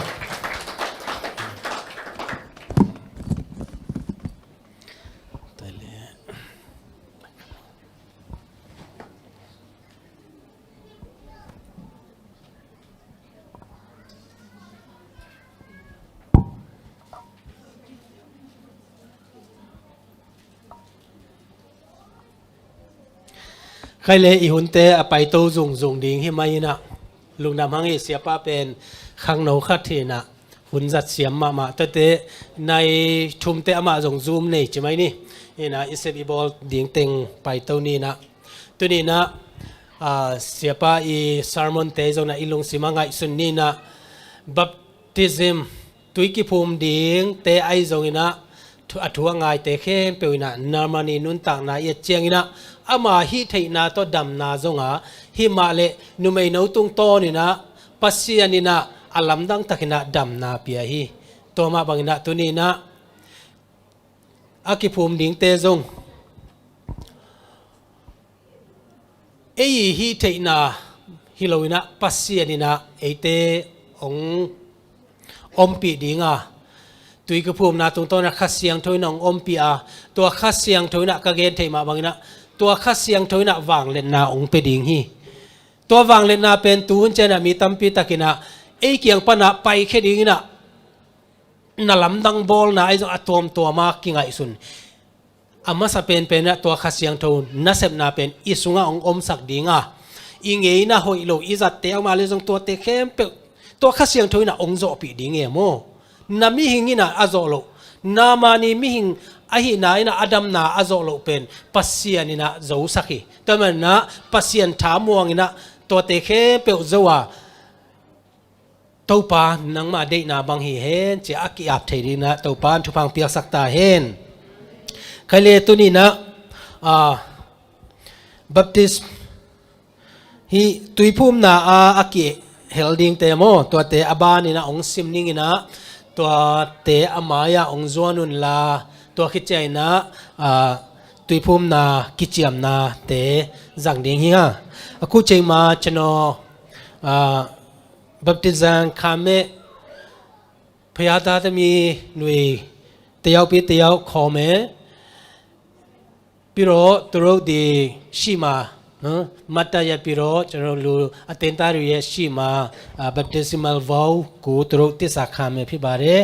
Khai le i hunte a paito zungzung ding hi mai inah, lungdam hang hi. Siapa pen khangno khat hi inah, hun zat siam mahmah. Tuate nai thumte amah zong zum nei ci mai ni. Inah i sep i bawl ding teng paito ni inah. Tuni inah, ah, siapa i sermonte zong inah i lungsim ah ngaihsun ni inah, baptism, tui kiphum dingte ahi zong inah, thu, a thu a ngaite khempeuh inah Naamani nuntakna i et ciang inah, ama hih theihna tawh damna zong a, hih mah le numeino tungtawn inah Pasian inah a lamdang tak inah damna pia hi. Tua mah bang inah tuni inah a kiphum dingte zong ei hih theihna hi lo inah Pasian inah eite hong ompih ding a, tui kiphumna tungtawn inah Kha Siangtho inah hong ompih a, tua Kha Siangtho inah ka gen theih mah bang inah, tua Kha Siangtho inah vangliatna hong pia ding hi. Tua vangliatna pen tuhun ciang inah mi tampi tak inah ei kiang pan ah paikhia ding inah na lamdang bawlna ahi zong a tuamtuam a kingaihsun. A masa penpen inah tua Kha Siangtho nasepna pen i sungah hong omsak ding a, i ngeina hoih lo i zatte a om a le zong tuate khempeuh tua Kha Siangtho inah hong zawhpih ding e maw. Na mihing inah a zawh loh, Naamani mihing ahihna inah a damna a zawh loh pen Pasian inah zosak hi. Tua man inah Pasian thamuang inah tuate khempeuh zo a, Topa nangmah deihna bang hi hen ci a ki-ap thei ding inah Topa in thupha hong piaksak ta hen. Khai le tuni inah, ah, Baptist hih tuiphumna a, a kihel dingte maw, tuate a ban inah hong sim ning inah, tuate a mai-ah hong zuan unla, tua khit ciang inah, ah, tuiphumna kiciamnate zang ding hi hang. A khucing ma ceno, ah, Baptist zang kha meh, phaya ta tami nui tayau pi tayau khaw meh, piro turo di shima, no? Mata ya piro ceno lu atenta ru ya shima, ah, baptismal vow ku turo tisa kha meh phi bare.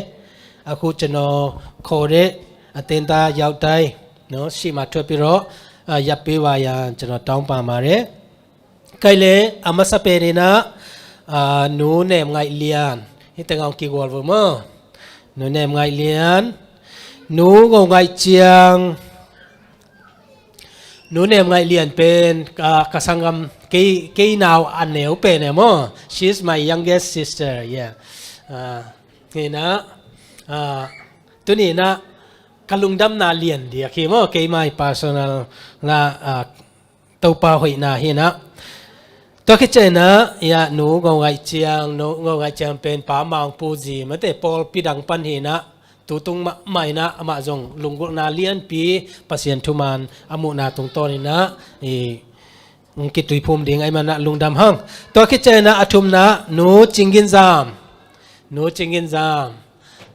A khu ceno khaw de atenta yau tai, no? Shima thua piro, ah, ya pi wa ya ceno taung pa ma re. Khai le a masa pen inah, ah, Nu Nem Ngaih Lian. Hih tengah hong kigual vo maw. Nu Nem Ngaih Lian. Nu Ngo Ngaih Ciang. Nu Nem Ngaih Lian pen, ah, ka sanggam kei, kei nau a neu pen e maw. She's my youngest sister, yeah. Ah, hi inah, ah, tuni inah ka lungdamna lian diak hi maw. Kei my personal na, ah, Topa hoihna hi inah. Tua khit ciang inah, ya Nu Ngo Ngaih Ciang, Nu Ngo Ngaih Ciang pen Pa Mang Pu Zi mate pawlpi dang pan hi inah. Tutung mahmah inah amah zong lunggulhna lianpi Pasian thuman a muhna tungtawn inah, i, hong kituiphum ding ahih man inah lungdam hang. Tua khit ciang inah a thumna Nu Cing Gin Zam. Nu Cing Gin Zam.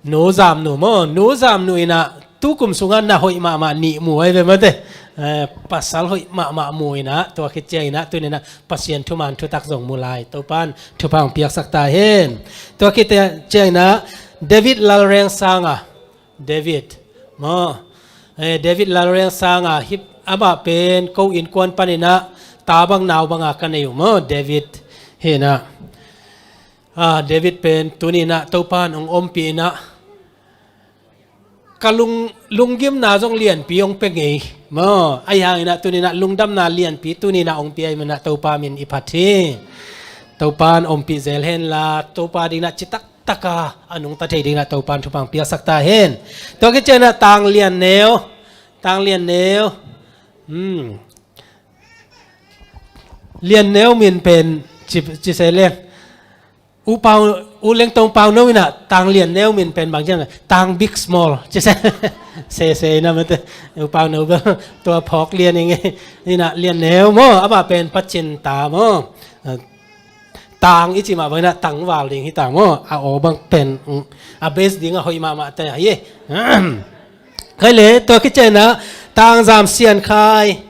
Nu Zam Nu maw, Nu Zam Nu inah tukum sungah na hoih mahmah nih mu ahi ve mate. Eh, pasal hoih mahmah mu inah, tua khit ciang inah, tuni inah Pasian thuman thutak zong mu lai. Topa in thupha hong piaksak ta hen. Tua khit ciang inah David Lalreng Sang a, David. Maw. Eh, David Lalreng Sang a, hih amah pen ko innkuan pan inah, ta bang nau bang a ka nei uh maw, David. Hi inah. Ah, David pen tuni inah Topa in hong ompih inah, ka lung, lunggimna zong lianpi hong pia ngei. Maw, ahi hang inah tuni inah lungdamna lianpi tuni inah hong pia ahih man inah Topa min i phat hi. Topa in ompih zel henla, Topa ding inah citak taka a nungta thei ding inah Topa in thupha hong piaksak ta hen. Tua khit ciang inah Tang Lian Neu. Tang Lian Neu. Hmm. Lian Neu min pen ci, ci se leng. U Pau, U Leng Tong Pau No inah Tang Lian Neu min pen bang ciang, Tang Big Small ci se. Se se inah mate. U Pau No bel tua phawk lian ing e. Inah Lian Neu maw, amah pen Pacin ta maw. Ah, Tang i cih mah bangin ah tangval ding hi ta maw. A aw bang pen, mm, a base ding a hoih mahmah te ahi. Khai le, tua khit ciangin ah tangzam siankhai.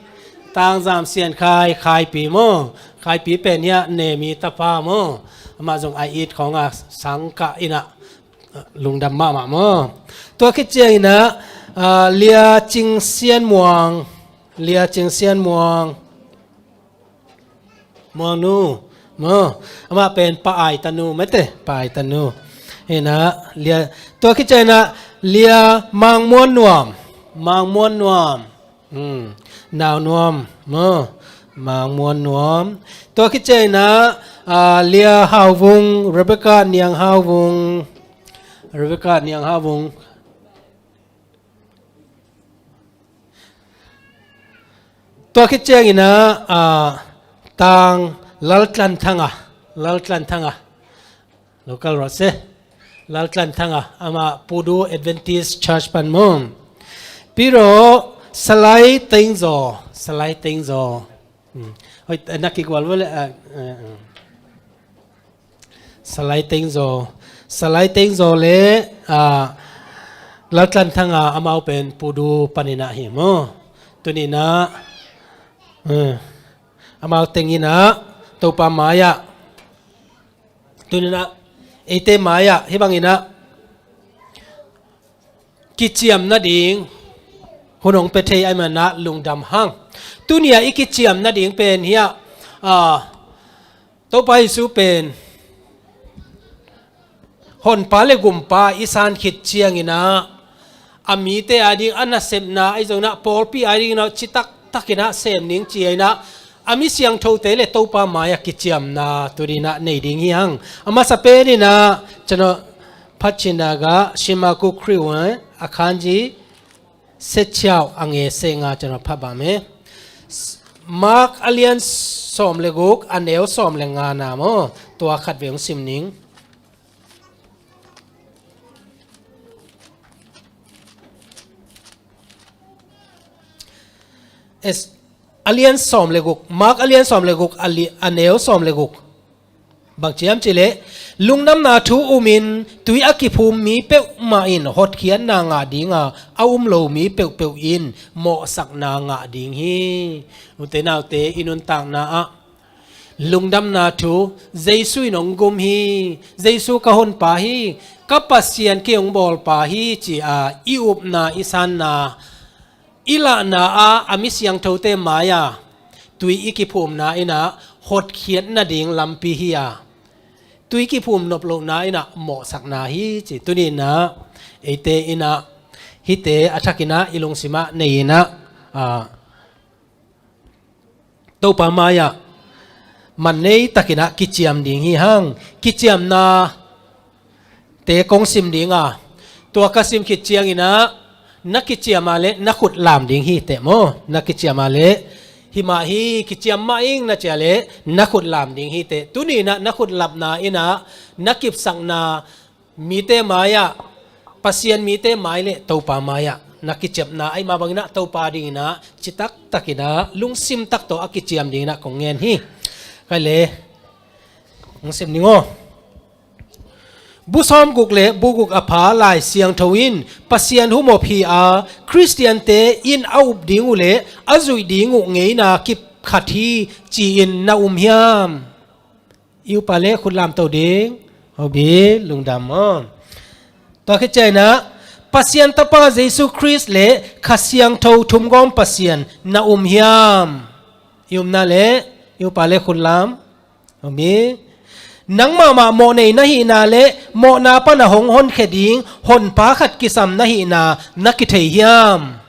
Tangzam siankhai, khaipi maw. Khaipi pen hiah Nemi tapa maw. Amah zong a it khawng a sang kah in ah lungdam mahmah maw. Tua khit ciangin ah, ah, Lia Cing Sian Muang. Lia Cing Sian Muang. Muangnu maw. Amah pen Pa Ai tanu mate, Pa Ai tanu. Hi in ah Lia, tua khit ciangin ah Lia Mang Muan Nuam. Mang Muan Nuam. Hmm. Nau Nuam maw. Mang Muan Nuam. Tua khit ciangin ah, ah, Lia Hau Vung, Rebecca Niang Hau Vung. Rebecca Niang Hau Vung. Tua khit ciangin ah, ah, Tang Lal Tlan Thang a, Lal Tlan Thang a. Local road se. Lal Tlan Thang a, amah Pudu Adventist Church pan maw. Pi Ro Salai Teng Zaw, Salai Teng Zaw. Hmm. Hoi, na kikual vo le, ah, ah, ah. Salai Teng Zaw. Salai Teng Zaw le, ah, Lal Tlan Thang a, amau pen Pudu panin ah hi maw. Tuni in ah, hmm, amau teng in ah Topa mai-ah. Tuni in ah eite mai-ah hih bangin ah kiciam nading hun hong pia thei ahih manin ah lungdam hang. Tuni a i kiciam nading pen hiah, ah, Topa Jesu pen Honpa le Gumpa i san khit ciangin ah, a mite ading a nasepna ahi zongin ah, pawlpi adingin ah citak takin ah sem ning ci-in ah, a mi siangthote le Topa mai-ah kiciamna tuni in ah nei ding hi hang. A masa pen in ah, cano phat cin a ga, Shimaku Kriu, eh, a khanji, se ciau a nge se nga cano phat bam e. Mark a lian sawm le guk, a neu sawm le nga na maw, tua khat vei hong sim ning. Es, a lian sawm le guk, Mark a lian sawm le guk, a li-, a neu sawm le guk. Bang ci hiam cih leh, lungdamna thu umin tui a kiphum mi peuhmah in hotkhiatna ngah ding a, a um lo mi peuhpeuh in mawhsakna ngah ding hi. Ute naute, i nuntakna ah lungdamna thu, Jesu in hong gum hi, Jesu ka honpa hi, ka Pasian kei hong bawlpa hi, ci-a i upna, i sanna, i lahna ah a mi siangthote mai-a tui i kiphumna in ah hotkhiat nading lampi hi a, tui kiphum nop lohna in ah mawhsakna hi ci. Tuni in ah eite in ah hihte a thakin ah i lungsim ah nei in ah, ah, Topa mai-ah man nei takin ah kiciam ding hi hang. Kiciamna te kong sim ding a, tua ka sim khit ciangin ah na kiciam a leh na khut lam ding hi teh maw. Na kiciam a leh, hi mah hi, kiciam mah ing na ci a leh na khut lam ding hi teh. Tuni in ah na khut lapna in ah na kipsakna mite mai-ah, Pasian mite mai le Topa mai-ah na kiciamna ahih mah bangin ah Topa dingin ah citak takin ah lungsim tak tawh a kiciam dingin ah kong ngen hi. Khai le, lungsim ning aw. Bu sawmguk le bu guk a pha Lai Siangtho in Pasian humop hi a, Khristiante in a up ding uh le a zuih ding uh ngeina kip khat hi, ci-in na um hiam? I upa le khut lamto ding. Hobi, lungdam aw. Tua khit ciangin ah Pasian Tapa Jesu Khrist le Kha Siangtho thumgawm Pasian na um hiam? I upna le, i upa le khut lam. Hobi. Nang mahmah mawhnei na hihna le mawhna pan a hong honkhia ding honpa khat kisam na hihna na kithei hiam?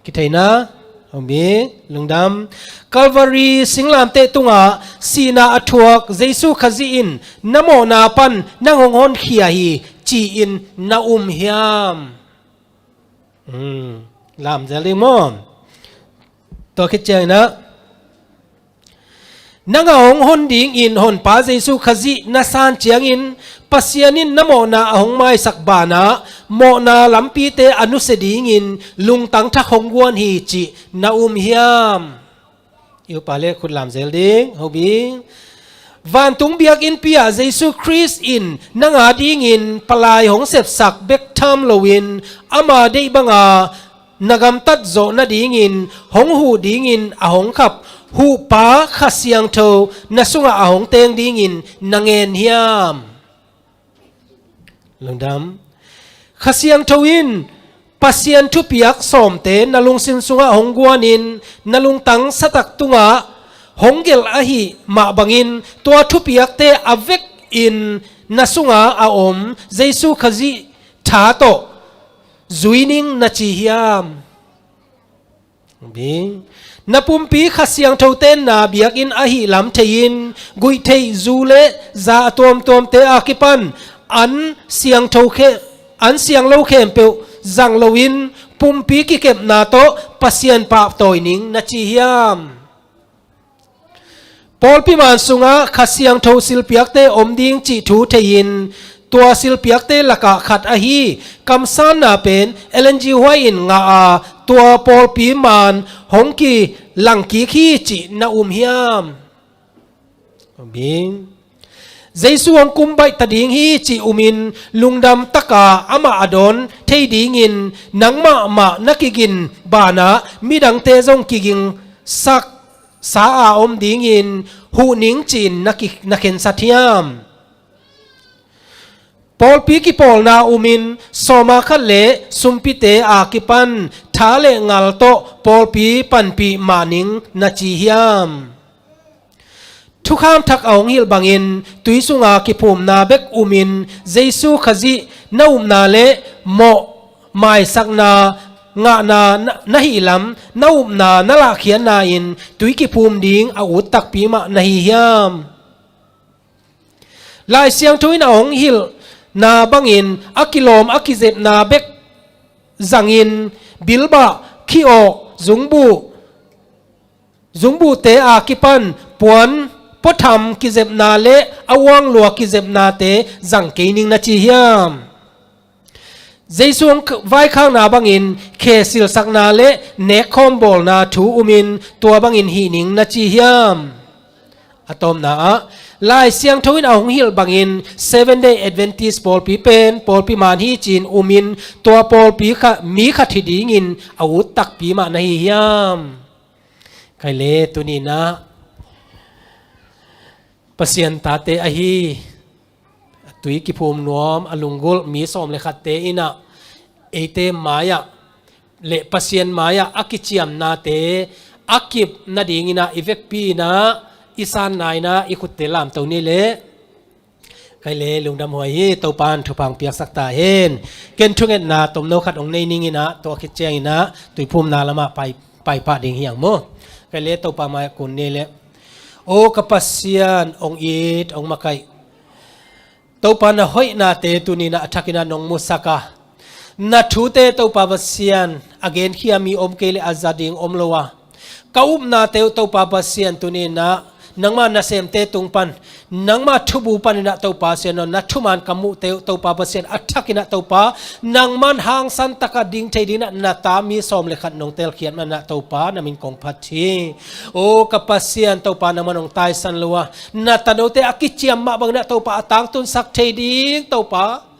Kithei na, hobi, lungdam. Calvary singlamteh tungah sihna a thuak Jesu Khazih in na mawhna pan nang hong honkhia hi, ci-in na um hiam? Hmm, lamzel ding maw. Tua khit ciangin ah nang a hong hon dingin honpa Jesu Khazih na san ciangin Pasian in na mawhna a hong maisak banah mawhna lampite a nusia dingin lungtang thak hong guan hi cih na um hiam? I upa le khut lamzel ding, hobi. Vantung biakinnpi ah Jesu Khrist in nang adingin palai hong sepsak bek tham loin ama deih banga na gamtat zawh nadingin hong huh dingin a hong khap huhpa Kha Siangtho na sungah a hong teng dingin na ngen hiam? Lungdam. Kha Siangtho in Pasian thupiak sawmte na lungsim sungah hong guanin na lungtang satak tungah hong gelh ahi mah bangin tua thupiakte a vekin na sungah a om Jesu Khazih tha tawh zui ning na ci hiam? Bing. Na pumpi Kha Siangtho tenna biakinn ahi lam thei-in guihtheih zu le za a tuamtuamte a kipan an siangtho khe an sianglo khempeuh zang loin pumpi kikepna tawh Pasian pahtawi ning na ci hiam? Pawlpi man sungah Kha Siangtho silpiakte om ding cih thu thei-in tua silpiakte lakah khat ahi kamsanna pen Ellen G. White in ngah a tua pawlpi man hong kilangkik hi cih na um hiam? Bing. Jesu hong kumbaih ta ding hi cih umin lungdam taka amah a dawn thei dingin nangmah mah na kigin banah midangte zong kigingsak sa a om dingin huh ning ci-in na ki-, na khensat hiam? Pawlpi kipawlna umin sawma khat le sumpite a kipan tha le ngal tawh pawlpi panpih mah ning na ci hiam? Thukham thak a hong hilh bangin tui sunga kiphumna bek umin Jesu Khazih na upna le mawh maisakna ngahna na, na hihlam na upna na lahkhiatna in tui kiphum ding a ut takpi mah na hi hiam? Lai Siangtho in a hong hilhna bangin a kilawm a kizepna bek zangin bilbah, khi-awk, zungbuh, zungbuhte a kipan puan puatham kizepna le a uanglua kizepnate zang kei ning na ci hiam? Jesu hong k-, vaikhakna bangin khe silsakna le nekkhawm bawlna thu umin tua bangin hih ning na ci hiam? A tawpna ah Lai Siangtho in a hong hilh bangin Seven Day Adventist pawlpi pen pawlpi man hi ci-in umin tua pawlpi kha mi khat hi dingin a ut takpi mah na hi hiam? Khaile tuninah Pasian tate ahi a tui kiphum nuam a lunggulh mi sawm le khatte inah eite mai-ah le Pasian mai-ah a kiciamnate a kip nadinginah i vekpi inah i sanna inah i khutte lamto ni le. Khaile lungdam huai hi. Topan thupha hong piaksak ta hen. Ken thungetna tomno khat hong nei ninginah tua khit cianginah tuiphumna lamah pai, paipah ding hiang maw? Khaile Topa mai-ah kun ni le. O ka Pasian, hong it hong makaih Topa na hoihnate tuninah a thakinah nong musak a, na thute Topa Pasian a genkhia mi om kei le a za ding om lo a, ka upnate uh Topa Pasian tuninah nangma nasemte tung pan nangma thubu paninah Topa Pasian aw, na thuman ka muhte uh Topa Pasian a thakinah Topa nangman hangsan taka ding thei dinginah na ta mi sawm le khat nong telkhiat manah Topa na min kong phat hi. O ka Pasian Topa nangman hong taisan lo a, na tanote a kiciam mah banginah Topa a tangtunsak thei ding Topa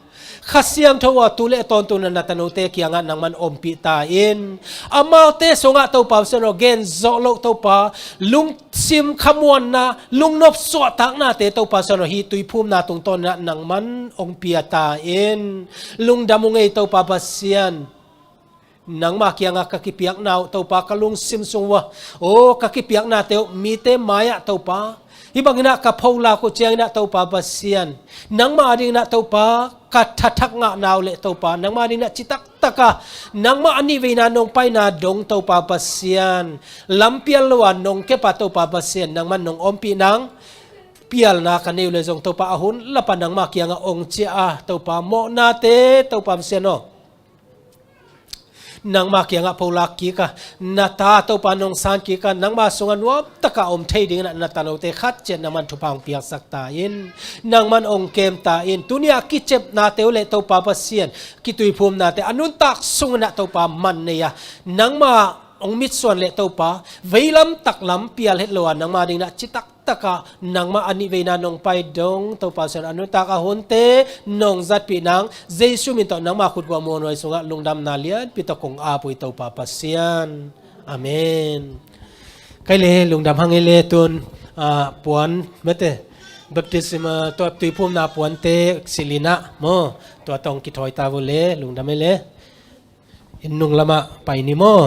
Kha Siangtho a tu le tawntung na tanote kiangah nangman ompih ta in. Amaute sungah Topa Pasian aw, gen zawh loh Topa, lungsim khamuanna, lungnop suahtaknate Topa Pasian aw, hih tuiphumna tungtawnah nangman hong pia ta in. Lungdam ung ei Topa Pasian. Nangma kiangah ka kipiakna uh Topa ka lungsim sung uh a, o ka kipiaknate uh mite mai-ah Topa, hih banginah ka pholak uh cianginah Topa Pasian, nangma adinginah Topa ka thathak ngahna uh le Topa nangma adinginah citaktaka nangma a nihveina nong paina dong Topa Pasian, lampial lo a nong kepa Topa Pasian nangman nong ompih nang. Pialna ka nei uh le zong Topa a hun lapa nangma kiangah ong ciah a Topa mawhnate Topa Pasian aw, nangma kiangah pholak kik a, na ta Topa nong san kik a, nangma sungah nuamtaka om thei dinginah na tanote khat ciat nangman thupha hong piaksak ta in. Nangman ong kem ta in. Tuni-ah kicepnate uh le Topa Pasian, kituiphumnate a nuntak sunginah Topa man nei a, nangma ong mitsuan le Topa veilam taklam pial het lo a nangma dinginah citak takah nangmah a nih veina nong pai dong Topa Pasian, a nuntakna hunte nong zatpih nang Jesu min tawh nangmah khutguah muanhuai sungah lungdamna lianpi tawh kong ap uh hi Topa Pasian. Amen. Kei le lungdam hang ei le tun, ah, puan mete baptism, ah, tua tuiphumna puante silh in ah maw, tua tawh kithawi ta uh le lungdam ei le. Inn nung lamah pai ni maw.